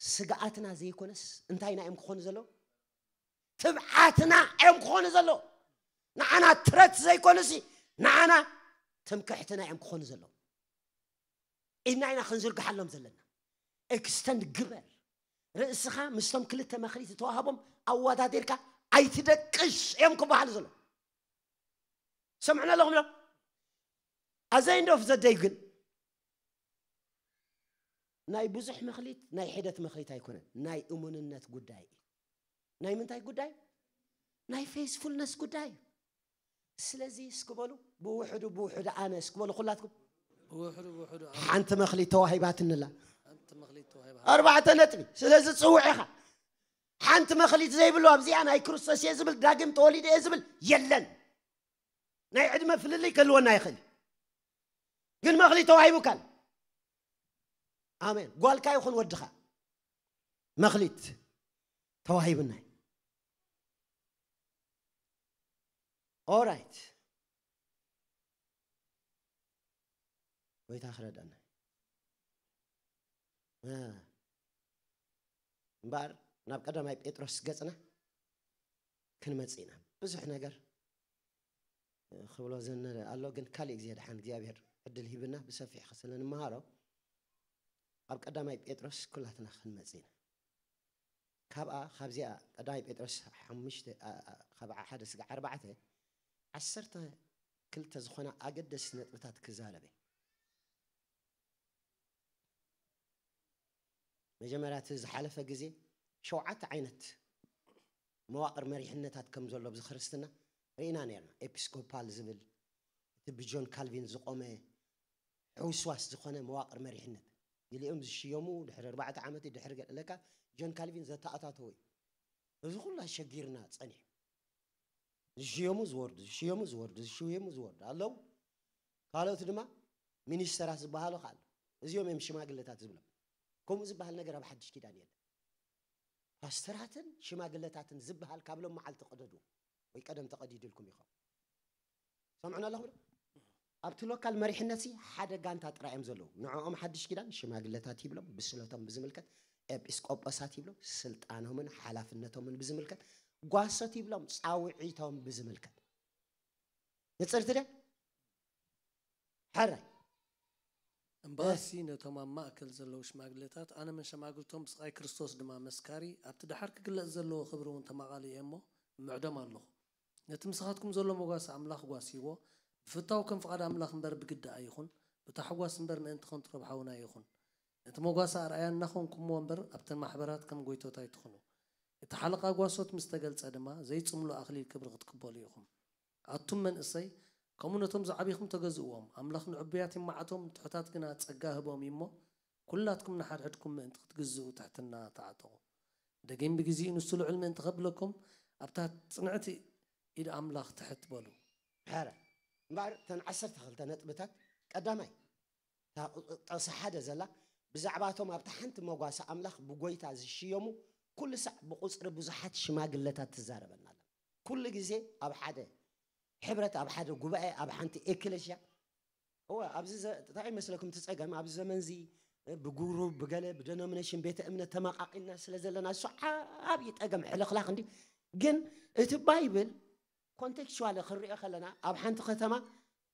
ስግኣትና ዘይኮነስ እንታይና እዮም ክኾኑ ዘለዉ? ትብዓትና እዮም ክኾኑ ዘለዉ። ንዓና ትረት ዘይኮኑሲ ንዓና ትምክሕትና እዮም ክኾኑ ዘለዉ። ኢድና ኢና ክንዝርግሓሎም ዘለና። ኤክስተንድ ግበር። ርእስኻ ምስቶም ክልተ መኽሊት ዝተዋህቦም ኣወዳዲርካ ኣይትደቅሽ እዮም ክበሃል ዘሎ። ሰምዕና ኣለኹም ዶ? ኣዘ ኤንድ ኦፍ ዘደይ ግን ናይ ብዙሕ መኽሊት ናይ ሒደት መኽሊት ኣይኮነን። ናይ እሙንነት ጉዳይ እዩ። ናይ ምንታይ ጉዳይ? ናይ ፌስፉልነስ ጉዳይ እዩ። ስለዚ እስኪ በሉ ብውሕዱ ብውሕዱ ኣነ እስኪ በሉ ኩላትኩም። ብውሕዱ ብውሕዱ ኣነ ሓንቲ መኽሊት ተዋሂባትንላ። ሓንቲ መኽሊት ተዋሂባ። ኣርባዕተ ነጥቢ። ስለዚ ጽውዕ ኢኻ። ሓንቲ መኽሊት ዘይብሉ ኣብዚኣ ናይ ክርስቶስ እየ ዝብል ዳግም ተወሊደ እየ ዝብል የለን። ናይ ዕድመ ፍልልይ ክህልወና ይኽእል እዩ። ግን መኽሊት ተዋሂቡካል። ኣሜን። ጓልካ ይኹን ወድኻ መኽሊት ተዋሂብናይ። ኦራይት ጎይታ ክረዳና እምበኣር ናብ ቀዳማይ ጴጥሮስ ገጽና ክንመጽእ ኢና። ብዙሕ ነገር ክብሎ ዘነ ኣሎ ግን ካልእ ግዜ ድሓን እግዚኣብሔር ዕድል ሂብና ብሰፊሕ ስለ ንምሃሮ ኣብ ቀዳማይ ጴጥሮስ ኩላትና ክንመጽእ ኢና። ካብኣ ካብዚኣ ቀዳማይ ጴጥሮስ ሓሙሽተ ካብ ሓደ ስጋ ኣርባዕተ ዓሰርተ ክልተ ዝኾና ኣገደስቲ ነጥብታት ክዛረበ። መጀመርያ እቲ ዝሓለፈ ግዜ ሸውዓተ ዓይነት መዋቕር መሪሕነታት ከም ዘሎ ኣብዚ ክርስትና ርኢና ነርና። ኤፒስኮፓል ዝብል እቲ ብጆን ካልቪን ዝቆመ ሕውስዋስ ዝኾነ መዋቕር መሪሕነት ገሊኦም ዝሽየሙ ድሕሪ ኣርባዕተ ዓመት ድሕሪ ገለካ ጆን ካልቪን ዘተኣታተወ እዩ። እዚ ኩሉ ኣሸጊርና ጸኒሑ። ዝሽየሙ ዝወርዱ ዝሽየሙ ዝወርዱ ዝሽየሙ ዝወርዱ ኣለዉ። ካልኦት ድማ ሚኒስተራት ዝበሃሉ ከ ኣሎ። እዚኦም እዮም ሽማግለታት ዝብሎም። ከምኡ ዝበሃል ነገር ኣብ ሓድሽ ኪዳን የለን። ፓስተራትን ሽማግለታትን ዝበሃል ካብ ሎም መዓልቲ ቅደዱ ወይ ቀደም ተቐዲድልኩም ይኸውን። ሰምዑና ኣለኹም ዶ? ኣብቲ ሎካል መሪሕነት ሲ ሓደ ጋንታ ጥራይ እዮም ዘለዉ። ንዕኦም ሓድሽ ኪዳን ሽማግለታት ይብሎም፣ ብስለቶም ብዝምልከት ኤጲስቆጶሳት ይብሎም፣ ስልጣኖምን ሓላፍነቶምን ብዝምልከት ጓሶት ይብሎም፣ ጻውዒቶም ብዝምልከት ንጽርቲ ደ ሓራይ እምበኣሲ ነቶም ኣብ ማእከል ዘለዉ ሽማግለታት ኣነ መሸማግልቶም ብስቓይ ክርስቶስ ድማ መስካሪ ኣብቲ ደሓር ክግለጽ ዘለዎ ክብሪ እውን ተማቓሊ እየ እሞ እምዕዶም ኣለኹ። ነቲ ምሳኻትኩም ዘሎ መጓሰ ኣምላኽ ጓስይዎ። ብፍታው ከም ፍቓድ ኣምላኽ እምበር ብግዲ ኣይኹን፣ ብታሕጓስ እምበር ምእንቲ ከንቱ ረብሓ እውን ኣይኹን። ነቲ መጓሰ ኣርኣያ እናኾንኩምዎ እምበር ኣብተን ማሕበራት ከም ጎይቶት ኣይትኹኑ። እቲ ሓለቓ ጓሶት ምስ ተገልጸ ድማ ዘይጽምሉ ኣኽሊል ክብሪ ክትቅበሉ ኢኹም። ኣቱም መንእሰይ፣ ከምኡ ነቶም ዝዓቢኹም ተገዝእዎም። ኣምላኽ ንዕቡያት ይመዓቶም፣ ንትሑታት ግና ጸጋ ህቦም እዩ እሞ፣ ኩላትኩም ንሓድሕድኩም ምእንቲ ክትግዝኡ ትሕትና ተዓጠቑ። ደጊም ብግዜኡ ንሱ ልዑል ምእንቲ ከብለኩም ኣብታ ጽንዕቲ ኢድ ኣምላኽ ትሕት በሉ። ሕረ እምበኣር እተን ዓሰርተ ክልተ ነጥብታት ቀዳማይ እታ ቁ- ጥቕሲ ሓደ ዘላ ብዛዕባቶም ኣብታ ሓንቲ መጓሰ ኣምላኽ ብጎይታ ዝሽየሙ ኩሉ ሳዕ ብቁፅሪ ብዙሓት ሽማግለታት ትዛረበና ኣላ። ኩሉ ግዜ ኣብ ሓደ ሕብረት፣ ኣብ ሓደ ጉባኤ፣ ኣብ ሓንቲ ኤክለሽያ እወ ኣብዚ እንታይ ይመስለኩም እቲ ፀገም ኣብዚ ዘመን እዚ ብጉሩብ ብገለ ብደኖሚኔሽን ቤተ እምነት ተመቃቂልና ስለ ዘለና እሱ ዓብዪ ጠገም ሕልኽላኽ እንዲ ግን እቲ ባይብል ኮንቴክስቹዋል ክንሪኦ ከለና ኣብ ሓንቲ ከተማ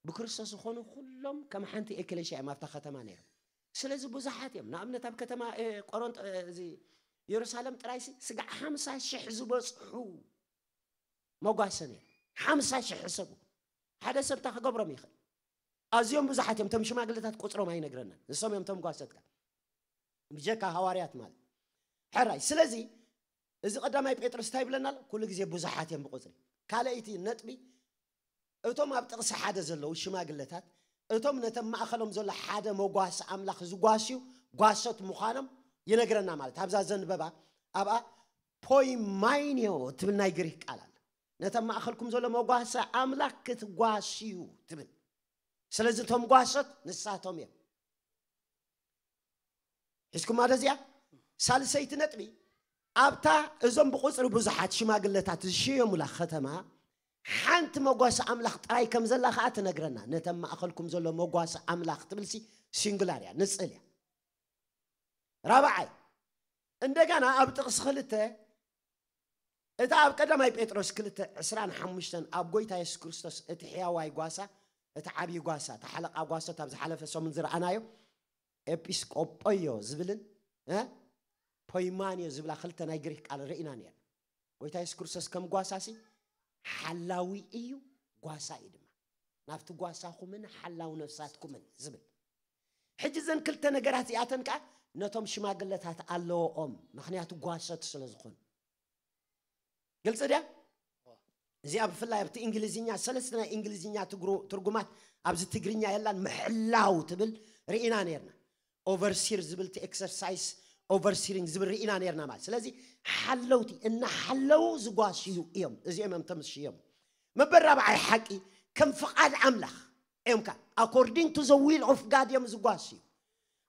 ብክርስቶስ ዝኾኑ ኩሎም ከም ሓንቲ ኤክሌሽያ እዮም ኣብታ ከተማ ነይሮም። ስለዚ ብዙሓት እዮም። ንኣብነት ኣብ ከተማ ቆሮንጦ እዚ ኢየሩሳሌም ጥራይሲ ስጋዕ ሓምሳ ሽሕ ዝበፅሑ መጓሰ ነይሩ። ሓምሳ ሽሕ ሕሰቡ። ሓደ ሰብ እንታይ ክገብሮም ይኽእል? ኣዝዮም ብዙሓት እዮም። እቶም ሽማግለታት ቁፅሮም ኣይነግረናን። ንሶም እዮም እቶም ጓሰትካ ብጀካ ሃዋርያት ማለት ሕራይ። ስለዚ እዚ ቀዳማይ ጴጥሮስ እንታይ ይብለና ኣሎ? ኩሉ ግዜ ብዙሓት እዮም ብቁፅሪ። ካልኣይቲ ነጥቢ እቶም ኣብ ጥቕሲ ሓደ ዘለዉ ሽማግለታት እቶም ነተን ማእኸሎም ዘሎ ሓደ መጓሲ ኣምላኽ ዝጓስዩ ጓሶት ምዃኖም ይነግረና። ማለት ኣብዛ ዘንበባ ኣብኣ ፖይማይንዮ እትብል ናይ ግሪክ ቃል ኣለ። ነተን ማእኸልኩም ዘሎ መጓሰ ኣምላኽ ክትጓስዩ ትብል። ስለዚ እቶም ጓሶት ንሳቶም እዮም። ሒዝኩማ ዶ እዚኣ? ሳልሰይቲ ነጥቢ ኣብታ እዞም ብቁፅሪ ብዙሓት ሽማግለታት ዝሽየሙላ ከተማ ሓንቲ መጓሲ ኣምላኽ ጥራይ ከም ዘላ ከዓ ትነግረና። ነተን ማእኸልኩም ዘሎ መጓሲ ኣምላኽ ትብልሲ ሲንጉላር እያ፣ ንፅል እያ። ራብዓይ እንደገና ኣብ ጥቕሲ ክልተ እታ ኣብ ቀዳማይ ጴጥሮስ ክልተ ዕስራን ሓሙሽተን ኣብ ጎይታ የሱስ ክርስቶስ እቲ ሕያዋይ ጓሳ እቲ ዓብዪ ጓሳ እቲ ሓለቓ ጓሶት ኣብ ዝሓለፈ ሰሙን ዝረኣናዮ ኤጲስቆጶዮ ዝብልን እ ፖይማንዮ ዝብላ ክልተ ናይ ግሪክ ቃል ርኢና ነርና። ጎይታ የሱስ ክርስቶስ ከም ጓሳሲ ሓላዊ እዩ፣ ጓሳ እዩ ድማ ናብቲ ጓሳኹምን ሓላው ነፍሳትኩምን ዝብል። ሕጂ እዘን ክልተ ነገራት እዚኣተን ከዓ ነቶም ሽማግለታት ኣለዎኦም፣ ምክንያቱ ጓሶት ስለ ዝኾኑ። ግልፂ ድያ? እዚኣ ብፍላይ ኣብቲ እንግሊዝኛ ሰለስተ ናይ እንግሊዝኛ ትግሩ- ትርጉማት ኣብዚ ትግርኛ የላን። ምሕላው ትብል ርኢና ነርና። ኦቨርሲር ዝብል እቲ ኤክሰርሳይስ ኦቨርሲሪንግ ዝብል ርኢና ነርና። ማለት ስለዚ ሓለውቲ እናሓለው ዝጓስዩ እዮም። እዚኦም እዮም ተምስሽዮም። መበል ራብዓይ ሓቂ ከም ፍቓድ ኣምላኽ እዮም። ካ according to the will of God እዮም ዝጓስዩ።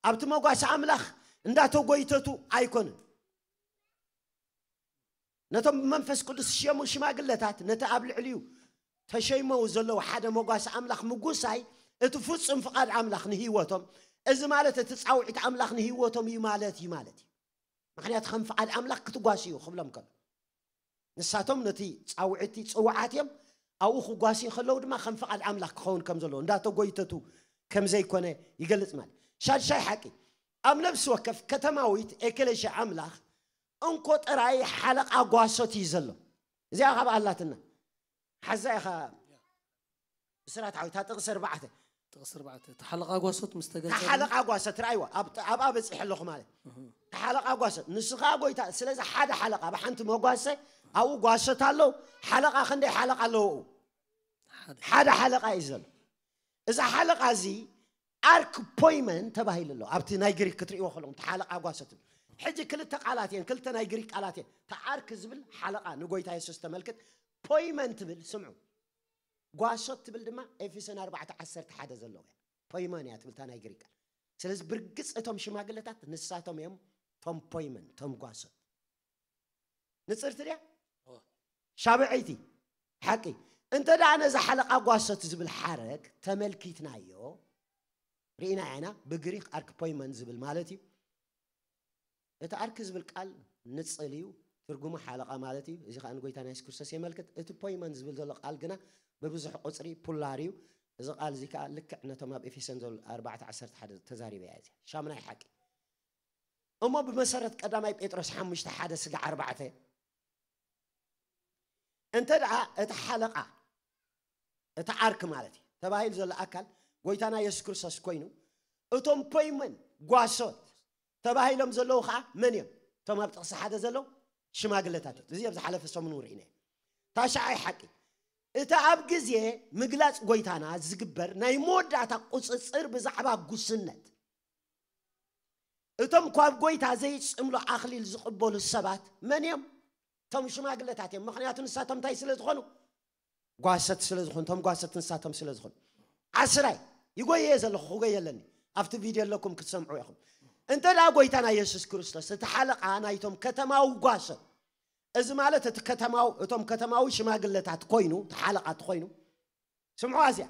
ኣብቲ መጓሲ ኣምላኽ እንዳተጎይተቱ ኣይኮንን። ነቶም ብመንፈስ ቅዱስ ዝሽየሙ ሽማግለታት ነቲ ኣብ ልዕሊኡ ተሸይመው ዘለዉ ሓደ መጓሲ ኣምላኽ ምጉሳይ እቲ ፍጹም ፍቓድ ኣምላኽ ንህይወቶም፣ እዚ ማለት እቲ ጻውዒት ኣምላኽ ንህይወቶም እዩ ማለት እዩ ማለት እዩ። ምክንያቱ ከም ፍቓድ ኣምላኽ ክትጓስዩ ክብሎም ከሎ ንሳቶም ነቲ ጻውዒቲ ጽውዓት እዮም። ኣብኡ ክጓስዩ ከለዉ ድማ ከም ፍቓድ ኣምላኽ ክኸውን ከም ዘለዎ እንዳተጎይተቱ ከም ዘይኮነ ይገልጽ። ማለት ሻድሻይ ሓቂ ኣብ ነብሲ ወከፍ ከተማዊት ኤክሌሽያ ኣምላኽ እንኮ ጥራይ ሓለቓ ጓሶት እዩ ዘሎ። እዚኣ ካብ ኣላትና ሓዛ ኢኻ ብስራት ዓዊታ ጥቕሲ ኣርባዕተ ጥቕሲ ኣርባዕተ ተሓለቓ ጓሶት ምስ ተገልጸ ተሓለቓ ጓሶት ርኣይዋ ኣብኣ በፂሐ ኣለኹ። ማለት ተሓለቓ ጓሶት ንሱ ከዓ ጎይታ። ስለዚ ሓደ ሓለቓ ብሓንቲ መጓሰ ኣብኡ ጓሶት ኣለዉ። ሓለቓ ክንደይ ሓለቓ ኣለዉ? ሓደ ሓለቓ እዩ ዘሎ። እዚ ሓለቓ እዚ ኣርክ ፖይመን ተባሂሉ ኣሎ። ኣብቲ ናይ ግሪክ ክትርእይዎ ከለኹም እቲ ሓለቓ ጓሶት ሕጂ ክልተ ቃላት እየን፣ ክልተ ናይ ግሪክ ቃላት እየን። እቲ ኣርክ ዝብል ሓለቓ ንጎይታ የሱስ ተመልክት። ፖይመን ትብል ስምዑ፣ ጓሶት ትብል ድማ ኤፌሶን ኣርባዕተ ዓሰርተ ሓደ ዘለዎ እያ። ፖይመን እያ ትብል እታ ናይ ግሪክ ቃል። ስለዚ ብርግፅ እቶም ሽማግለታት ንሳቶም እዮም ቶም ፖይመን፣ ቶም ጓሶት። ንፅርቲ ድያ? ሻብዐይቲ ሓቂ እንተ ደኣ ነዚ ሓለቓ ጓሶት ዝብል ሓረግ ተመልኪትናዮ ርኢና ኢና። ብግሪክ ኣርክ ፖይመን ዝብል ማለት እዩ። እቲ ኣርክ ዝብል ቃል ንፅል እዩ፣ ትርጉሙ ሓለቓ ማለት እዩ። እዚ ከዓ ንጎይታና የሱስ ክርስቶስ የመልክት። እቲ ፖይመን ዝብል ዘሎ ቃል ግና ብብዙሕ ቁፅሪ ፑላር እዩ። እዚ ቃል እዚ ከዓ ልክዕ ነቶም ኣብ ኤፌሶን ዘሎ ኣርባዕተ ዓሰርተ ሓደ ተዛሪበ እያ። እዚኣ ሻምናይ ሓቂ እሞ ብመሰረት ቀዳማይ ጴጥሮስ ሓሙሽተ ሓደ ስጋ ኣርባዕተ እንተ ደኣ እቲ ሓለቓ እቲ ዓርክ ማለት እዩ ተባሂሉ ዘሎ ኣካል ጎይታና የሱስ ክርስቶስ ኮይኑ እቶም ፖይመን ጓሶት ተባሂሎም ዘለዉ ከዓ መን እዮም? እቶም ኣብ ጥቕሲ ሓደ ዘለዉ ሽማግለታት እዮም። እዚ ኣብ ዝሓለፈ ሰሙን እውን ርኢና እዩ። ታሽዓይ ሓቂ እቲ ኣብ ግዜ ምግላፅ ጎይታና ዝግበር ናይ መወዳእታ ቁፅፅር ብዛዕባ ጉስነት እቶም ካብ ጎይታ ዘይጽምሎ ኣኽሊል ዝቕበሉ ሰባት መን እዮም? እቶም ሽማግለታት እዮም። ምኽንያቱ ንሳቶም እንታይ ስለ ዝኾኑ? ጓሰት ስለ ዝኾኑ፣ እቶም ጓሰት ንሳቶም ስለ ዝኾኑ። ዓስራይ ይጎየ ዘለኹ፣ ክጎየ ኣለኒ። ኣብቲ ቪድዮ ኣለኩም ክትሰምዑ ኢኹም። እንተ ደኣ ጎይታና የሱስ ክርስቶስ እቲ ሓለቓ ናይቶም ከተማዊ ጓሰት፣ እዚ ማለት እቲ ከተማዊ፣ እቶም ከተማዊ ሽማግለታት ኮይኑ፣ እቲ ሓለቓ እቲ ኮይኑ፣ ስምዑ ኣዚኣ፣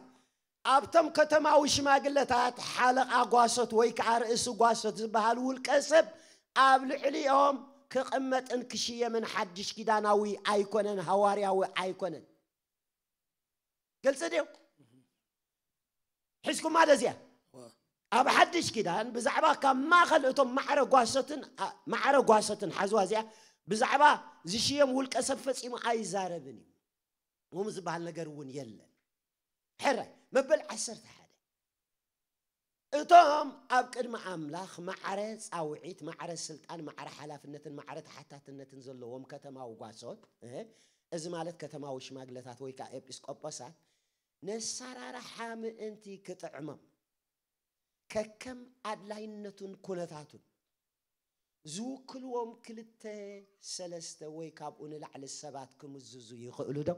ኣብቶም ከተማዊ ሽማግለታት ሓለቓ ጓሶት ወይ ከዓ ርእሲ ጓሶት ዝበሃል ውልቀ ሰብ ኣብ ልዕሊኦም ክቕመጥን ክሽየምን ሓድሽ ኪዳናዊ ኣይኮነን፣ ሃዋርያዊ ኣይኮነን። ግልፂ ድዩ? ሒዝኩማ ዶ እዚኣ? ኣብ ሓድሽ ኪዳን ብዛዕባ ካብ ማእኸል እቶም ማዕረ ጓሶትን ማዕረ ጓሶትን ሓዝዋ እዚኣ ብዛዕባ ዝሽየም ውልቀ ሰብ ፈፂሙ ኣይዛረብን እዩ። ከምኡ ዝበሃል ነገር እውን የለን። ሕራይ መበል ዓሰርተ ሓደ እቶም ኣብ ቅድሚ ኣምላኽ ማዕረ ጻውዒት፣ ማዕረ ስልጣን፣ ማዕረ ሓላፍነትን ማዕረ ተሓታትነትን ዘለዎም ከተማዊ ጓሶት፣ እዚ ማለት ከተማዊ ሽማግለታት ወይ ከዓ ኤጲስቆጶሳት፣ ነሳራርሓ ምእንቲ ክጥዕሞም ከከም ኣድላይነቱን ኩነታቱን ዝውክልዎም ክልተ ሰለስተ ወይ ካብኡ ንላዕሊ ሰባት ክምዝዙ ይኽእሉ ዶ?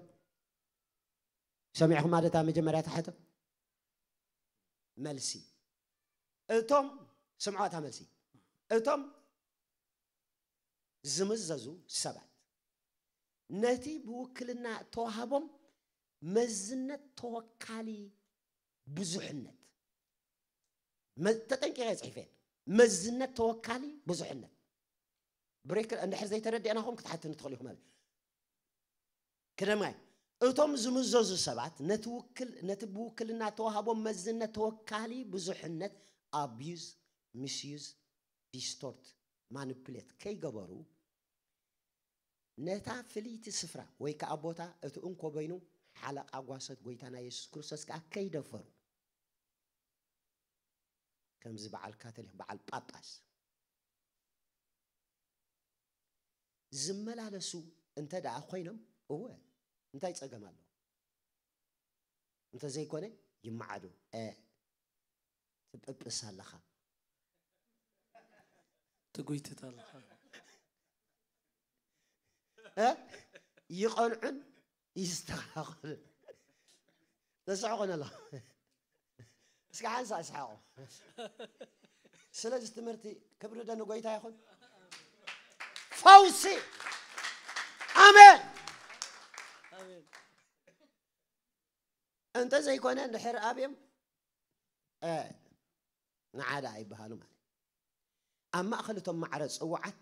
ሰሚዕኹማ ዶ እታ መጀመርያ ትሓቶ? መልሲ እቶም ስምዖ እታ መልሲ እቶም ዝምዘዙ ሰባት ነቲ ብውክልና እተዋህቦም መዝነት ተወካሊ ብዙሕነት መ- ተጠንቂቐ ጽሒፈ መዝነት ተወካሊ ብዙሕነት ብሬክ እንድሕር ዘይተረዲእናኹም ክትሓትኒ ትኽእሉ ኢኹም ማለት ክደማይ እቶም ዝምዘዙ ሰባት ነቲ ውክል ነቲ ብውክልና ተዋህቦም መዝነት ተወካሊ ብዙሕነት abuse misuse distort manipulate ከይገበሩ ነታ ፍልይቲ ስፍራ ወይ ከዓ ቦታ እቲ እንኮ በይኑ ሓለቓ ጓሶት ጎይታና የሱስ ክርስቶስ ከዓ ከይደፈሩ ከምዚ በዓል ካቶሊክ በዓል ጳጳስ ዝመላለሱ እንተ ደኣ ኮይኖም እወ እንታይ ጸገም ኣሎ እንተ ዘይኮነ ይመዓዱ ትጵጵስ ኣለኻ ትጉይትት ኣለኻ ይቐንዑን ይስተኻኸሉን ተስዕቑ ነሎ እስኪ ሓንሳ እስሓቑ ስለዚ ትምህርቲ ክብሪ ዶ ንጎይታ ይኹን ፈውሲ ኣሜን እንተ ዘይኮነ እንድሕር ኣብዮም ንዓዳ ኣይበሃሉ ማለት ኣብ ማእኸል እቶም ማዕረ ፅዋዓት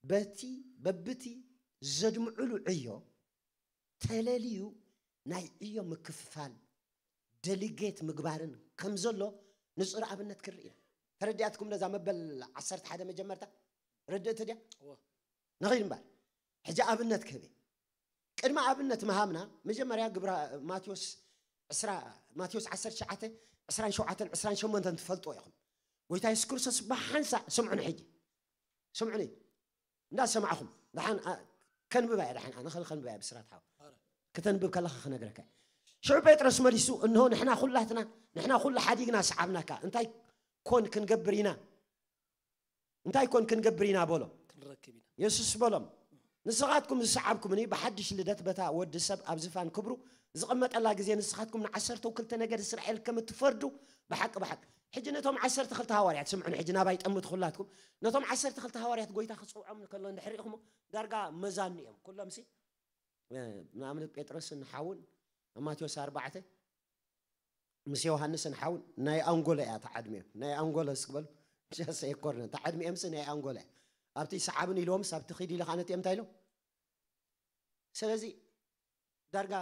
በቲ በብቲ ዘድምዕሉ ዕዮ ተለልዩ ናይ ዕዮ ምክፍፋል ደሊጌት ምግባርን ከም ዘሎ ንፁር ኣብነት ክርኢ ኢና ተረዲኣትኩም ነዛ መበል ዓሰርተ ሓደ መጀመርታ ርድእቲ ድያ ንኸይድ እምበር ሕጂ ኣብነት ክህብ ቅድሚ ኣብነት ምሃብና መጀመርያ ግብራ ማቴዎስ ማቴዎስ ዓሰርተ ትሽዓተ ዕስራን ሸውዓተን ዕስራን ሸሞንተን ትፈልጥዎ ኢኹም ጎይታ የሱስ ክርስቶስ ብሓንሳእ ስምዑኒ ሕጂ ስምዑኒ እንዳሰማዕኹም ደሓን ከንብባ እያ ደሓን ኣነ ከንብባ እያ ብስራት ሓው ክተንብብ ከለኻ ክነግረካ ሽዑ ጴጥሮስ መሊሱ እንሆ ንሕና ኩላትና ንሕና ኩሉ ሓዲግና ሰዓብናካ እንታይ ኮን ክንገብር ኢና እንታይ ኮን ክንገብር ኢና በሎ ክንረክብ ኢና የሱስ በሎም ንስኻትኩም ዝሰዓብኩምኒ ብሓድሽ ልደት በታ ወዲ ሰብ ኣብ ዝፋን ክብሩ ዝቕመጠላ ግዜ ንስኻትኩም ንዓሰርተው ክልተ ነገድ እስራኤል ከም እትፈርዱ ብሓቂ ብሓቂ ሕጂ ነቶም ዓሰርተ ክልተ ሃዋርያት ስምዑኒ ሕጂ ናባይ ጠምቱ ኩላትኩም ነቶም ዓሰርተ ክልተ ሃዋርያት ጎይታ ክፅውዖም ከሎ እንድሕር ኢኹሞ ዳርጋ መዛኑ እዮም ኩሎም ሲ ንኣብነት ጴጥሮስን ሓውን ኣብ ማቴዎስ ኣርባዕተ ምስ ዮሃንስን ሓውን ናይ ኣንጎሎ እያ ተዓድሚኦም ናይ ኣንጎሎ ስክበሉ ሸሰ የኮርነ ተዓድሚኦምስ ናይ ኣንጎሎ እያ ኣብቲ ሰዓብን ኢልዎምስ ኣብቲ ኺድ ኢለ ከዓ ነቲኦም እንታይ ኢሎም ስለዚ ዳርጋ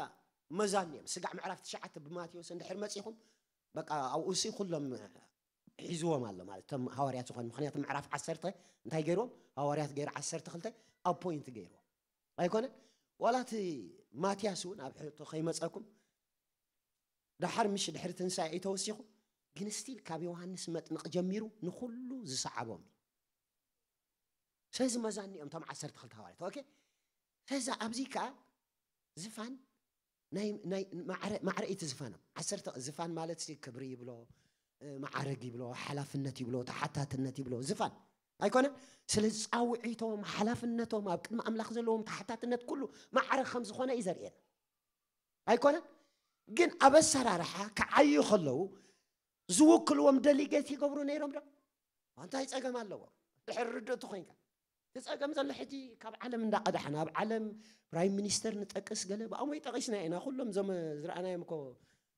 መዛን እዮም ስጋዕ ምዕራፍ ትሽዓተ ብማቴዎስ እንድሕር መፂኹም በቃ ኣብኡ ሲ ኩሎም ሒዝዎም ኣሎ ማለት እቶም ሃዋርያት ዝኾኑ ምክንያቱ ምዕራፍ ዓሰርተ እንታይ ገይርዎም ሃዋርያት ገይሩ ዓሰርተ ክልተ ኣብ ፖይንት ገይርዎም ኣይኮነን ዋላ እቲ ማትያስ እውን ኣብ ሕቶ ከይመፀኩም ደሓር ምሽ ድሕሪ ትንሳኤ ተወሲኹ ግን ስቲል ካብ ዮሃንስ መጥምቕ ጀሚሩ ንኩሉ ዝሰዓቦም እዩ ስለዚ መዛኒኦም እቶም ዓሰርተ ክልተ ሃዋርያት ኦኬ ስለዚ ኣብዚ ከዓ ዝፋን ናይ ናይ ማዕረ ማዕረ እቲ ዝፋኖም ዓሰርተ ዝፋን ማለት ሲ ክብሪ ይብሎ እ፣ መዓረግ ይብሎ፣ ሓላፍነት ይብሎ፣ ተሓታትነት ይብሎ፣ ዝፋን ኣይኮነን። ስለዚ ጻውዒቶም፣ ሓላፍነቶም፣ ኣብ ቅድሚ ኣምላኽ ዘለዎም ተሓታትነት ኩሉ መዓረግ ከም ዝኾነ እዩ ዘርእየና። ኣይኮነን? ግን ኣብ ኣሰራርሓ ክዓዩ ከለዉ ዝውክልዎም ደሊጌት ይገብሩ ነይሮም ዶ? እንታይ ጸገም ኣለዎ? ድሕሪ ርድእቱ ኮይንካ። እቲ ጸገም ዘሎ ሕጂ ካብ ዓለም እንዳቐዳሕና፣ ኣብ ዓለም ፕራይም ሚኒስተር ንጠቅስ ገለ ብኣሞይ ጠቒስና ኢና። ኩሎም እዞም ዝረኣናዮም እኮ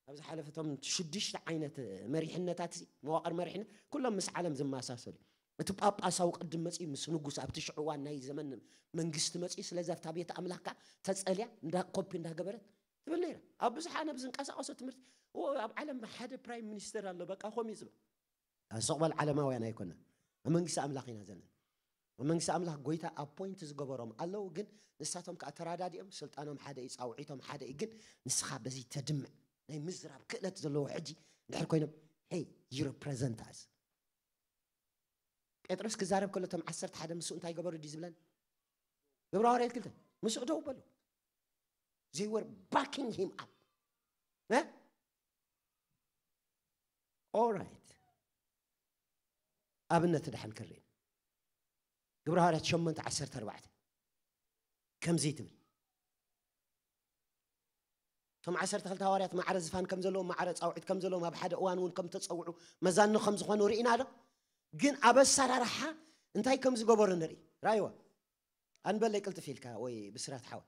ኣብ ዝሓለፈቶም ሽዱሽተ ዓይነት መሪሕነታት እዚ፣ መዋቕር መሪሕነት፣ ኩሎም ምስ ዓለም ዝመሳሰሉ። እቲ ጳጳሳዊ ቅድም መጺኡ ምስ ንጉስ ኣብቲ ሽዑ እዋን ናይ ዘመን መንግስቲ መጺኡ፣ ስለዚ ኣብታ ቤት ኣምላኽ ከኣ ተጸልያ እንዳ ኮፒ እንዳገበረት ትብል ነይራ። ኣብ ብዙሕ ኣነ ብዝንቀሳቐሶ ትምህርቲ፣ "ኦ፣ ኣብ ዓለም ሓደ ፕራይም ሚኒስተር ኣሎ፣ በቃ ከምኡ እዩ" ዝብል። ኣስቕ በል፣ ዓለማውያን ኣይኮነን። ኣብ መንግስቲ ኣምላኽ ኢና ዘለና። ኣብ መንግስቲ ኣምላኽ ጎይታ ኣፖይንት ዝገበሮም ኣለዉ፣ ግን ንሳቶም ከኣ ተራዳዲኦም፣ ስልጣኖም ሓደ እዩ፣ ጻውዒቶም ሓደ እዩ። ግን ንስኻ በዚ ተድምዕ ናይ ምዝራብ ክእለት ዘለዎ ሕጂ እንድሕር ኮይኖም፣ "Hey, you represent us." ጴጥሮስ ክዛረብ ከሎ እቶም ዓሰርተ ሓደ ምስኡ እንታይ ገበሩ ድዩ ዝብለን? ግብረ ሃዋርያት ክልተ፣ ምስኡ ደው በሉ። They were backing him up. እ? All right። ኣብነት ድሓን ክርኢ። ግብረ ሃዋርያት ሸሞንተ ዓሰርተ ኣርባዕተ ከምዚ ትብል። እቶም ዓሰርተ ክልተ ሃዋርያት ማዕረ ዝፋን ከም ዘለዎም፣ ማዕረ ጻውዒት ከም ዘለዎም፣ ኣብ ሓደ እዋን እውን ከም ተጸውዑ መዛኑ ከም ዝኾኑ ርኢና ዶ? ግን ኣብ ኣሰራርሓ እንታይ ከም ዝገበሩ ንርኢ። ራእይዋ። ኣንበለይ ቅልጥፍ ኢልካ ወይ ብስራት ሓወይ።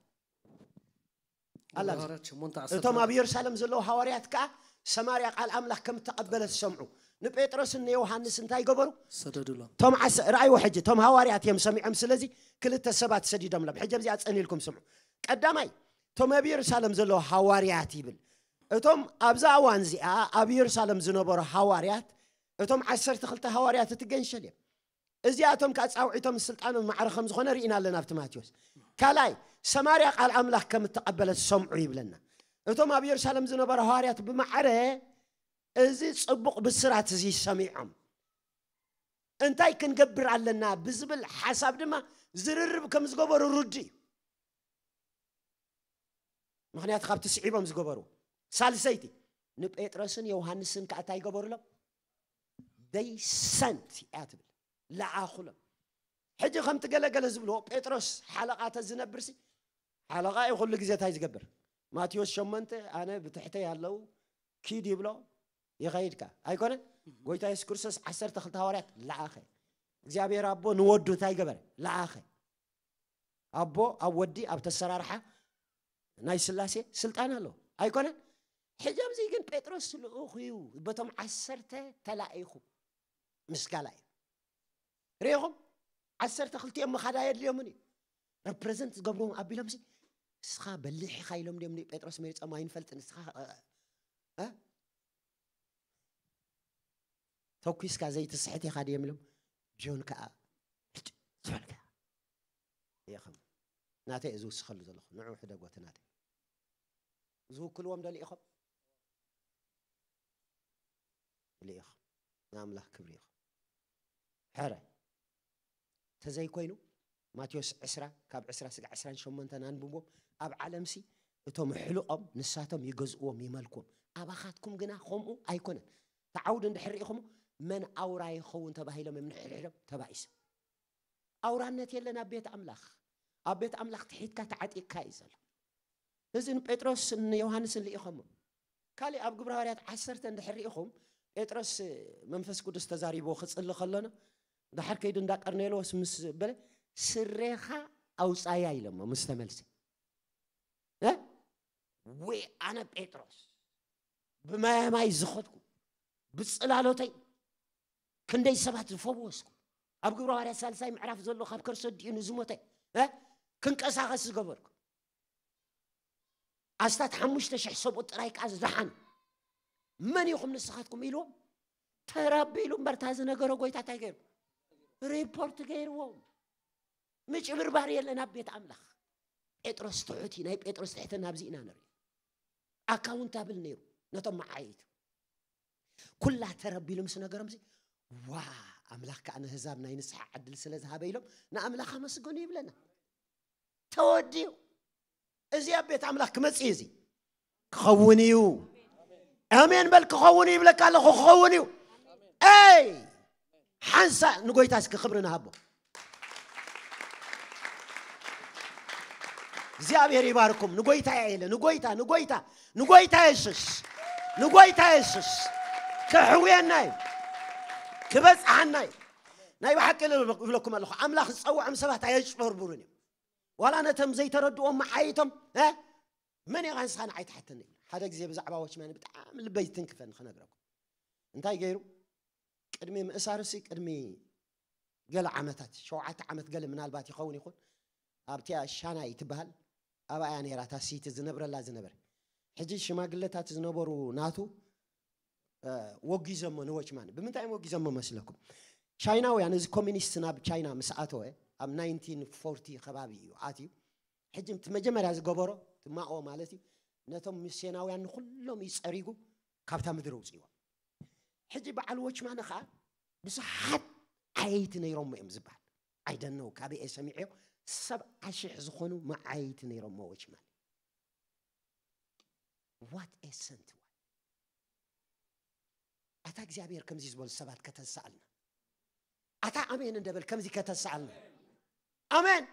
ኣላ። ሃዋርያት ሸሞንተ ዓሰርተ እቶም ኣብ ኢየሩሳሌም ዘለዉ ሃዋርያት ከኣ ሰማርያ ቃል ኣምላኽ ከም እተቐበለት ሰምዑ። ንጴጥሮስን ንዮሃንስ እንታይ ገበሩ? ሰደዱሎም። እቶም ዓሰ-፣ ራእይዎ ሕጂ፣ እቶም ሃዋርያት እዮም ሰሚዖም፣ ስለዚ ክልተ ሰባት ሰዲዶምሎም። ሕጂ ኣብዚኣ ጸኒልኩም ስምዑ። ቀዳማይ፣ እቶም ኣብ ኢየሩሳሌም ዘለዉ ሃዋርያት ይብል። እቶም ኣብዛ እዋን እዚኣ ኣብ ኢየሩሳሌም ዝነበሩ ሃዋርያት፣ እቶም ዓሰርተ ክልተ ሃዋርያት እቲ ገንሸል እዮም። እዚኣቶም ከኣ ጻውዒቶም ስልጣኖም ማዕረ ከም ዝኾነ ርኢና ኣለና ኣብቲ ማቴዎስ። ካልኣይ፣ ሰማርያ ቃል ኣምላኽ ከም እተቐበለት ሰምዑ ይብለና። እቶም ኣብ ኢየሩሳሌም ዝነበሩ ሃዋርያት ብማዕረ እዚ ጽቡቕ ብስራት እዚ ሰሚዖም፣ እንታይ ክንገብር ኣለና ብዝብል ሓሳብ ድማ ዝርርብ ከም ዝገበሩ ርዱእ እዩ። ምኽንያቱ ካብቲ ስዒቦም ዝገበሩ። ሳልሰይቲ፣ ንጴጥሮስን ዮሃንስን ከኣ እንታይ ይገበሩሎም? They sent እያ ትብል። ለኣኹሎም። ሕጂ ከምቲ ገለገለ ዝብልዎ፣ ጴጥሮስ ሓለቓ ተዝነብርሲ፣ ሓለቓ እዩ ኩሉ ግዜ እንታይ ዝገብር? ማቴዎስ ሸሞንተ፣ ኣነ ብትሕተይ ኣለዉ፣ ኪድ ይብሎ፣ ይኸይድ ከኣ። ኣይኮነን? ጎይታ የሱስ ክርስቶስ ዓሰርተ ክልተ ሃዋርያት ለኣኸ። እግዚኣብሔር ኣቦ ንወዱ እንታይ ገበረ? ለኣኸ። ኣቦ ኣብ ወዲ ኣብ ተሰራርሓ ናይ ስላሴ ስልጣን ኣሎ። ኣይኮነን? ሕጂ ኣብዚ ግን ጴጥሮስ ልኡኽ እዩ። በቶም ዓሰርተ ተላኢኹ ምስ ካልኣይ። ርኢኹም? ዓሰርተ ክልቲኦም ምኻድ ኣየድልዮምን እዩ። ረፕረዘንት ዝገብርዎም ኣቢሎምሲ፣ "ንስኻ በሊሕ ኢኻ" ኢሎም ድዮም ንጴጥሮስ መሪጾም? "ኣይንፈልጥን፣ ንስኻ፣ እ፣ እ፣ ተኲስካ ዘይትስሕት ኢኻ" ድዮም ኢሎም? ጆን ከኣ፣ "ሕጭ ዝበልካ ኢኹም። ናተይ እየ ዝውስኸሉ ዘለኹ። ንዑ ሕደጎ እቲ ናተይ." ዝውክልዎም ዶ ልኢኹም? ልኢኹም። ንኣምላኽ ክብሪ ይኹን። ሕረ። ተዘይኮይኑ፣ ማቴዎስ ዕስራ፣ ካብ ዕስራ ስጋዕ ዕስራን ሸሞንተን ኣንብቦ፣ ኣብ ዓለምሲ እቶም ሕሉቖም ንሳቶም ይገዝእዎም፣ ይመልክዎም። ኣባኻትኩም ግና ከምኡ ኣይኮነን። እቲ ዓውዲ እንድሕር ርኢኹሞ፣ መን ኣውራ ይኸውን ተባሂሎም እዮም ንሕድሕዶም ተባኢሶም። ኣውራነት የለን ኣብ ቤት ኣምላኽ። ኣብ ቤት ኣምላኽ ትሒትካ ተዓጢቕካ እዩ ዘሎ። እዚ ንጴጥሮስ ንዮሃንስን ልኢኸሞ። ካልእ ኣብ ግብረ ሃዋርያት ዓሰርተ እንድሕር ርኢኹም፣ ጴጥሮስ መንፈስ ቅዱስ ተዛሪብዎ ክጽሊ ከሎና፣ ድሓር ከይዱ እንዳ ቀርኔሎስ ምስ በለ፣ "ስሬኻ ኣውጻያ" ኢሎሞ ምስ ተመልሰ። እ? ወይ ኣነ ጴጥሮስ፣ ብማያማይ ዝኸድኩ፣ ብጽላሎተይ ክንደይ ሰባት ዝፈወስኩ፣ ኣብ ግብረ ሃዋርያት ሳልሳይ ምዕራፍ ዘሎ ካብ ከርሰ ኣዲኡ ንዝሞተ፣ እ? ክንቀሳቐስ ዝገበርኩ። ኣስታት ሓሙሽተ ሽሕ ሰብኡት ጥራይ ከኣ ዝደሓኑ። "መን ኢኹም ንስኻትኩም?" ኢልዎም። ተረቢሉ እምበር፣ እታ ዝነገሮ ጎይታ እንታይ ገይሩ? ሪፖርት ገይርዎም። ምጭብርባር የለን ኣብ ቤት ኣምላኽ። ጴጥሮስ ትሑት እዩ። ናይ ጴጥሮስ ትሕትና ኣብዚ ኢና ንርኢ። ኣካውንታብል ነይሩ ነቶም መዓይቱ። ኩላ ተረቢሉ ምስ ነገሮም እዚ፣ "ዋ፣ ኣምላኽ ከኣ ንህዛብ ናይ ንስሓ ዕድል ስለ ዝሃበ" ኢሎም ንኣምላኽ ኣመስገኑ ይብለና። ተወዲኡ። እዚ ኣብ ቤት ኣምላኽ ክመጽእ እዩ። እዚ ክኸውን እዩ። ኣሜን በል። ክኸውን እዩ ይብለካ ኣለኹ። ክኸውን እዩ። ኤይ ሓንሳ ንጎይታ እስኪ ክብሪ ንሃቦ። እግዚኣብሔር ይባርኩም። ንጎይታ ኢለ ንጎይታ ንጎይታ ንጎይታ የሱስ ንጎይታ የሱስ ክሕውየና እዩ፣ ክበጽሓና እዩ። ናይ ብሓቂ ይብለኩም ኣለኹ፣ ኣምላኽ ዝጸውዖም ሰባት ኣየጭበርብሩን እዮም። ዋላ ነቶም ዘይተረድዎም መዓይቶም መን ኢኻ ንስኻ ንዓይ ትሓተኒ? ሓደ ግዜ ብዛዕባ ዎችማን ብጣዕሚ ልበይ ዝትንክፈኒ ክነግረኩም። እንታይ ገይሩ? ቅድሚ ምእሳርሲ ቅድሚ ገለ ዓመታት ሸውዓተ ዓመት ገለ ምናልባት ይኸውን ይኹን፣ ኣብቲያ ሻናይ ትበሃል ኣብኣ እያ ነይራ እታ ሲቲ ዝነብረላ ዝነበረ። ሕጂ ሽማግለታት ዝነበሩ ናቱ ወጊዞሞ ንዎችማን። ብምንታይ እዮም ወጊዞሞ መስለኩም? ቻይናውያን፣ እዚ ኮሚኒስት ናብ ቻይና ምስ ኣተወ ኣብ ናይንቲን ፎርቲ ከባቢ እዩ ኣትዩ። ሕጂ እቲ መጀመርያ ዝገበሮ ትማኦ ማለት እዩ፣ ነቶም ሚስዮናውያን ንኩሎም እዩ ጸሪጉ ካብታ ምድሪ ኣውፅዎ። ሕጂ በዓል ዎችማን ከዓ ብዙሓት ዓየይቲ ነይሮሞ እዮም ዝበሃል። ኣይደነው ካበይ እየ ሰሚዐዮ፣ ሰብዓ ሽሕ ዝኾኑ መዓይቲ ነይሮሞ ዎችማን። ዋት ኤ ሰንት። ኣታ እግዚኣብሔር ከምዚ ዝበሉ ሰባት ከተንስኣልና። ኣታ ኣሜን እንደበል ከምዚ ከተንስኣልና። ኣሜን።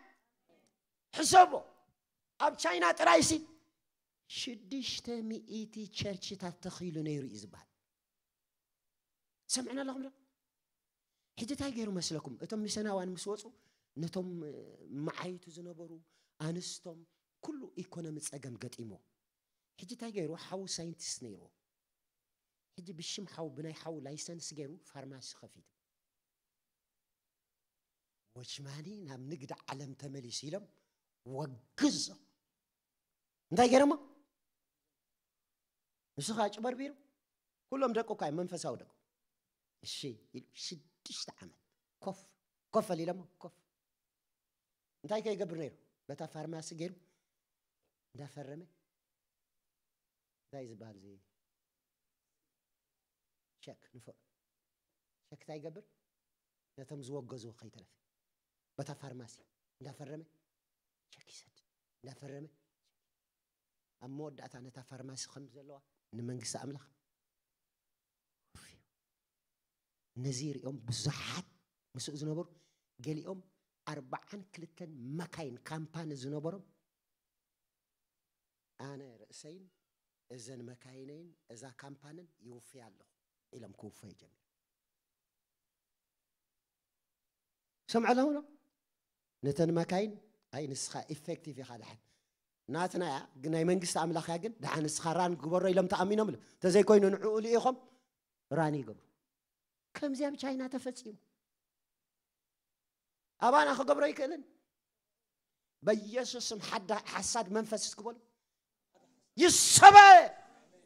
ሕሰቦ፣ ኣብ ቻይና ጥራይሲ ሽዱሽተ ሚእቲ ቸርችታት ተኺሉ ነይሩ እዩ ዝበሃል። ሰምዕና ኣለኹም ዶ? ሕጂ እንታይ ገይሩ መስለኩም? እቶም ሚሰናውያን ምስ ወፁ ነቶም መዓይቱ ዝነበሩ ኣንስቶም ኩሉ ኢኮኖሚ ፀገም ገጢሞ። ሕጂ እንታይ ገይሩ? ሓዉ ሳይንቲስት ነይርዎ። ሕጂ ብሽም ሓዉ፣ ብናይ ሓዉ ላይሰንስ ገይሩ ፋርማሲ ከፊቱ። ወችማኒ ናብ ንግዲ ዓለም ተመሊሱ ኢሎም ወግዞ። እንታይ ገይሮሞ? ንሱ ከዓ ጭበርቢሩ። ኩሎም ደቁ እኳ እዮም መንፈሳዊ ደቁ። እሺ ኢሉ ሽዱሽተ ዓመት ኮፍ ኮፍ ኣሊሎሞ ኮፍ። እንታይ ከይገብር ነይሩ? በታ ፋርማሲ ገይሩ እንዳፈረመ እንታይ ዝበሃል እዚ ቸክ ንፎ ቸክ እንታይ ይገብር? ነቶም ዝወገዝዎ ከይተረፈ በታ ፋርማሲ እንዳፈረመ ቸክ ይሰድ እንዳፈረመ ኣብ መወዳእታ ነታ ፋርማሲ ከም ዘለዋ ንመንግስቲ ኣምላኽ። ነዚ ሪኦም ብዙሓት ምስኡ ዝነበሩ ገሊኦም ኣርባዓን ክልተን መካይን ካምፓኒ ዝነበሮም ኣነ ርእሰይን እዘን መካይነይን እዛ ካምፓንን ይውፍያ ኣለኹ ኢሎም ክውፈዩ ጀሚሩ። ሰምዐ ኣለኹ ዶ? ነተን መካይን ኣይ ንስኻ ኢፌክቲቭ ኢኻ ደሓን ናትና እያ ግን ናይ መንግስቲ ኣምላኽ እያ ግን ደሓን ንስኻ ራን ግበሮ ኢሎም ተኣሚኖም ኢሉ እንተዘይኮይኑ ንዕኡ ልኢኾም ራን ይገብሩ። ከምዚ ኣብ ቻይና ተፈጺሙ ኣባና ክገብሮ ይክእልን። በኢየሱስ ስም ሓዳ ሓሳድ መንፈስ እስኪ በሉ ይሰበ።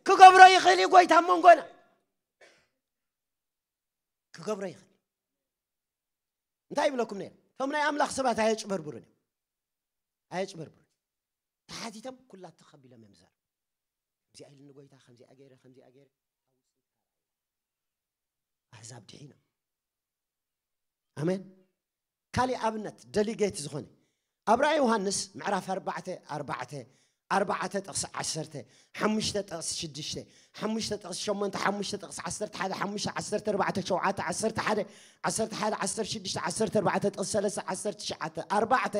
ክገብሮ ይኽእል እዩ ጎይታ ኣብ መንጎና ክገብሮ ይኽእል። እንታይ ይብለኩም ነይረ? እቶም ናይ ኣምላኽ ሰባት ኣየጭበርብሩን እዮም። ኣየጭበርብሩን። ተሓቲቶም ኩላ ተኸቢሎም እዮም ዝዛረቡ። ከምዚኣ ኢልኒ ጎይታ፣ ከምዚኣ ገይረ፣ ከምዚኣ ገይረ። ኣህዛብ ድሒኖም። ኣሜን። ካሊእ ኣብነት ደሊጌት ዝኾነ ኣብ ራእይ ዮሃንስ ምዕራፍ ኣርባዕተ ኣርባዕተ ኣርባዕተ ጥቕሲ ዓሰርተ ሓሙሽተ ጥቕሲ ሽዱሽተ ሓሙሽተ ጥቕሲ ሸሞንተ ሓሙሽተ ጥቕሲ ዓሰርተ ሓደ ሓሙሽተ ዓሰርተ ኣርባዕተ ሸውዓተ ዓሰርተ ሓደ ዓሰርተ ሓደ ዓሰርተ ሽዱሽተ ዓሰርተ ኣርባዕተ ጥቕሲ ሰለስተ ዓሰርተ ትሽዓተ ኣርባዕተ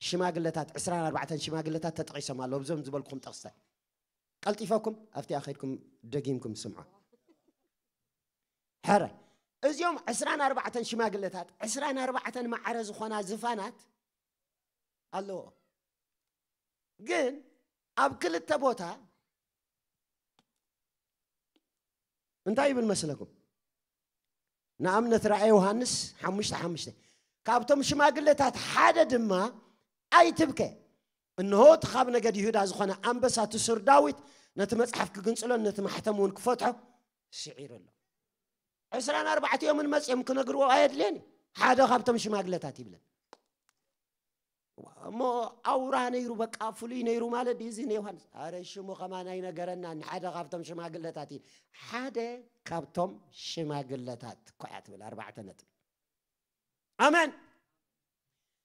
ሽማግለታት ዕስራን ኣርባዕተን ሽማግለታት ተጠቒሶም ኣለዉ። ብዞም ዝበልኩም ጥቕስታት ቀልጢፈኩም ኣብቲኣ ከድኩም ደጊምኩም ስምዖ። ሕራይ እዚኦም ዕስራን ኣርባዕተን ሽማግለታት ዕስራን ኣርባዕተን ማዕረ ዝኾና ዝፋናት ኣለዎ። ግን ኣብ ክልተ ቦታ እንታይ ይብል መስለኩም? ንኣብነት ራእየ ዮሃንስ ሓሙሽተ ሓሙሽተ ካብቶም ሽማግለታት ሓደ ድማ ኣይትብከ፣ እንሆ እቲ ካብ ነገድ ይሁዳ ዝኾነ ኣንበሳ እቲ ሱር ዳዊት ነቲ መጽሓፍ ክግንጽሎን ነቲ ማሕተም እውን ክፈትሖ ስዒሩ ኣሎ። ዕስራን ኣርባዕቲኦምን መጺኦም ክነግርዎ ኣየድልየን እዩ። ሓደ ካብቶም ሽማግለታት ይብለን እሞ ኣውራ ነይሩ በቃ ፍሉይ ነይሩ ማለት ድዩ እዚ ንዮሃንስ? ኣረ ሽሙ ከማን ኣይነገረናን። ሓደ ካብቶም ሽማግለታት እዩ። ሓደ ካብቶም ሽማግለታት እኮ እያ ትብል ኣርባዕተ ነጥቢ። ኣመን።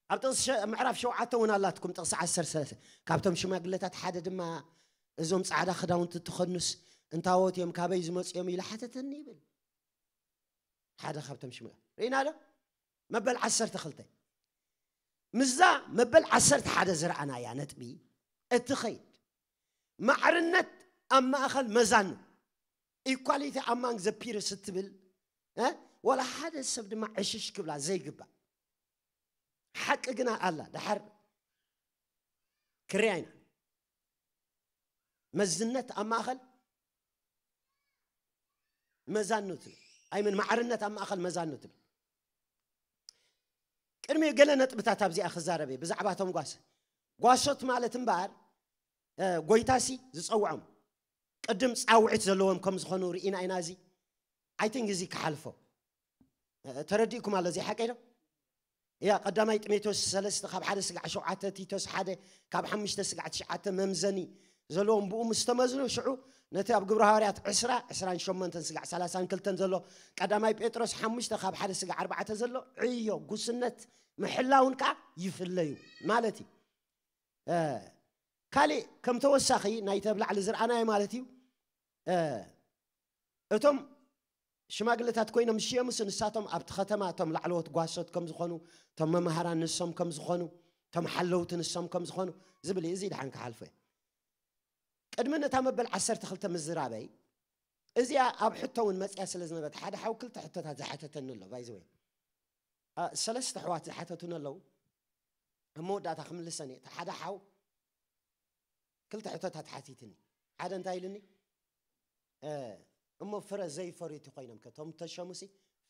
ኣብ ጥቕሲ ምዕራፍ ሸውዓተ እውን ኣላትኩም ጥቕሲ ዓሰርተ ሰለስተ ካብቶም ሽማግለታት ሓደ ድማ እዞም ጻዕዳ ክዳውንቲ ትኸድኑስ እንታዎት እዮም ካበይ ዝመፁ እዮም ኢለ ሓተተኒ ይብል። ሓደ ካብቶም ሽሙ ርኢና ዶ? መበል ዓሰርተ ክልተ ምስዛ መበል ዓሰርተ ሓደ ዝረኣናያ ነጥቢ እትኸይድ ማዕርነት ኣብ ማእኸል መዛኑ equality among the peers እትብል እ? ዋላ ሓደ ሰብ ድማ ዕሽሽ ክብላ ዘይግባእ ሓቂ ግና ኣላ። ደሓር ክርያ ኢና መዝነት ኣብ ማእኸል መዛኑ ትብል ኣይምን ማዕርነት ኣብ ማእኸል መዛኑ ትብል። ቅድሚ ገለ ነጥብታት ኣብዚኣ ክዛረብ እየ ብዛዕባ እቶም ጓሶት። ጓሶት ማለት እምበኣር ጎይታሲ ዝፀውዖም ቅድም ፃውዒት ዘለዎም ከም ዝኾኑ ርኢና ኢና። እዚ ኣይትን ግዜ ክሓልፎ ተረዲእኩም ኣሎ። እዚ ሓቀይ ዶ? እያ ቀዳማይ ጢሞቴዎስ ሰለስተ ካብ ሓደ ስጋዕ ሸውዓተ፣ ቲቶስ ሓደ ካብ ሓሙሽተ ስጋዕ ትሽዓተ መምዘኒ ዘለዎም ብኡ ምስ ተመዝኑ ሽዑ ነቲ ኣብ ግብረ ሃዋርያት ዕስራ ዕስራን ሸሞንተን ስጋዕ ሰላሳን ክልተን ዘሎ ቀዳማይ ጴጥሮስ ሓሙሽተ ካብ ሓደ ስጋዕ ኣርባዕተ ዘሎ ዕዮ ጉስነት ምሕላውን ከዓ ይፍለዩ ማለት እዩ። ካሊእ ከም ተወሳኺ ናይቲ ኣብ ላዕሊ ዝረኣናዮ ማለት እዩ። እቶም ሽማግለታት ኮይኖም ዝሽየሙስ ንሳቶም ኣብቲ ከተማ እቶም ላዕለዎት ጓሶት ከም ዝኾኑ፣ እቶም መምሃራን ንሶም ከም ዝኾኑ፣ እቶም ሓለውቲ ንሶም ከም ዝኾኑ ዝብል እዩ። እዚ ድሓን ክሓልፎ እየ። ቅድሚ ነታ መበል ዓሰርተ ክልተ ምዝራበይ እዚኣ ኣብ ሕቶ እውን መፅያ ስለ ዝነበረት ሓደ ሓው ክልተ ሕቶታት ዝሓተተኒ ኣሎ። ባይዘወይ ሰለስተ ኣሕዋት ዝሓተቱን ኣለዉ። ኣብ መወዳእታ ክምልሰን እየ። እቲ ሓደ ሓው ክልተ ሕቶታት ሓቲትኒ። ሓደ እንታይ ኢልኒ? እሞ ፍረ ዘይፈርዩ እንተኾይኖም ከ? እቶም እተሸሙሲ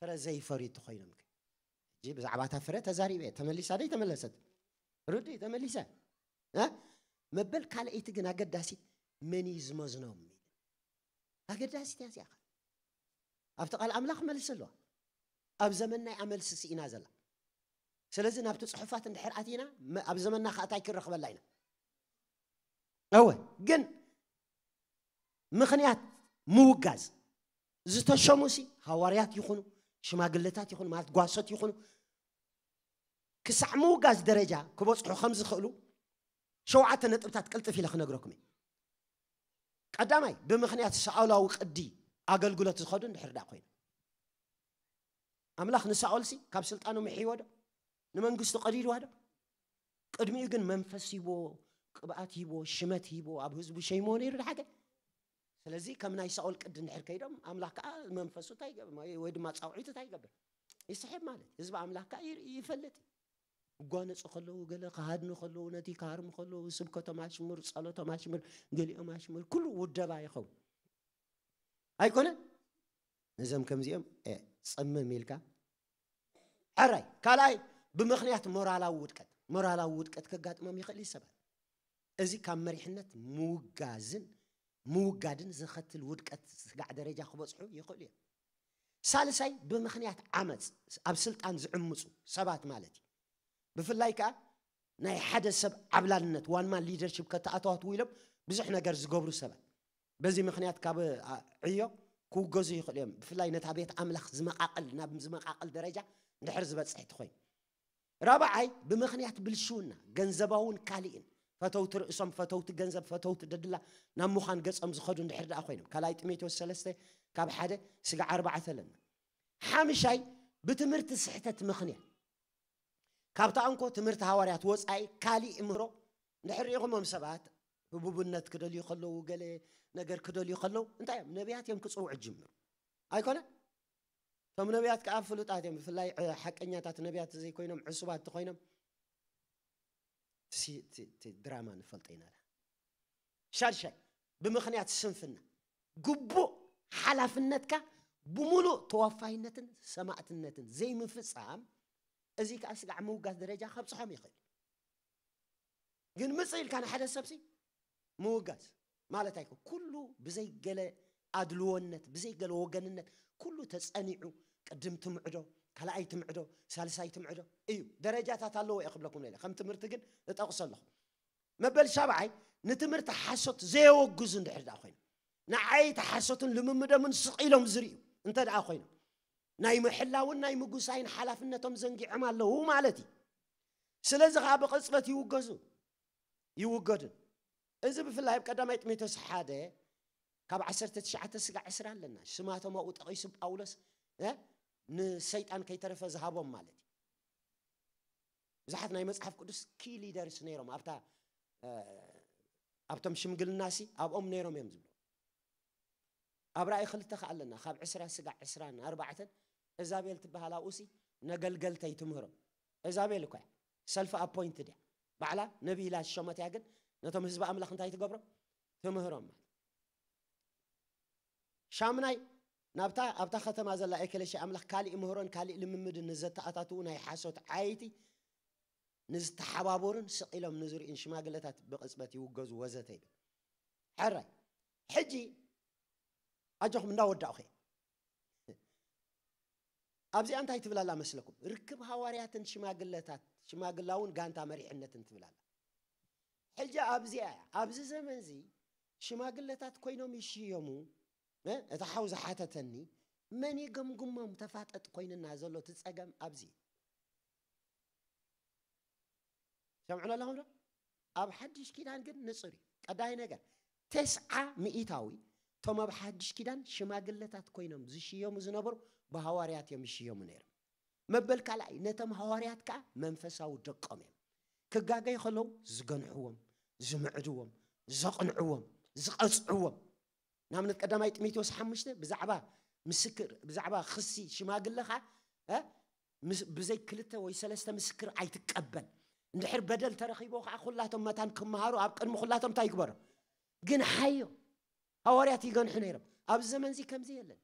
ፍረ ዘይፈርዩ እንተኾይኖም ከ? ሕጂ ብዛዕባ እታ ፍረ ተዛሪበ እየ። ተመሊሳ ዶ ኣይተመለሰት? ርዱእ እዩ፣ ተመሊሳ። መበል ካልኣይቲ ግን ኣገዳሲት መን እዩ ዝመዝኖም? ኣገዳሲት እያ እዚኣ። ኣብቲ ቃል ኣምላኽ መልሲ ኣለዋ። ኣብ ዘመንና እያ መልሲ ስኢና ዘላ። ስለዚ ናብቲ ጽሑፋት እንድሕር ኣቲና ኣብ ዘመንና ከኣ እንታይ ክንረኽበላ ኢና? እወ ግን ምኽንያት ምውጋዝ ዝተሸሙሲ ሃዋርያት ይኹኑ ሽማግለታት ይኹኑ ማለት ጓሶት ይኹኑ ክሳዕ ምውጋዝ ደረጃ ክበጽሑ ከም ዝኽእሉ ሸውዓተ ነጥብታት ቅልጥፍ ኢለ ክነግረኩም እየ። ቀዳማይ ብምኽንያት ሳኦላዊ ቅዲ ኣገልግሎት ዝኸዱ እንድሕር ዳ ኮይኖም ኣምላኽ ንሳኦልሲ ካብ ስልጣኑ ምሕይዎ ዶ? ንመንግስቱ ቀዲድዋ ዶ? ቅድሚኡ ግን መንፈስ ሂቦ፣ ቅብኣት ሂቦ፣ ሽመት ሂቦ፣ ኣብ ህዝቡ ሸይሞ ነይሩ ድሓደ። ስለዚ ከም ናይ ሳኦል ቅዲ እንድሕር ከይዶም ኣምላኽ ከዓ መንፈሱ እንታይ ይገብር ወይ ድማ ፃውዒቱ እንታይ ይገብር? ይስሕብ ማለት ህዝቢ ኣምላኽ ከዓ ይፈልጥ። ይጓነፁ ከለዉ ገለ ክሃድኑ ከለዉ ነቲ ክሃርሙ ከለዉ ስብከቶም ኣሽሙር፣ ጸሎቶም ኣሽሙር፣ ገሊኦም ኣሽሙር ኩሉ ውደባ ይኸውን። ኣይኮነን? ነዞም ከምዚኦም ጽምም ኢልካ ሕራይ ካልኣይ ብምኽንያት ሞራላዊ ውድቀት ሞራላዊ ውድቀት ከጋጥሞም ይኽእል እዩ ሰባት እዚ ካብ መሪሕነት ምውጋዝን ምውጋድን ዘኸትል ውድቀት ስጋዕ ደረጃ ክበፅሑ ይኽእሉ እዮም። ሳልሳይ ብምኽንያት ዓመፅ ኣብ ስልጣን ዝዕምፁ ሰባት ማለት እዩ። ብፍላይ ከዓ ናይ ሓደ ሰብ ዓብላልነት ዋንማ ሊደርሽፕ ከተኣተዋትዉ ኢሎም ብዙሕ ነገር ዝገብሩ ሰባት በዚ ምኽንያት ካብ ዕዮ ክውገዙ ይኽእሉ እዮም። ብፍላይ ነታ ቤት ኣምላኽ ዝመቃቅል ናብ ዝመቃቅል ደረጃ እንድሕር ዝበፅሕ ትኾይኑ ራብዓይ ብምኽንያት ብልሽውና ገንዘባውን ካሊእን ፈተውቲ ርእሶም ፈተውቲ ገንዘብ ፈተውቲ ደድላ ናብ ምዃን ገጾም ዝኸዱ እንድሕር ደኣ ኮይኖም ካልኣይ ጢሞቴዎስ ሰለስተ ካብ ሓደ ስጋዕ ኣርባዕተ ኣለና። ሓምሻይ ብትምህርቲ ስሕተት ምኽንያት ካብታ እንኮ ትምህርቲ ሃዋርያት ወፃኢ ካሊእ እምህሮ እንድሕር ርኢኹሞም ሰባት ህቡብነት ክደልዩ ከለዉ ገለ ነገር ክደልዩ ከለዉ እንታይ እዮም ነቢያት እዮም ክፅውዑ ጅምሩ ኣይኮነ እቶም ነቢያት ከዓ ፍሉጣት እዮም ብፍላይ ሓቀኛታት ነቢያት ዘይኮይኖም ዕሱባት እንተኮይኖም ድራማ ንፈልጦ ኢና ሻድሻይ ብምኽንያት ስንፍና ግቡእ ሓላፍነትካ ብምሉእ ተዋፋይነትን ሰማእትነትን ዘይምፍፃም እዚ ከዓ ስጋዕ ምውጋስ ደረጃ ከብፅሖም ይኽእል ግን ምፅ ኢልካ ንሓደ ሰብሲ ምውጋዝ ማለት ኣይኮ ኩሉ ብዘይገለ ኣድልዎነት ብዘይገለ ወገንነት ኩሉ ተፀኒዑ ቅድም ትምዕዶ ካልኣይ ትምዕዶ ሳልሳይ ትምዕዶ እዩ ደረጃታት ኣለዎ እየ ክብለኩም ለ ከም ትምህርቲ ግን እጠቕሶ ኣለኹ መበል ሻብዓይ ንትምህርቲ ሓሶት ዘየወግዙ እንድሕር ዳ ኮይኖም ንዓይ እቲ ሓሶትን ልምምዶምን ስቕ ኢሎም ዝርእዩ እንተ ደኣ ኮይኖም ናይ ምሕላውን ናይ ምጉሳይን ሓላፍነቶም ዘንጊዖም ኣለዉ ማለት እዩ ስለዚ ከዓ ብቕፅበት ይውገዙ ይውገዱን እዚ ብፍላይ ኣብ ቀዳማይ ጢሞቴዎስ ሓደ ካብ ዓሰርተ ትሽዓተ ስጋዕ ዕስራ ኣለና ስማቶም ኣብኡ ጠቒሱ ጳውሎስ ንሰይጣን ከይተረፈ ዝሃቦም ማለት እዩ። ብዙሓት ናይ መጽሓፍ ቅዱስ ኪ ሊደርስ ነይሮም ኣብታ ኣብቶም ሽምግልና ሲ ኣብኦም ነይሮም እዮም ዝብሉ። ኣብ ራእይ ክልተ ከ ኣለና። ካብ ዕስራ ስጋዕ ዕስራን ኣርባዕተን እዛቤል ትበሃል ኣብኡ ሲ ነገልገልተይ ትምህሮም። እዛቤል እኳ እያ ሰልፍ ኣፖይንትድ እያ። ባዕላ ነቢ ኢላ ዝሸመት እያ፣ ግን ነቶም ህዝቢ ኣምላኽ እንታይ ትገብሮም? ትምህሮም ማለት። ሻምናይ ናብታ ኣብታ ከተማ ዘላ ኤክለሽያ ኣምላኽ ካሊእ ምህሮን ካሊእ ልምምድን ንዘተኣታትዉ ናይ ሓሶት ዓይቲ ንዝተሓባበሩን ስቕ ኢሎም ንዝርእዩን ሽማግለታት ብቕጽበት ይውገዙ ወዘተ ይብል። ሕራይ ሕጂ ኣጆኹም እንዳወዳእኹ እየ። ኣብዚኣ እንታይ ትብል ኣላ መስለኩም? ርክብ ሃዋርያትን ሽማግለታት ሽማግላውን ጋንታ መሪሕነትን ትብል ኣላ። ሕጂ ኣብዚኣ እያ፣ ኣብዚ ዘመን እዚ ሽማግለታት ኮይኖም ይሽየሙ። እ፣ እቲ ሓው ዝሓተተኒ መን ይገምግሞም ተፋጠጥ ኮይንና ዘሎ እቲ ጸገም ኣብዚ እዩ። ሰምዑ ኣለኹም ዶ? ኣብ ሓድሽ ኪዳን ግን ንጹር እዩ። ቀዳይ ነገር ተስዓ ሚእታዊ እቶም ኣብ ሓድሽ ኪዳን ሽማግለታት ኮይኖም ዝሽየሙ ዝነበሩ ብሃዋርያት እዮም ይሽየሙ ነይሮም። መበል ካልኣይ ነቶም ሃዋርያት ከዓ መንፈሳዊ ደቆም እዮም። ክጋገዩ ከለዉ ዝገንሕዎም፣ ዝምዕድዎም፣ ዘቕንዕዎም፣ ዝቐጽዕዎም። ንኣብነት ቀዳማይ ጢሞቴዎስ ሓሙሽተ ብዛዕባ ምስክር ብዛዕባ ክሲ ሽማግለኻ እ? ምስ- ብዘይ ክልተ ወይ ሰለስተ ምስክር ኣይትቀበል። እንድሕር በደል ተረኺቦ ከዓ ኩላቶም መታን ክመሃሩ ኣብ ቅድሚ ኩላቶም እንታይ ይግበሮ? ግን ሓዮ ሃዋርያት ይገንሑ ነይሮም። ኣብዚ ዘመን እዚ ከምዚ የለን።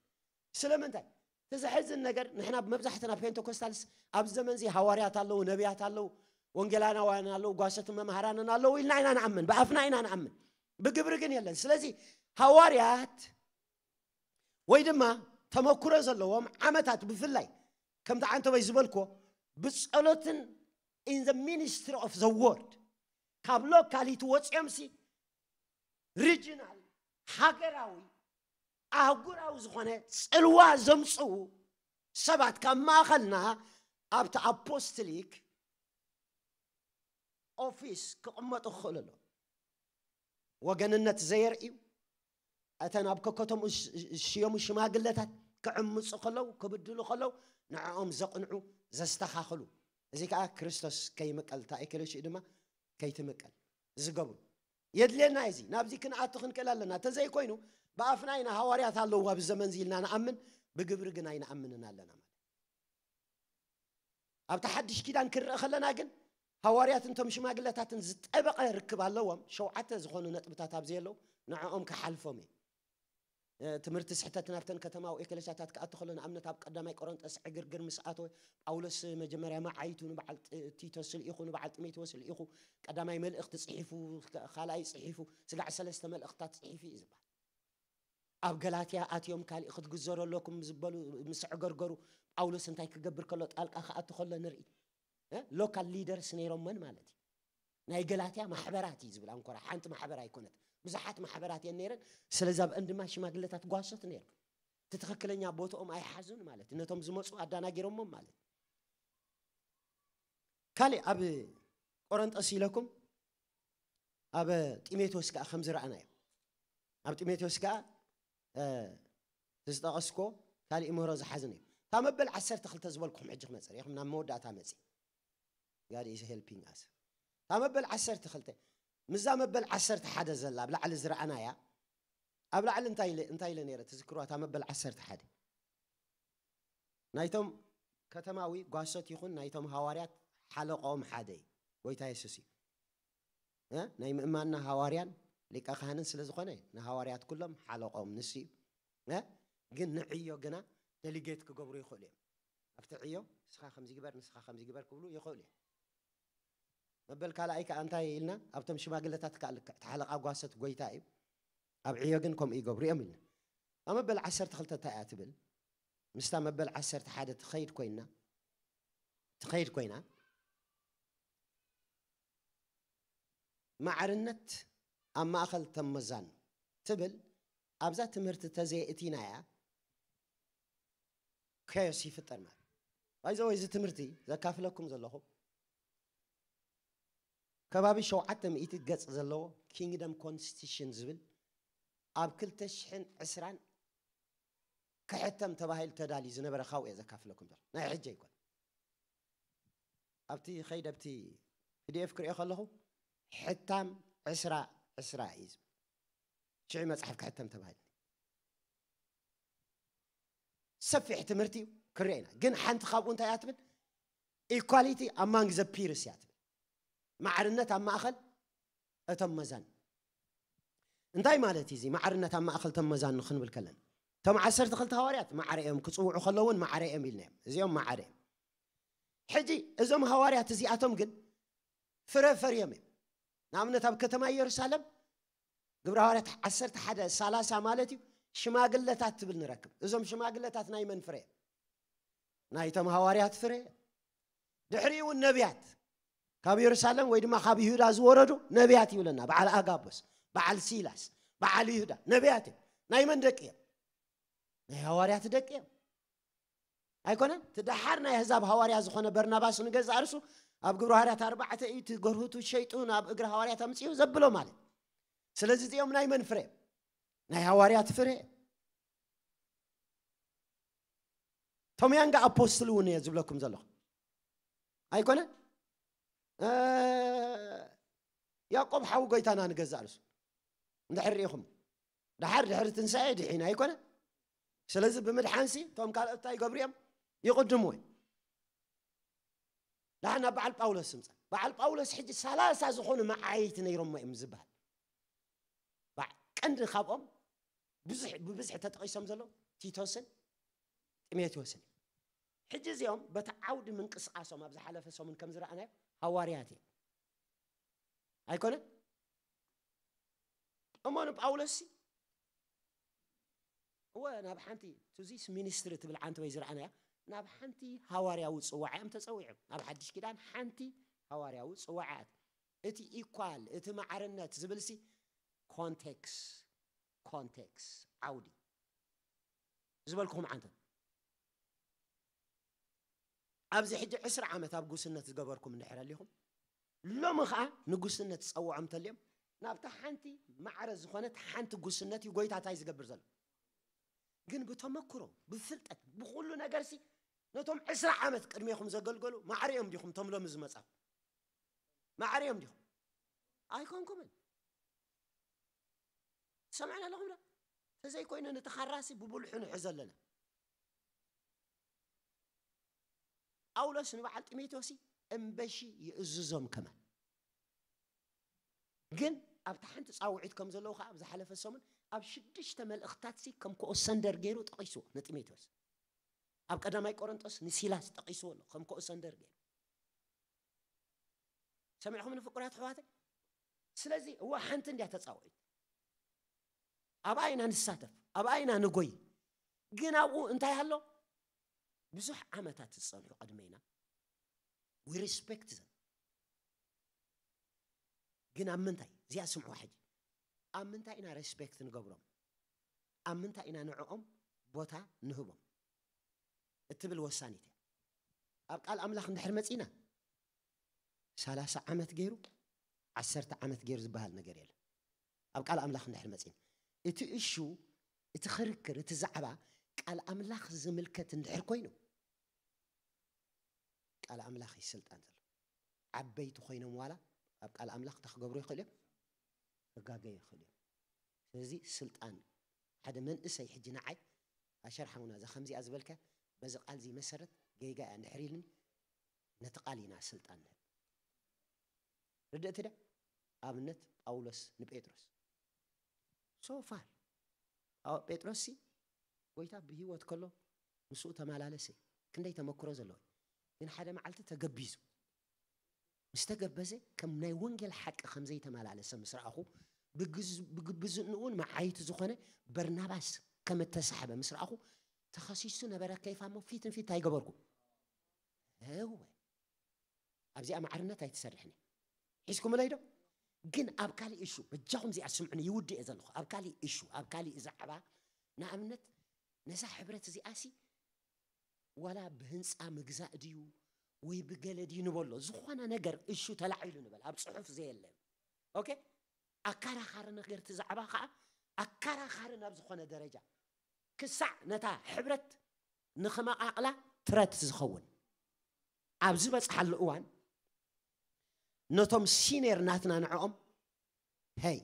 ስለምንታይ? እቲ ዘሕዝን ነገር ንሕና መብዛሕትና ፔንቴኮስታልስ ኣብዚ ዘመን እዚ ሃዋርያት ኣለዉ፣ ነቢያት ኣለዉ፣ ወንጌላናውያን ኣለዉ፣ ጓሶትን መምሃራንን ኣለዉ ኢልና ኢና ንኣምን፣ ብኣፍና ኢና ንኣምን፣ ብግብሪ ግን የለን። ስለዚ ሃዋርያት ወይ ድማ ተመኩሮ ዘለዎም ዓመታት ብፍላይ ከምቲ ዓንተበይ ዝበልኮ ብጸሎትን in the ministry of the word ካብ ሎካሊቲ ወፂኦም ሲ ሪጂናል ሃገራዊ ኣህጉራዊ ዝኾነ ፅልዋ ዘምፅኡ ሰባት ካብ ማእኸልና ኣብቲ ኣፖስትሊክ ኦፊስ ክቕመጡ ክኽእሉ ኣለዎም። ወገንነት ዘየርእዩ እተን ኣብ ከከተምኡ ዝሽየሙ ሽማግለታት ክዕምፁ ከለዉ ክብድሉ ከለዉ ንዕኦም ዘቕንዑ ዘስተኻኽሉ፣ እዚ ከዓ ክርስቶስ ከይምቀል እታ ኤክለሽኡ ድማ ከይትምቀል ዝገብሩ የድልየና። እዚ ናብዚ ክንኣቱ ክንክእል ኣለና። እንተዘይኮይኑ ብኣፍና ኢና ሃዋርያት ኣለዉ ኣብዚ ዘመን እዚ ኢልና ንኣምን፣ ብግብሪ ግን ኣይንኣምንን ኣለና ማለት። ኣብቲ ሓድሽ ኪዳን ክንርኢ ከለና ግን ሃዋርያትን እቶም ሽማግለታትን ዝጠበቐ ርክብ ኣለዎም። ሸውዓተ ዝኾኑ ነጥብታት ኣብዚ ኣለዉ፣ ንዕኦም ክሓልፎም እየ። ትምህርቲ ስሕተት ናብተን ከተማዊ ኤክለሲያታት ክኣቱ ከሎ ንኣብነት ኣብ ቀዳማይ ቆሮንጦስ ዕግርግር ምስ ኣተወ ጳውሎስ መጀመርያ መዓይቱ ንበዓል ጢቶስ ልኢኹ፣ ንበዓል ጢሞቴዎስ ልኢኹ፣ ቀዳማይ መልእኽቲ ጽሒፉ፣ ካልኣይ ጽሒፉ፣ ስጋዕ ሰለስተ መልእኽትታት ጽሒፉ እዩ ዝበሃል። ኣብ ገላትያ ኣትዮም ካሊእ ክትግዘሩ ኣለኩም ዝበሉ ምስ ኣዕገርገሩ ጳውሎስ እንታይ ክገብር ከሎ ጣልቃ ክኣቱ ከሎ ንርኢ። ሎካል ሊደርስ ነይሮመን ማለት እዩ። ናይ ገላትያ ማሕበራት እዩ ዝብል ኣንኮራ ሓንቲ ማሕበር ኣይኮነት፣ ብዙሓት ማሕበራት እየን ነይረን። ስለዚ ኣብአን ድማ ሽማግለታት ጓሶት ነይሮም። እቲ ትኽክለኛ ቦትኦም ኣይሓዙን ማለት እዩ። ነቶም ዝመፁ ኣዳናጊሮሞም ማለት እዩ። ካሊእ ኣብ ቆረንጦስ ኢለኩም ኣብ ጢሞቴዎስ ከዓ ከም ዝረኣናዮ ኣብ ጢሞቴዎስ ከዓ ዝጠቐስኮ ካሊእ ምህሮ ዝሓዝን እዩ። እታ መበል ዓሰርተ ክልተ ዝበልኩም ሕጂ ክመፅእ ኢኹም ናብ መወዳእታ መፂ ጋድ ኢዝ ሄልፒንግ ኣስ። እታ መበል ዓሰርተ ክልተ ምስዛ መበል ዓሰርተ ሓደ ዘላ ኣብ ላዕሊ ዝረኣናያ ኣብ ላዕሊ እንታይ ኢለ እንታይ ኢለ ነይረ ትዝክርዋ? እታ መበል ዓሰርተ ሓደ ናይቶም ከተማዊ ጓሶት ይኹን ናይቶም ሃዋርያት ሓለቆም ሓደ እዩ፣ ጎይታ የሱስ እዩ። እ? ናይ ምእማንና ሃዋርያን ሊቀ ካህንን ስለ ዝኾነ ንሃዋርያት ኩሎም ሓለቆም ንሱ እዩ። እ? ግን ንዕዮ ግና ደሊጌት ክገብሩ ይኽእሉ እዮም። ኣብቲ ዕዮ ንስኻ ከምዚ ግበር፣ ንስኻ ከምዚ ግበር ክብሉ ይኽእሉ እዮም። መበል ካልኣይ ከዓ እንታይ ኢልና ኣብቶም ሽማግለታት ከዓ ልክዕ እቲ ሓለቓ ጓሶት ጎይታ እዩ። ኣብ ዕዮ ግን ከምኡ ይገብሩ እዮም ኢልና። ኣብ መበል ዓሰርተ ክልተ እንታይ እያ ትብል? ምስታ መበል ዓሰርተ ሓደ ትኸይድ ኮይና ትኸይድ ኮይና ማዕርነት ኣብ ማእኸል ተመዛኑ ትብል። ኣብዛ ትምህርቲ ተዘየእቲናያ ከዮስ ይፍጠር ማለት ባይዘወይ እዚ ትምህርቲ ዘካፍለኩም ዘለኹ ከባቢ ሸውዓተ ሚእቲ ገጽ ዘለዎ ኪንግደም ኮንስቲቱሽን ዝብል ኣብ ክልተ ሽሕን ዕስራን ክሕተም ተባሂሉ ተዳልዩ ዝነበረ ካብኡ እየ ዘካፍለኩም ዘሎ። ናይ ሕጂ ኣይኮን። ኣብቲ ኸይደ ኣብቲ ፒ ዲ ኤፍ ክሪኦ ከለኹ ሕታም ዕስራ ዕስራ እዩ ዝብል። ሽዑ መጽሓፍ ክሕተም ተባሂሉ። ሰፊሕ ትምህርቲ እዩ ክሪኦ ኢና። ግን ሓንቲ ካብኡ እንታይ እያ ትብል? Equality among the peers እያ ትብል። ማዕርነት ኣብ ማእኸል እቶም መዛን። እንታይ ማለት እዩ እዚ ማዕርነት ኣብ ማእኸል እቶም መዛን ክንብል ከለና? እቶም ዓሰርተ ክልተ ሃዋርያት ማዕረ እዮም፣ ክጽውዑ ከለዉ እውን ማዕረ እዮም ኢልና እዮም። እዚኦም ማዕረ እዮም። ሕጂ እዞም ሃዋርያት እዚኣቶም ግን ፍረ ፈርዮም እዮም። ንኣብነት ኣብ ከተማ ኢየሩሳሌም ግብረ ሃዋርያት ዓሰርተ ሓደ ሰላሳ ማለት እዩ ሽማግለታት ትብል ንረክብ። እዞም ሽማግለታት ናይ መን ፍረ እዮም? ናይቶም ሃዋርያት ፍረ እዮም። ድሕሪኡ እውን ነቢያት ካብ ኢየሩሳሌም ወይ ድማ ካብ ይሁዳ ዝወረዱ ነቢያት ይብለና። በዓል ኣጋቦስ፣ በዓል ሲላስ፣ በዓል ይሁዳ ነቢያት እዮም። ናይ መን ደቂ እዮም? ናይ ሃዋርያት ደቂ እዮም። ኣይኮነን? እቲ ደሓር ናይ ኣህዛብ ሃዋርያ ዝኾነ በርናባስ ንገዛእ ርእሱ ኣብ ግብረ ሃዋርያት ኣርባዕተ እዩ፣ እቲ ገርሁቱ ሸይጡ ናብ እግሪ ሃዋርያት ኣምጺኡ ዘብሎ ማለት። ስለዚ እዚኦም ናይ መን ፍረ እዮም? ናይ ሃዋርያት ፍረ እዮም። ቶም ያንግ ኣፖስትል እውን እየ ዝብለኩም ዘለኹ። ኣይኮነን? እ፣ ያዕቆብ ሓው ጎይታና ንገዛእ ርእሱ እንድሕር ርኢኹም፣ ደሓር ድሕሪ ትንሳኤ ድሒና ኣይኮነን? ስለዚ ብምድሓንሲ እቶም ካልኦት እንታይ ይገብሩ እዮም? ይቕድሙ እዮም። ደሓን ናብ በዓል ጳውሎስ ስምጻ። በዓል ጳውሎስ ሕጂ ሰላሳ ዝኾኑ መዓይቲ ነይሮሞ እዮም ዝበሃል። በዓ-፣ ቀንዲ ካብኦም ብዙሕ፣ ብብዝሒ ተጠቒሶም ዘለዉ ቲቶስን ጢሞቴዎስን እዮም። ሕጂ እዚኦም በቲ ዓውዲ ምንቅስቓሶም ኣብ ዝሓለፈ ሰሙን ከም ዝረኣናዮ ሃዋርያት እዮም። ኣይኮነን? እሞ ንጳውሎስ ሲ፣ እወ፣ ናብ ሓንቲ፣ to this ministry ትብል ዓንተቦይ ዝረኣናያ፣ ናብ ሓንቲ ሃዋርያዊ ጽዋዕ እዮም ተጸዊዖም። ኣብ ሓድሽ ኪዳን ሓንቲ ሃዋርያዊ ጽዋዕ እያ። እቲ ኢኳል፣ እቲ ማዕርነት ዝብል ሲ ኮንቴክስ፣ ኮንቴክስ፣ ዓውዲ ዝበልኩኹም ዓንተቦይ። ኣብዚ ሕጂ ዕስራ ዓመት ኣብ ጉስነት ዝገበርኩም እንድሕር ኣሊኹም፣ ሎሚ ኸኣ ንጉስነት ዝጸውዖም እንተልዮም፣ ናብታ ሓንቲ ማዕረ ዝኾነት ሓንቲ ጉስነት እዩ ጎይታ እንታይ ዝገብር ዘሎ። ግን ብተመክሮ፣ ብፍልጠት፣ ብኹሉ ነገርሲ ነቶም ዕስራ ዓመት ቅድሜኹም ዘገልገሉ ማዕረ እዮም ዲኹም እቶም ሎሚ ዝመጻኹም? ማዕረ እዮም ዲኹም? ኣይኮንኩምን። ትሰምዑኒ ኣለኹም ዶ? ተዘይኮይኑ ነቲ ካራሲ ብብልሑ ንሕዞ ኣለና። ጳውሎስ ንበዓል ጢሞቴዎስ እምበሺ ይእዝዞም ከማን። ግን ኣብታ ሓንቲ ጻውዒት ከም ዘለዉ ከኣ ኣብ ዝሓለፈ ሰሙን ኣብ ሽዱሽተ መልእኽትታት ሲ ከም ኮ ሰንደር ገይሩ ጠቒስዎ ንጢሞቴዎስ። ኣብ ቀዳማይ ቆሮንጦስ ንሲላስ ጠቒስዎ ኣሎ ከም ኮ ሰንደር ገይሩ። ሰሚዕኹም ንፍቁራት ኣሕዋተይ? ስለዚ እዋ ሓንቲ እንድያ ተጻውዒት። ኣብኣ ኢና ንሳተፍ፣ ኣብኣ ኢና ንጎይ። ግን ኣብኡ እንታይ ኣሎ? ብዙሕ ዓመታት ዝጸንሑ ቅድሜና we respect them። ግን ኣብ ምንታይ? እዚኣ ስምዑ ሕጂ። ኣብ ምንታይ ኢና ሬስፔክት ንገብሮም? ኣብ ምንታይ ኢና ንዕኦም ቦታ ንህቦም? እትብል ወሳኒት እያ። ኣብ ቃል ኣምላኽ እንድሕር መጺና፣ ሰላሳ ዓመት ገይሩ፣ ዓሰርተ ዓመት ገይሩ ዝበሃል ነገር የለን። ኣብ ቃል ኣምላኽ እንድሕር መጺና፣ እቲ እሹ፣ እቲ ክርክር፣ እቲ ዛዕባ ቃል ኣምላኽ ዝምልከት እንድሕር ኮይኑ፣ ቃል ኣምላኽ እዩ ስልጣን ዘሎ። ዓበይቲ ኮይኖም ዋላ ኣብ ቃል ኣምላኽ እንታይ ክገብሩ ይኽእሉ እዮም? ክጋገዩ ይኽእሉ እዮም። ስለዚ ስልጣን እዩ። ሓደ መንእሰይ ሕጂ ንዓይ፣ ኣሸር ሓውና፣ እዛ ከምዚኣ ዝበልካ፣ በዚ ቃል እዚ መሰረት ጌጋ እያ እንድሕር ኢልኒ፣ ነቲ ቃል ኢና ስልጣን ንህብ። ርድእቲ ዶ? ኣብነት ጳውሎስ ንጴጥሮስ። So far፣ ኣዎ፣ ጴጥሮስ ሲ ጎይታ ብህይወት ከሎ ምስኡ ተመላለሰ። ክንደይ ተመክሮ ዘለዎ። ግን ሓደ መዓልቲ ተገቢዙ። ምስ ተገበዘ፣ ከም ናይ ወንጌል ሓቂ ከም ዘይተመላለሰ ምስ ረኣኹ፣ ብግዝ-፣ ብግብዝንኡን መዓይቲ ዝኾነ በርናባስ ከም እተሳሕበ ምስ ረኣኹ፣ ተኸሲሱ ነበረ ኬፋ እሞ ፊት ንፊት እንታይ ገበርኩ? እወ። ኣብዚኣ ማዕርነት ኣይትሰርሕን እያ። ሒዝኩምለይ ዶ? ግን ኣብ ካሊእ እሹ፣ በጃኹም እዚኣ ስምዑኒ፣ ይውድእ እየ ዘለኹ። ኣብ ካሊእ እሹ፣ ኣብ ካሊእ ዛዕባ፣ ንኣብነት፣ ነዛ ሕብረት እዚኣሲ ዋላ ብህንፃ ምግዛእ ድዩ ወይ ብገለ ድዩ ንበሎ፣ ዝኾነ ነገር እሹ ተላዒሉ ንበል፣ ኣብ ጽሑፍ ዘየለ። ኦኬ? ኣከራኻሪ ነገር እቲ ዛዕባ ኸዓ ኣከራኻሪ ናብ ዝኾነ ደረጃ ክሳዕ ነታ ሕብረት ንኽመቓቕላ ትረት ዝኸውን ኣብ ዝበፅሓሉ እዋን፣ ነቶም ሲኒየር ናትና ንዕኦም፣ ሄይ፣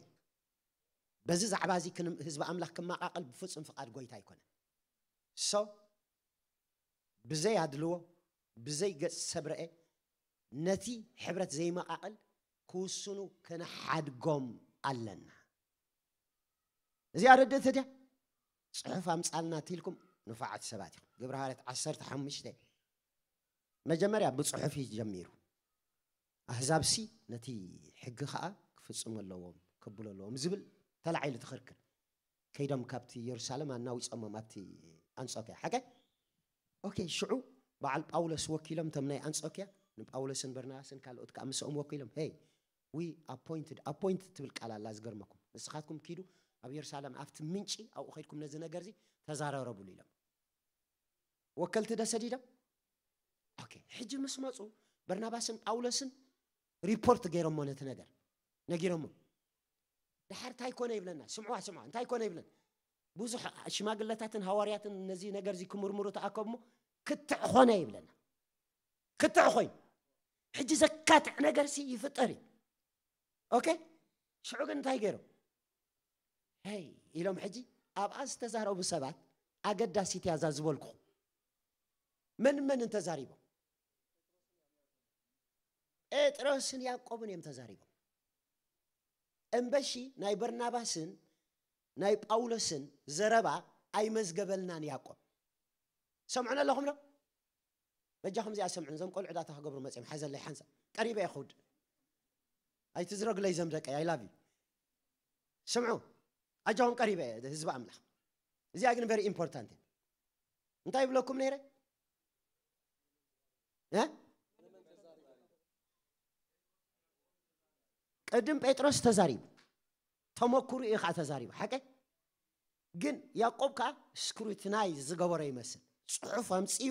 በዚ ዛዕባ እዚ ክንም ህዝቢ ኣምላኽ ክመቓቐል ብፍጹም ፍቓድ ጎይታ ኣይኮነን። ሶ ብዘይ ኣድልዎ፣ ብዘይ ገጽ ሰብ ረኤ፣ ነቲ ሕብረት ዘይመቓቐል ክውስኑ ክንሓድጎም ኣለና። እዚኣ ረድእቲ ድያ? ጽሑፍ ኣምጻልና ትልኩም ንፋዓት ሰባት ኢኹም። ግብረ ሃዋርያት ዓሰርተ ሓሙሽተ መጀመርያ ብጽሑፍ እዩ ጀሚሩ። ኣህዛብሲ ነቲ ሕጊ ኸኣ ክፍጽሙ ኣለዎም፣ ክብሉ ኣለዎም ዝብል ተላዒሉ ትኽርክር። ከይዶም ካብቲ ኢየሩሳሌም ኣናዊጾሞም ኣብቲ ኣንጾክያ። ሓቀ? ኦኬ፣ ሽዑ በዓል ጳውሎስ ወኪሎም እቶም ናይ ኣንጾክያ ንጳውሎስን በርናባስን ካልኦት ከኣ ምስኦም ወኪሎም፣ ሄይ፣ we appointed፣ ኣፖይንት ትብል ቃል ኣላ ዝገርመኩም። ንስኻትኩም ኪዱ ኣብ ኢየሩሳሌም ኣብቲ ምንጪ ኣብኡ ከይድኩም ነዚ ነገር እዚ ተዛራረቡሉ ኢሎም። ወከልቲ ዶ ሰዲዶም? ኦኬ፣ ሕጂ ምስ መጹ በርናባስን ጳውሎስን ሪፖርት ገይሮሞ ነቲ ነገር ነጊሮሞ። ድሓር እንታይ ኮነ ይብለና? ስምዕዋ፣ ስምዕዋ፣ እንታይ ኮነ ይብለና? ብዙሕ ሽማግለታትን ሃዋርያትን ነዚ ነገር እዚ ክምርምሩ ተኣከቡ እሞ ክትዕ ኾነ ይብለና። ክትዕ ኮይኑ ሕጂ ዘካትዕ ነገር ሲ ይፍጠር እዩ። ኦኬ፣ ሽዑ ግን እንታይ ገይሮም? ሄይ ኢሎም ሕጂ ኣብኣ ዝተዛረቡ ሰባት ኣገዳሲት እያ እዛ ዝበልኩ። መን መን እንተዛሪቦም? ጴጥሮስን ያዕቆብን እዮም ተዛሪቦም። እምበሺ ናይ በርናባስን ናይ ጳውሎስን ዘረባ ኣይመዝገበልናን ያዕቆብ። ሰምዑን ኣለኹም ዶ? በጃኹም እዚኣ ሰምዑን፣ እዞም ቆልዑ ዳታ ክገብሩ መፅኦም ሓዘለይ ሓንሳ ቀሪበ እየ ክውድ ኣይትዝረግለይ ዘም ደቀይ I love you። ስምዑ ኣጃኹም ቀሪበ እየ ህዝቢ ኣምላኽ። እዚኣ ግን very important እያ። እንታይ ይብለኩም ነይረ? እ? ቅድም ጴጥሮስ ተዛሪቡ፣ ተመክሩ እዩ ከዓ ተዛሪቡ። ሓቀ ግን ያዕቆብ ከዓ ስክሩትናይ ዝገበሮ ይመስል። ፅሑፍ ኣምፅኡ፣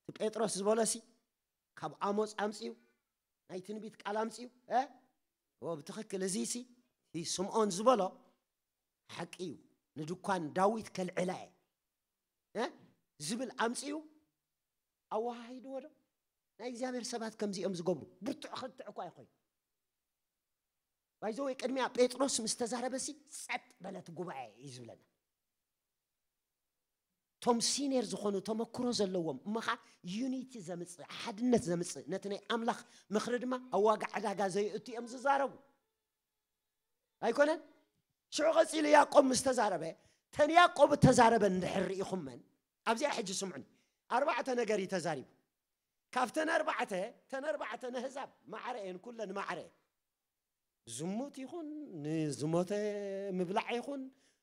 እቲ ጴጥሮስ ዝበሎሲ ካብ ኣሞፅ ኣምፅኡ፣ ናይ ትንቢት ቃል ኣምፅኡ። እ? ኦ፣ ብትኽክል እዚሲ እቲ ስምዖን ዝበሎ ሓቂ እዩ። ንድኳን ዳዊት ከልዕላ እየ፣ እ? ዝብል ኣምፅኡ ኣወሃሂድዎ ዶ? ናይ እግዚኣብሔር ሰባት ከምዚኦም ዝገብሩ ብርቱዕ ክትዕ እኳ ይኮይኑ። ባይዘወይ ቅድሚያ ጴጥሮስ ምስ ተዛረበሲ ጸጥ በለት ጉባኤ እዩ ዝብለና። ቶም ሲኒየር ዝኾኑ ተመክሮ ዘለዎም እሞ ኸዓ ዩኒቲ ዘምፅእ፣ ሓድነት ዘምፅእ፣ ነቲ ናይ ኣምላኽ ምኽሪ ድማ ኣብ ዋጋ ዕዳጋ ዘየእቱ እዮም ዝዛረቡ። ኣይኮነን? ሽዑ ቀፂሉ ያዕቆብ ምስ ተዛረበ፣ ተን ያዕቆብ እተዛረበ እንድሕር ርኢኹመን ኣብዚኣ ሕጂ ስምዑኒ። ኣርባዕተ ነገር እዩ ተዛሪቡ። ካብተን ኣርባዕተ፣ ተን ኣርባዕተ ነህዛብ ማዕረ እየን፣ ኩለን ማዕረ እየን። ዝሙት ይኹን ንዝሞተ ምብላዕ ይኹን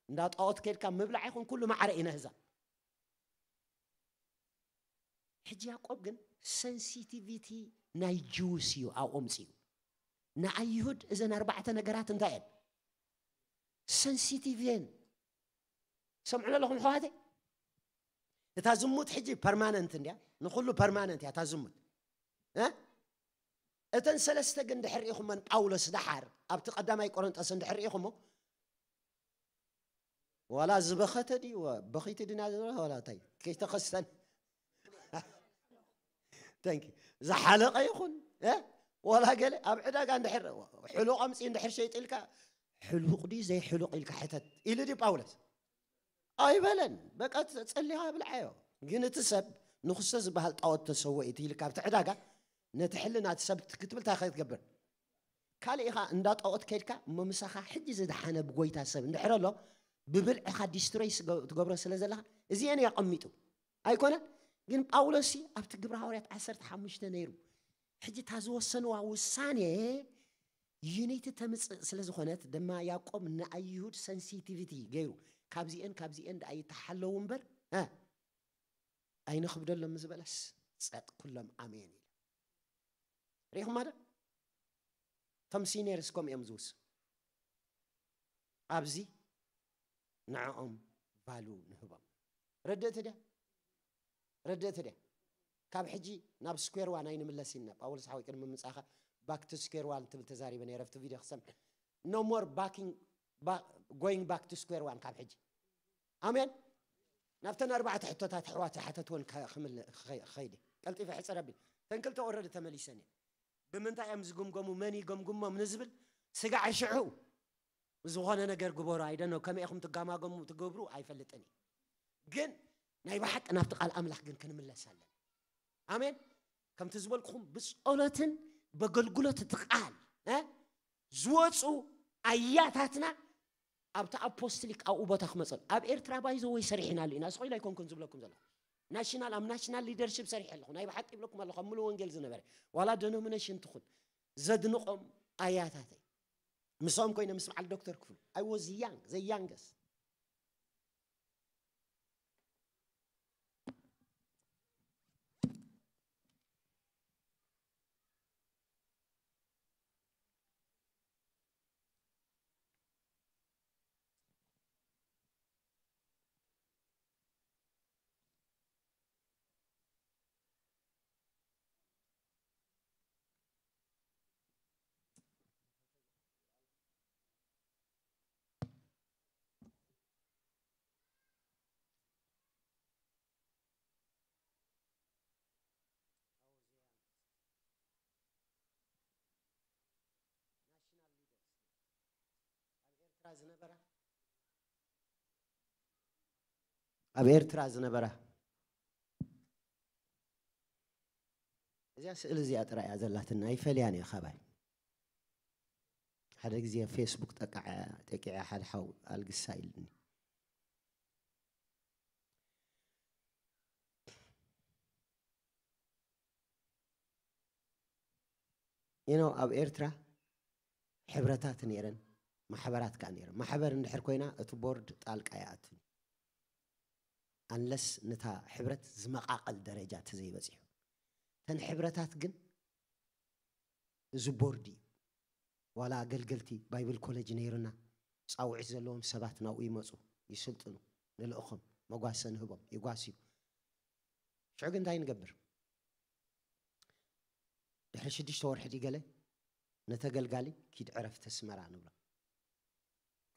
እንዳ ጣዖት ከይድካ ምብላዕ ይኹን ኩሉ ማዕረ እዩ ነህዛብ። ሕጂ ያዕቆብ ግን ሰንሲቲቪቲ ናይ ጅውስ እዩ ኣብኡ ኣምፅኡ። ንኣይሁድ እዘን ኣርባዕተ ነገራት እንታይ እየን? ሰንሲቲቭ እየን። ሰምዑ ኣለኹም ኣሕዋተይ? እታ ዝሙት ሕጂ ፐርማነንት እንድያ፣ ንኹሉ ፐርማነንት እያ እታ ዝሙት። እ? እተን ሰለስተ ግን ድሕር ኢኹመን ጳውሎስ ደሓር ኣብቲ ቀዳማይ ቆሮንጦስ እንድሕር ኢኹሞ፣ ዋላ ዝበኸተ ድዩ በኺቲ ድና ዝበለ ዋላ እንታይ ከይተኸስተን ተንኪ ዝሓለቐ ይኹን፣ እ? ዋላ ገለ ኣብ ዕዳጋ እንድሕር ሕሉቕ ኣምፂ እንድሕር ሸይጥ ኢልካ፣ ሕሉቕ ድዩ ዘይሕሉቕ ኢልካ ሕተት ኢሉ ድዩ ጳውሎስ? ኣይበለን። በቃ ጸሊኻ ብልዓዮ። ግን እቲ ሰብ ንኽስቶ ዝበሃል ጣዖት ተሰውኦ እዩ ኢልካ ኣብቲ ዕዳጋ ነቲ ሕልና እቲ ሰብ ክትብል እንታይ ክትገብር? ካልእ ኢኻ እንዳ ጣዖት ከይድካ እሞ ምሳኻ ሕጂ ዝደሓነ ብጎይታ ሰብ እንድሕር ኣሎ ብብልዕኻ ዲስትሮይ ስገ-፣ ትገብሮ ስለ ዘለኻ እዚአን እዩ ኣቐሚጡ። ኣይኮነን? ግን ጳውሎስ ሲ ኣብቲ ግብረ ሃዋርያት ዓሰርተ ሓሙሽተ ነይሩ። ሕጂ እታ ዝወሰንዋ ውሳኔ ዩኒቲ ተምፅእ ስለ ዝኾነት ድማ ያዕቆብ ንኣይሁድ ሰንሲቲቪቲ ገይሩ ካብዚአን ካብዚአን ደኣ ይተሓለዉ እምበር እ፣ ኣይነኽብደሎም ዝበለስ ጸጥ ኩሎም ኣሜን ኢለ። ሪኢኹማ ዶ? እቶም ሲኒየርስ ከምኡ እዮም ዝውስኑ። ኣብዚ ንዕኦም ቫሉ ንህቦም። ረድእቲ ድያ? ረድእቲ ድያ? ካብ ሕጂ ናብ ስኩዌር ዋን ኣይንምለስ ኢልና። ጳውሎስ ሓወይ ቅድሚ ምምጻኻ ባክ ቱ ስኩዌር ዋን ትብል ተዛሪበ ነይረ ኣብቲ ቪድዮ ክሰምዕ። No more backing, ba-, going back to square one ካብ ሕጂ። ኣሜን። ናብተን ኣርባዕተ ሕቶታት ኣሕዋት ዝሓተትወን ከ- ክምል- ክኸ- ክኸይድ እየ። ቀልጢፈ ሕፅር ኣቢል። ተን ክልተ ኦረዲ ተመሊሰን እየን። ብምንታይ እዮም ዝግምገሙ፣ መን ይገምግሞም ንዝብል ስጋዕ ሽዑ ዝኾነ ነገር ግበሩ። ኣይደኖ ከመይ ኢኹም ትጋማገሙ ትገብሩ ኣይፈልጥን እየ። ግን ናይ ብሓቂ ናብቲ ቃል ኣምላኽ ግን ክንምለስ ኣለና። ኣሜን። ከምቲ ዝበልኩኹም ብጸሎትን በገልግሎት እቲ ቃል እ ዝወፁ ኣያታትና ኣብቲ ኣፖስትሊክ ኣብኡ ቦታ ክመፀሉ ኣብ ኤርትራ ባይዞ ወይ ሰሪሕናሉ ኢና። ስኮይል ኣይኮንኩን ዝብለኩም ዘለኹ ናሽናል ኣብ ናሽናል ሊደርሽፕ ሰሪሐ ኣለኹ። ናይ ብሓቂ ይብለኩም ኣለኹ ኣብ ሙሉ ወንጌል ዝነበረ ዋላ ደኖሚነሽን ትኹን ዘድንቖም ኣያታተይ ምስኦም ኮይነ ምስ በዓል ዶክተር ክፍሉ I was young, the youngest. ኣብ ኤርትራ ዝነበራ እዚኣ ስእሊ እዚኣ ጥራይ እያ ዘላትና። ኣይፈልያን እየ ካባይ። ሓደ ግዜ ፌስቡክ ጠቃዐ ጠቂዐ ሓደ ሓው ኣልግሳ ኢልኒ። You know ኣብ ኤርትራ ሕብረታት ነይረን፣ ማሕበራት ከዓ ነይረን። ማሕበር እንድሕር ኮይና እቲ ቦርድ ጣልቃ ይኣቱን ኣንለስ ነታ ሕብረት ዝመቃቀል ደረጃ ተዘይበፂሑ። ተን ሕብረታት ግን እዚ ቦርድ እዩ። ዋላ ኣገልገልቲ ባይብል ኮሌጅ ነይሩና። ፃውዒት ዘለዎም ሰባት ናብኡ ይመፁ፣ ይስልጥኑ፣ ንልእኾም፣ መጓሰ ንህቦም፣ ይጓስዩ። ሽዑ ግን እንታይ ንገብር? ድሕሪ ሽዱሽተ ወርሒ ድዩ ገለ ነተገልጋሊ ኪድ ዕረፍቲ ኣስመራ ንብሎ።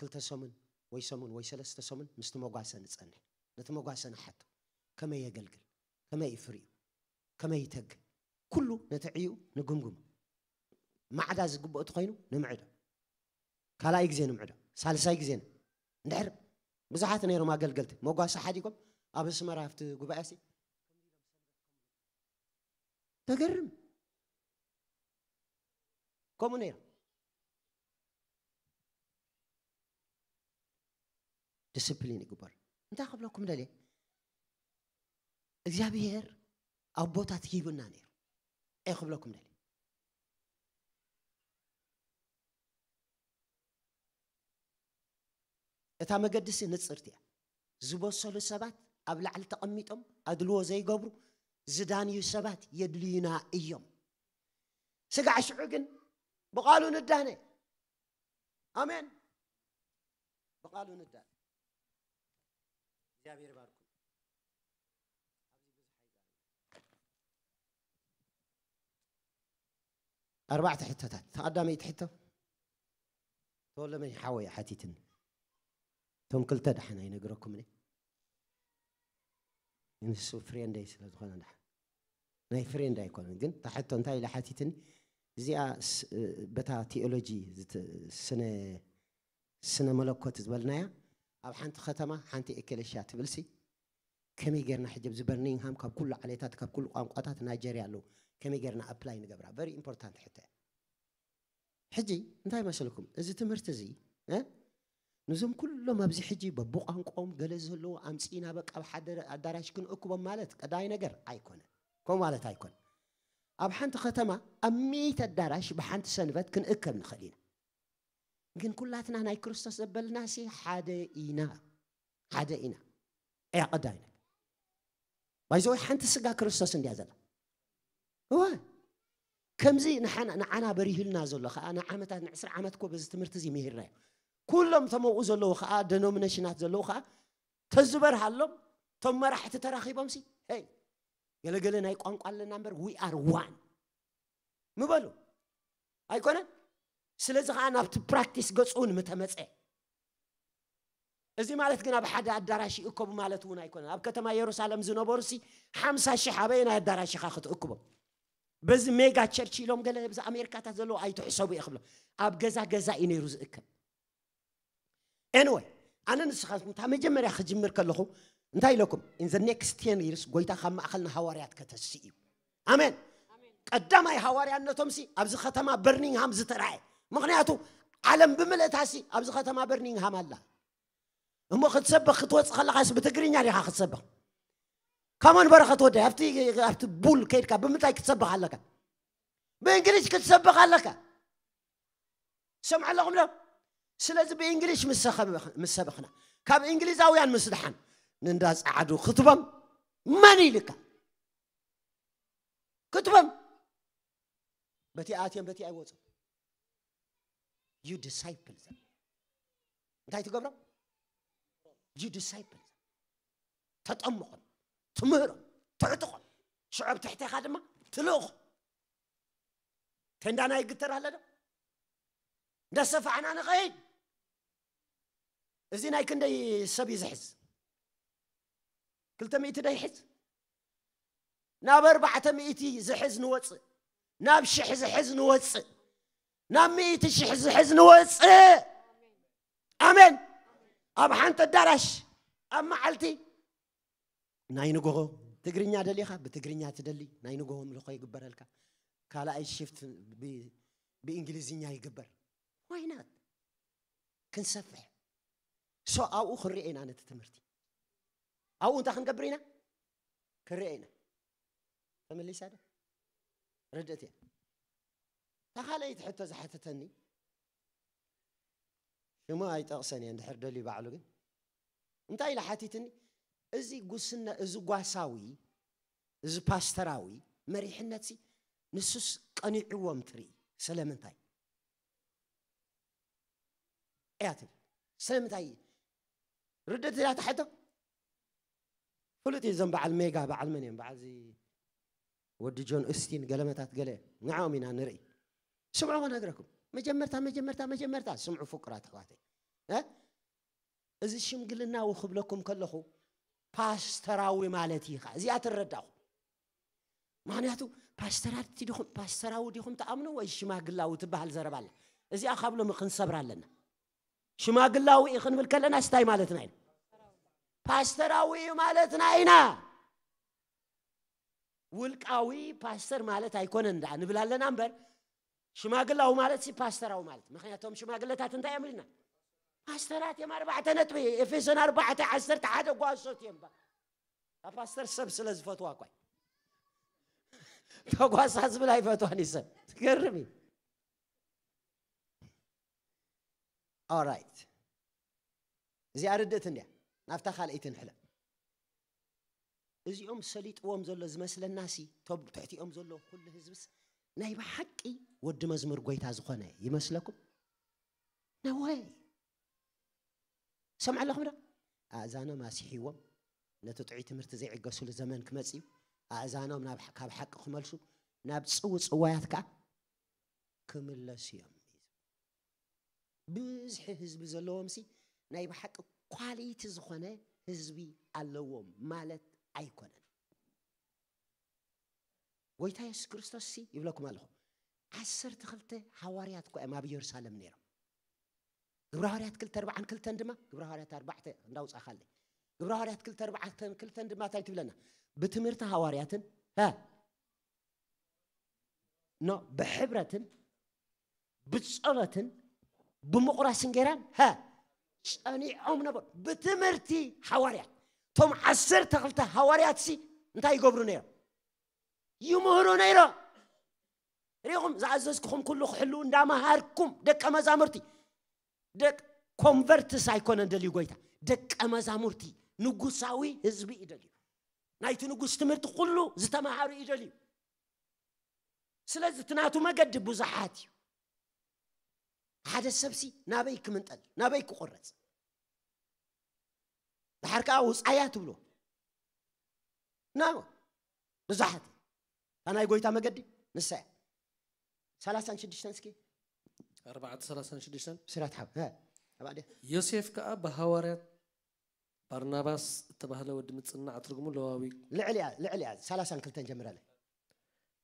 ክልተ ሰሙን ወይ ሰሙን ወይ ሰለስተ ሰሙን ምስቲ መጓሰ ንጸንሕ። ነቲ መጓሰ ንሓቶ። ከመይ የገልግል? ከመይ ይፍርዩ? ከመይ ይተግል? ኩሉ ነቲ ዕዩ ንግምግሞ። ማዕዳ ዝግብኦ ተኾይኑ ንምዕዶ። ካልኣይ ግዜ ንምዕዶ። ሳልሳይ ግዜ ን- እንድሕር ብዙሓት ነይሮም ኣገልገልቲ መጓሰ ሓዲጎም ኣብ ኣስመራ ኣብቲ ጉባኤ ሲ ተገርም ከምኡ ነይሩ። ዲስፕሊን ይግበር። እንታይ ክብለኩም ደልየ እግዚኣብሔር ኣቦታት ሂብና ነይሩ። እየ ክብለኩም ደልየ። እታ መገድሲ ንጽርቲ እያ። ዝበሰሉ ሰባት ኣብ ላዕሊ ተቐሚጦም ኣድልዎ ዘይገብሩ ዝዳንዩ ሰባት የድልዩና እዮም። ስጋዕ ሽዑ ግን ብቓሉ ንዳነ። ኣሜን። ብቓሉ ንዳነ። እግዚኣብሔር ይባርኩም። ኣርባዕተ ሕቶታት። ተቐዳመይቲ ሕቶ ተወለመኝ ሓወይ ሓቲትኒ። እቶም ክልተ ደሓን ኣይነግረኩምን። ንሱ ፍሬንደይ ስለ ዝኾነ ደሓን ናይ ፍሬንድ ኣይኮነን። ግን ታሕቶ እንታይ ኢለ ሓቲትኒ? እዚኣ ስ- በታ ቲኦሎጂ ዝት- ስነ ስነ መለኮት ዝበልናያ ኣብ ሓንቲ ከተማ ሓንቲ ኤክሌሽያ ትብልሲ ከመይ ጌርና ሕጂ ኣብዚ በርኒንግሃም ካብ ኩሉ ዓሌታት ካብ ኩሉ ቋንቋታት ናይጀርያ ኣለዉ ከመይ ጌርና ኣፕላይ ንገብራ? ቨሪ ኢምፖርታንት ሕቶ እያ። ሕጂ እንታይ መስልኩም እዚ ትምህርቲ እዚ እ? ንዞም ኩሎም ኣብዚ ሕጂ በብቋንቋኦም ገለ ዘለዉ ኣምፅእና በቃ ኣብ ሓደ ኣዳራሽ ክንእክቦም ማለት ቀዳይ ነገር ኣይኮነን። ከምኡ ማለት ኣይኮነን። ኣብ ሓንቲ ከተማ ኣብ ሚእቲ ኣዳራሽ ብሓንቲ ሰንበት ክንእከብ ንኽእል ኢና። ግን ኩላትና ናይ ክርስቶስ ዘበልናሲ ሓደ ኢና። ሓደ ኢና። እያ ቀዳይ ነገር ባይዘወይ ሓንቲ ስጋ ክርስቶስ እንዲያ ዘላ እወ ከምዚ ንዓና ንዓና በሪህልና ዘሎ ከዓ ንዓመታት ንዕስራ ዓመት ኮ በዚ ትምህርቲ እዚ ምሂርናዮ። ኩሎም ተመኡ ዘለዉ ከዓ ደኖሚነሽናት ዘለዉ ከዓ ተዝበርሃሎም እቶም መራሕቲ ተራኺቦም ሲ ሄይ ገለገለ ናይ ቋንቋ ኣለና እምበር we are one ምበሉ ኣይኮነን። ስለዚ ከዓ ናብቲ ፕራክቲስ ገፅውን ምተመፀ እዚ ማለት ግን ኣብ ሓደ ኣዳራሽ ይእከቡ ማለት እውን ኣይኮነን። ኣብ ከተማ የሩሳሌም ዝነበሩ ሲ ሓምሳ ሽሕ ኣበየናይ ኣዳራሽ ኢኻ ክትእክቦም? በዚ ሜጋ ቸርች ኢሎም ገለ ኣብዚ ኣሜሪካታት ዘለዉ ኣይትሕሰቡ እየ ክብሎ። ኣብ ገዛ ገዛ እዩ ነይሩ ዝእከብ። Anyway፣ ኣነ ንስኻትኩም እታ መጀመርያ ክጅምር ከለኹ እንታይ ኢለኩም? In the next ten years ጎይታ ካብ ማእኸል ንሃዋርያት ከተስእ እዩ። ኣሜን። ቀዳማይ ሃዋርያነቶም ሲ ኣብዚ ከተማ በርኒንግሃም ዝተራእየ። ምኽንያቱ ዓለም ብምልእታ ሲ ኣብዚ ከተማ በርኒንግሃም ኣላ። እሞ ክትሰብኽ ክትወፅእ ከለኻስ ብትግርኛ ዲኻ ክትሰብኽ? ከመን በረኸት ወደ ኣብቲ ኣብቲ ቡል ከይድካ ብምንታይ ክትሰብኽ ኣለካ? ብእንግሊዝ ክትሰብኽ ኣለካ። ሰምዐ ኣለኹም ዶ? ስለዚ ብእንግሊሽ ምስ ሰኸበ- ምስ ሰበኽና ካብ እንግሊዛውያን ምስ ደሓን ንእንዳ ጸዓዱ ክትቦም መን ኢልካ? ክትቦም በቲ ኣትዮም በቲ ኣይወፁ። You disciple them። እንታይ ትገብሮም? You disciple them። ተጠምቖም፣ ትምህሮም፣ ትዕጥቖም። ሽዑ ኣብ ትሕቴኻ ድማ ትልእኾም። ቴንዳና ይግተር ኣለ ዶ? እንዳሰፋሕና ንኸይድ። እዚ ናይ ክንደይ ሰብ እዩ ዝሕዝ? ክልተ ሚእቲ ዶ ይሕዝ? ናብ ኣርባዕተ ሚእቲ ዝሕዝ ንወፅእ፣ ናብ ሽሕ ዝሕዝ ንወፅእ፣ ናብ ሚእቲ ሽሕ ዝሕዝ ንወፅእ። ኣሜን። ኣብ ሓንቲ ኣዳራሽ ኣብ መዓልቲ ናይ ንግሆ ትግርኛ ደሊኻ ብትግርኛ ትደሊ ናይ ንግሆ ምልኾ ይግበረልካ። ካልኣይ ሽፍት ብ- ብእንግሊዝኛ ይግበር። ዋይናት ክንሰፍሕ ሶ ኣብኡ ክንሪኦ ኢና ነቲ ትምህርቲ ኣብኡ እንታይ ክንገብር ኢና? ክንሪኦ ኢና። ተመሊሳ ዶ? ርድእት እያ። እታ ካልኣይቲ ሕቶ ዝሓተተኒ ሽሙ ኣይጠቕሰን እየ እንድሕር ደልዩ ባዕሉ ግን እንታይ ኢለ ሓቲትኒ? እዚ ጉስና እዚ ጓሳዊ እዚ ፓስተራዊ መሪሕነት ሲ ንሱስ ቀኒዕዎም ትርኢ ስለምንታይ እያ ትብል? ስለምንታይ ርድእት እያ ትሓቶ? ፍሉጥ እዩ። እዞም በዓል ሜጋ በዓል መን እዮም? በዓል እዚ ወዲ ጆን እስቲን ገለመታት ገለ ንዕኦም ኢና ንርኢ። ስምዑ ክነግረኩም። መጀመርታ መጀመርታ መጀመርታ ስምዑ ፍቁራት ኣሕዋተይ። እ? እዚ ሽምግልናዊ ክብለኩም ከለኹ ፓስተራዊ ማለት እዩ። እዚኣ ትረዳኹ። ምክንያቱ ፓስተራት ዲኹም ፓስተራዊ ዲኹም ትኣምኑ ወይ ሽማግላዊ ትበሃል ዘረባ ኣላ። እዚኣ ካብ ሎሚ ክንሰብራ ኣለና። ሽማግላዊ እዩ ክንብል ከለና ስታይ ማለትና ኢና። ፓስተራዊ እዩ ማለትና ኢና። ውልቃዊ ፓስተር ማለት ኣይኮነን ደኣ ንብል ኣለና እምበር ሽማግላዊ ማለት ሲ ፓስተራዊ ማለት ምክንያቱ እቶም ሽማግለታት እንታይ እዮም ኢልና ፓስተራት እዮም ኣርባዕተ ነጥቢ ኤፌሶን ኣርባዕተ ዓሰርተ ሓደ ጓሶት እዮም ባ ፓስተር ሰብ ስለ ዝፈትዋ እኳ ተጓሳ ዝብል ኣይፈትዋን እዩ ሰብ ትገርም እዩ ኦራይት እዚኣ ርድእት እንድያ ናብታ ካልኣይቲ ንሕለ እዚኦም ሰሊጥዎም ዘሎ ዝመስለና ሲ ቶም ትሕቲኦም ዘሎ ኩሉ ህዝብስ ናይ ብሓቂ ወዲ መዝሙር ጎይታ ዝኾነ ይመስለኩም ነወይ ሰምዐ ኣለኹም ዶ ኣእዛኖም ኣስሒዎም ነቲ ጥዑይ ትምህርቲ ዘይዕገሱሉ ዘመን ክመጽእ እዩ ኣእዛኖም ካብ ሓቂ ክመልሱ ናብ ጽውጽዋያት ከዓ ክምለሱ እዮም ብዙሒ ህዝቢ ዘለዎም ሲ ናይ ብሓቂ ኳሊቲ ዝኾነ ህዝቢ ኣለዎም ማለት ኣይኮነን ጎይታ የሱስ ክርስቶስ ሲ ይብለኩም ኣለኹ ዓሰርተ ክልተ ሃዋርያት እኳ እዮም ኣብ ኢየሩሳሌም ነይሮም ግብረ ሃዋርያት ክልተ ኣርባዓን ክልተን ድማ ግብረ ሃዋርያት ኣርባዕተ እንዳውፃእካለይ ግብረ ሃዋርያት ክልተ ኣርባዕተን ክልተን ድማ እንታይ ትብለና ብትምህርቲ ሃዋርያትን ኖ ብሕብረትን ብጸሎትን ብምቑራስን ጌራን ሀ ጸኒዖም ነበሩ ብትምህርቲ ሓዋርያት እቶም ዓሰርተ ክልተ ሃዋርያት ሲ እንታይ ይገብሩ ነይሮም ይምህሩ ነይሮም ሪኹም ዝኣዘዝኩኹም ኩሉ ክሕልው እንዳመሃርኩም ደቀ መዛሙርቲ ደቅ ኮንቨርትስ ኣይኮነን ደልዩ ጎይታ ደቀ መዛሙርቲ ንጉሳዊ ህዝቢ እዩ ደልዩ ናይቲ ንጉስ ትምህርቲ ኩሉ ዝተምሃሩ እዩ ደልዩ ስለዚ እቲ ናቱ መገዲ ብዙሓት እዩ ሓደ ሰብሲ ናበይ ክምንጠል ናበይ ክቆረፅ ድሓር ከዓ ውፃያ ትብሎ ና ብዙሓት እታ ናይ ጎይታ መገዲ ንሳ እያ ሰላሳን ሽዱሽተን እስኪ ኣርባዕተ ሰላሳን ሽዱሽተን ስራት ሓብ ኣባዕደ ዮሴፍ ከዓ ብሃዋርያት ባርናባስ እተባህለ ወዲ ምጽናዕ ትርጉሙ ለዋዊ። ልዕል እያ ልዕል እያ ሰላሳን ክልተን ጀምረለ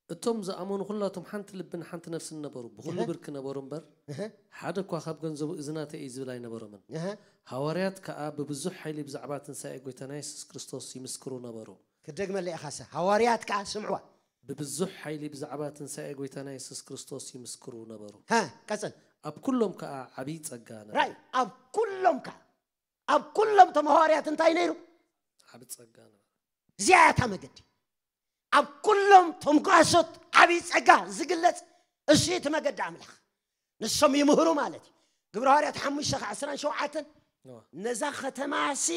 እቶም ዝኣመኑ ኩላቶም ሓንቲ ልብን ሓንቲ ነፍስን ነበሩ፣ ብኹሉ እህ። ብርኪ ነበሩ እምበር፣ እህ፣ ሓደ እኳ ካብ ገንዘቡ እዚ ናተይ እዩ ዝብል ኣይነበሮምን። እህ። ሃዋርያት ከኣ ብብዙሕ ሓይሊ ብዛዕባ ትንሳኤ ጎይታና የሱስ ክርስቶስ ይምስክሩ ነበሩ። ክደግመለ ኢኻሰ ሃዋርያት ከዓ ስምዕዋ ብብዙሕ ሓይሊ ብዛዕባ ትንሳኤ ጎይታና የሱስ ክርስቶስ ይምስክሩ ነበሩ። ሃ ቀፅል ኣብ ኩሎም ከኣ ዓብዪ ጸጋ ነበረ። ራይ ኣብ ኩሎም ከዓ ኣብ ኩሎም ቶም ሃዋርያት እንታይ ነይሩ ዓቢ ጸጋ ነበረ። እዚኣ እያ እታ መገዲ ኣብ ኩሎም ቶም ጓሶት ዓብዪ ጸጋ ዝግለጽ እሱ እቲ መገዲ ኣምላኽ ንሶም ይምህሩ ማለት እዩ ግብረ ሃዋርያት ሓሙሽተ ካብ ዕስራን ሸውዓተን እዋ። ነዛ ከተማሲ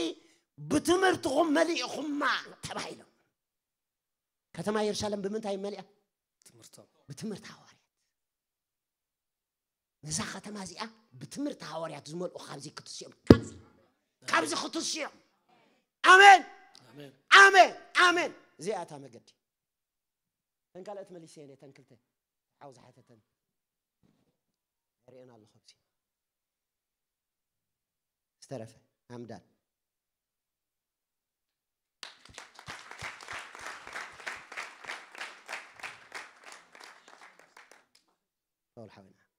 ብትምህርትኹም መሊእኹማ ተባሂሎም ከተማ የሩሳሌም ብምንታይ መሊኣ ትምህርቶም ብትምህርቲ ሃዋርያት ነዛ ከተማ እዚኣ ብትምህርቲ ሃዋርያት ዝመልኡ ካብዚ ክትስኦም ካብዚ ካብዚ ክትስኦም ኣሜን ኣሜን። ኣሜን ኣሜን እዚኣ እታ መገዲ ተን ካልኦት መሊሰ የለ ተን ክልተ ሓው ዝሓተተን ሪአን ኣለኹ ኣብዚ ዝተረፈ ሃምዳን ፓውል ሓወና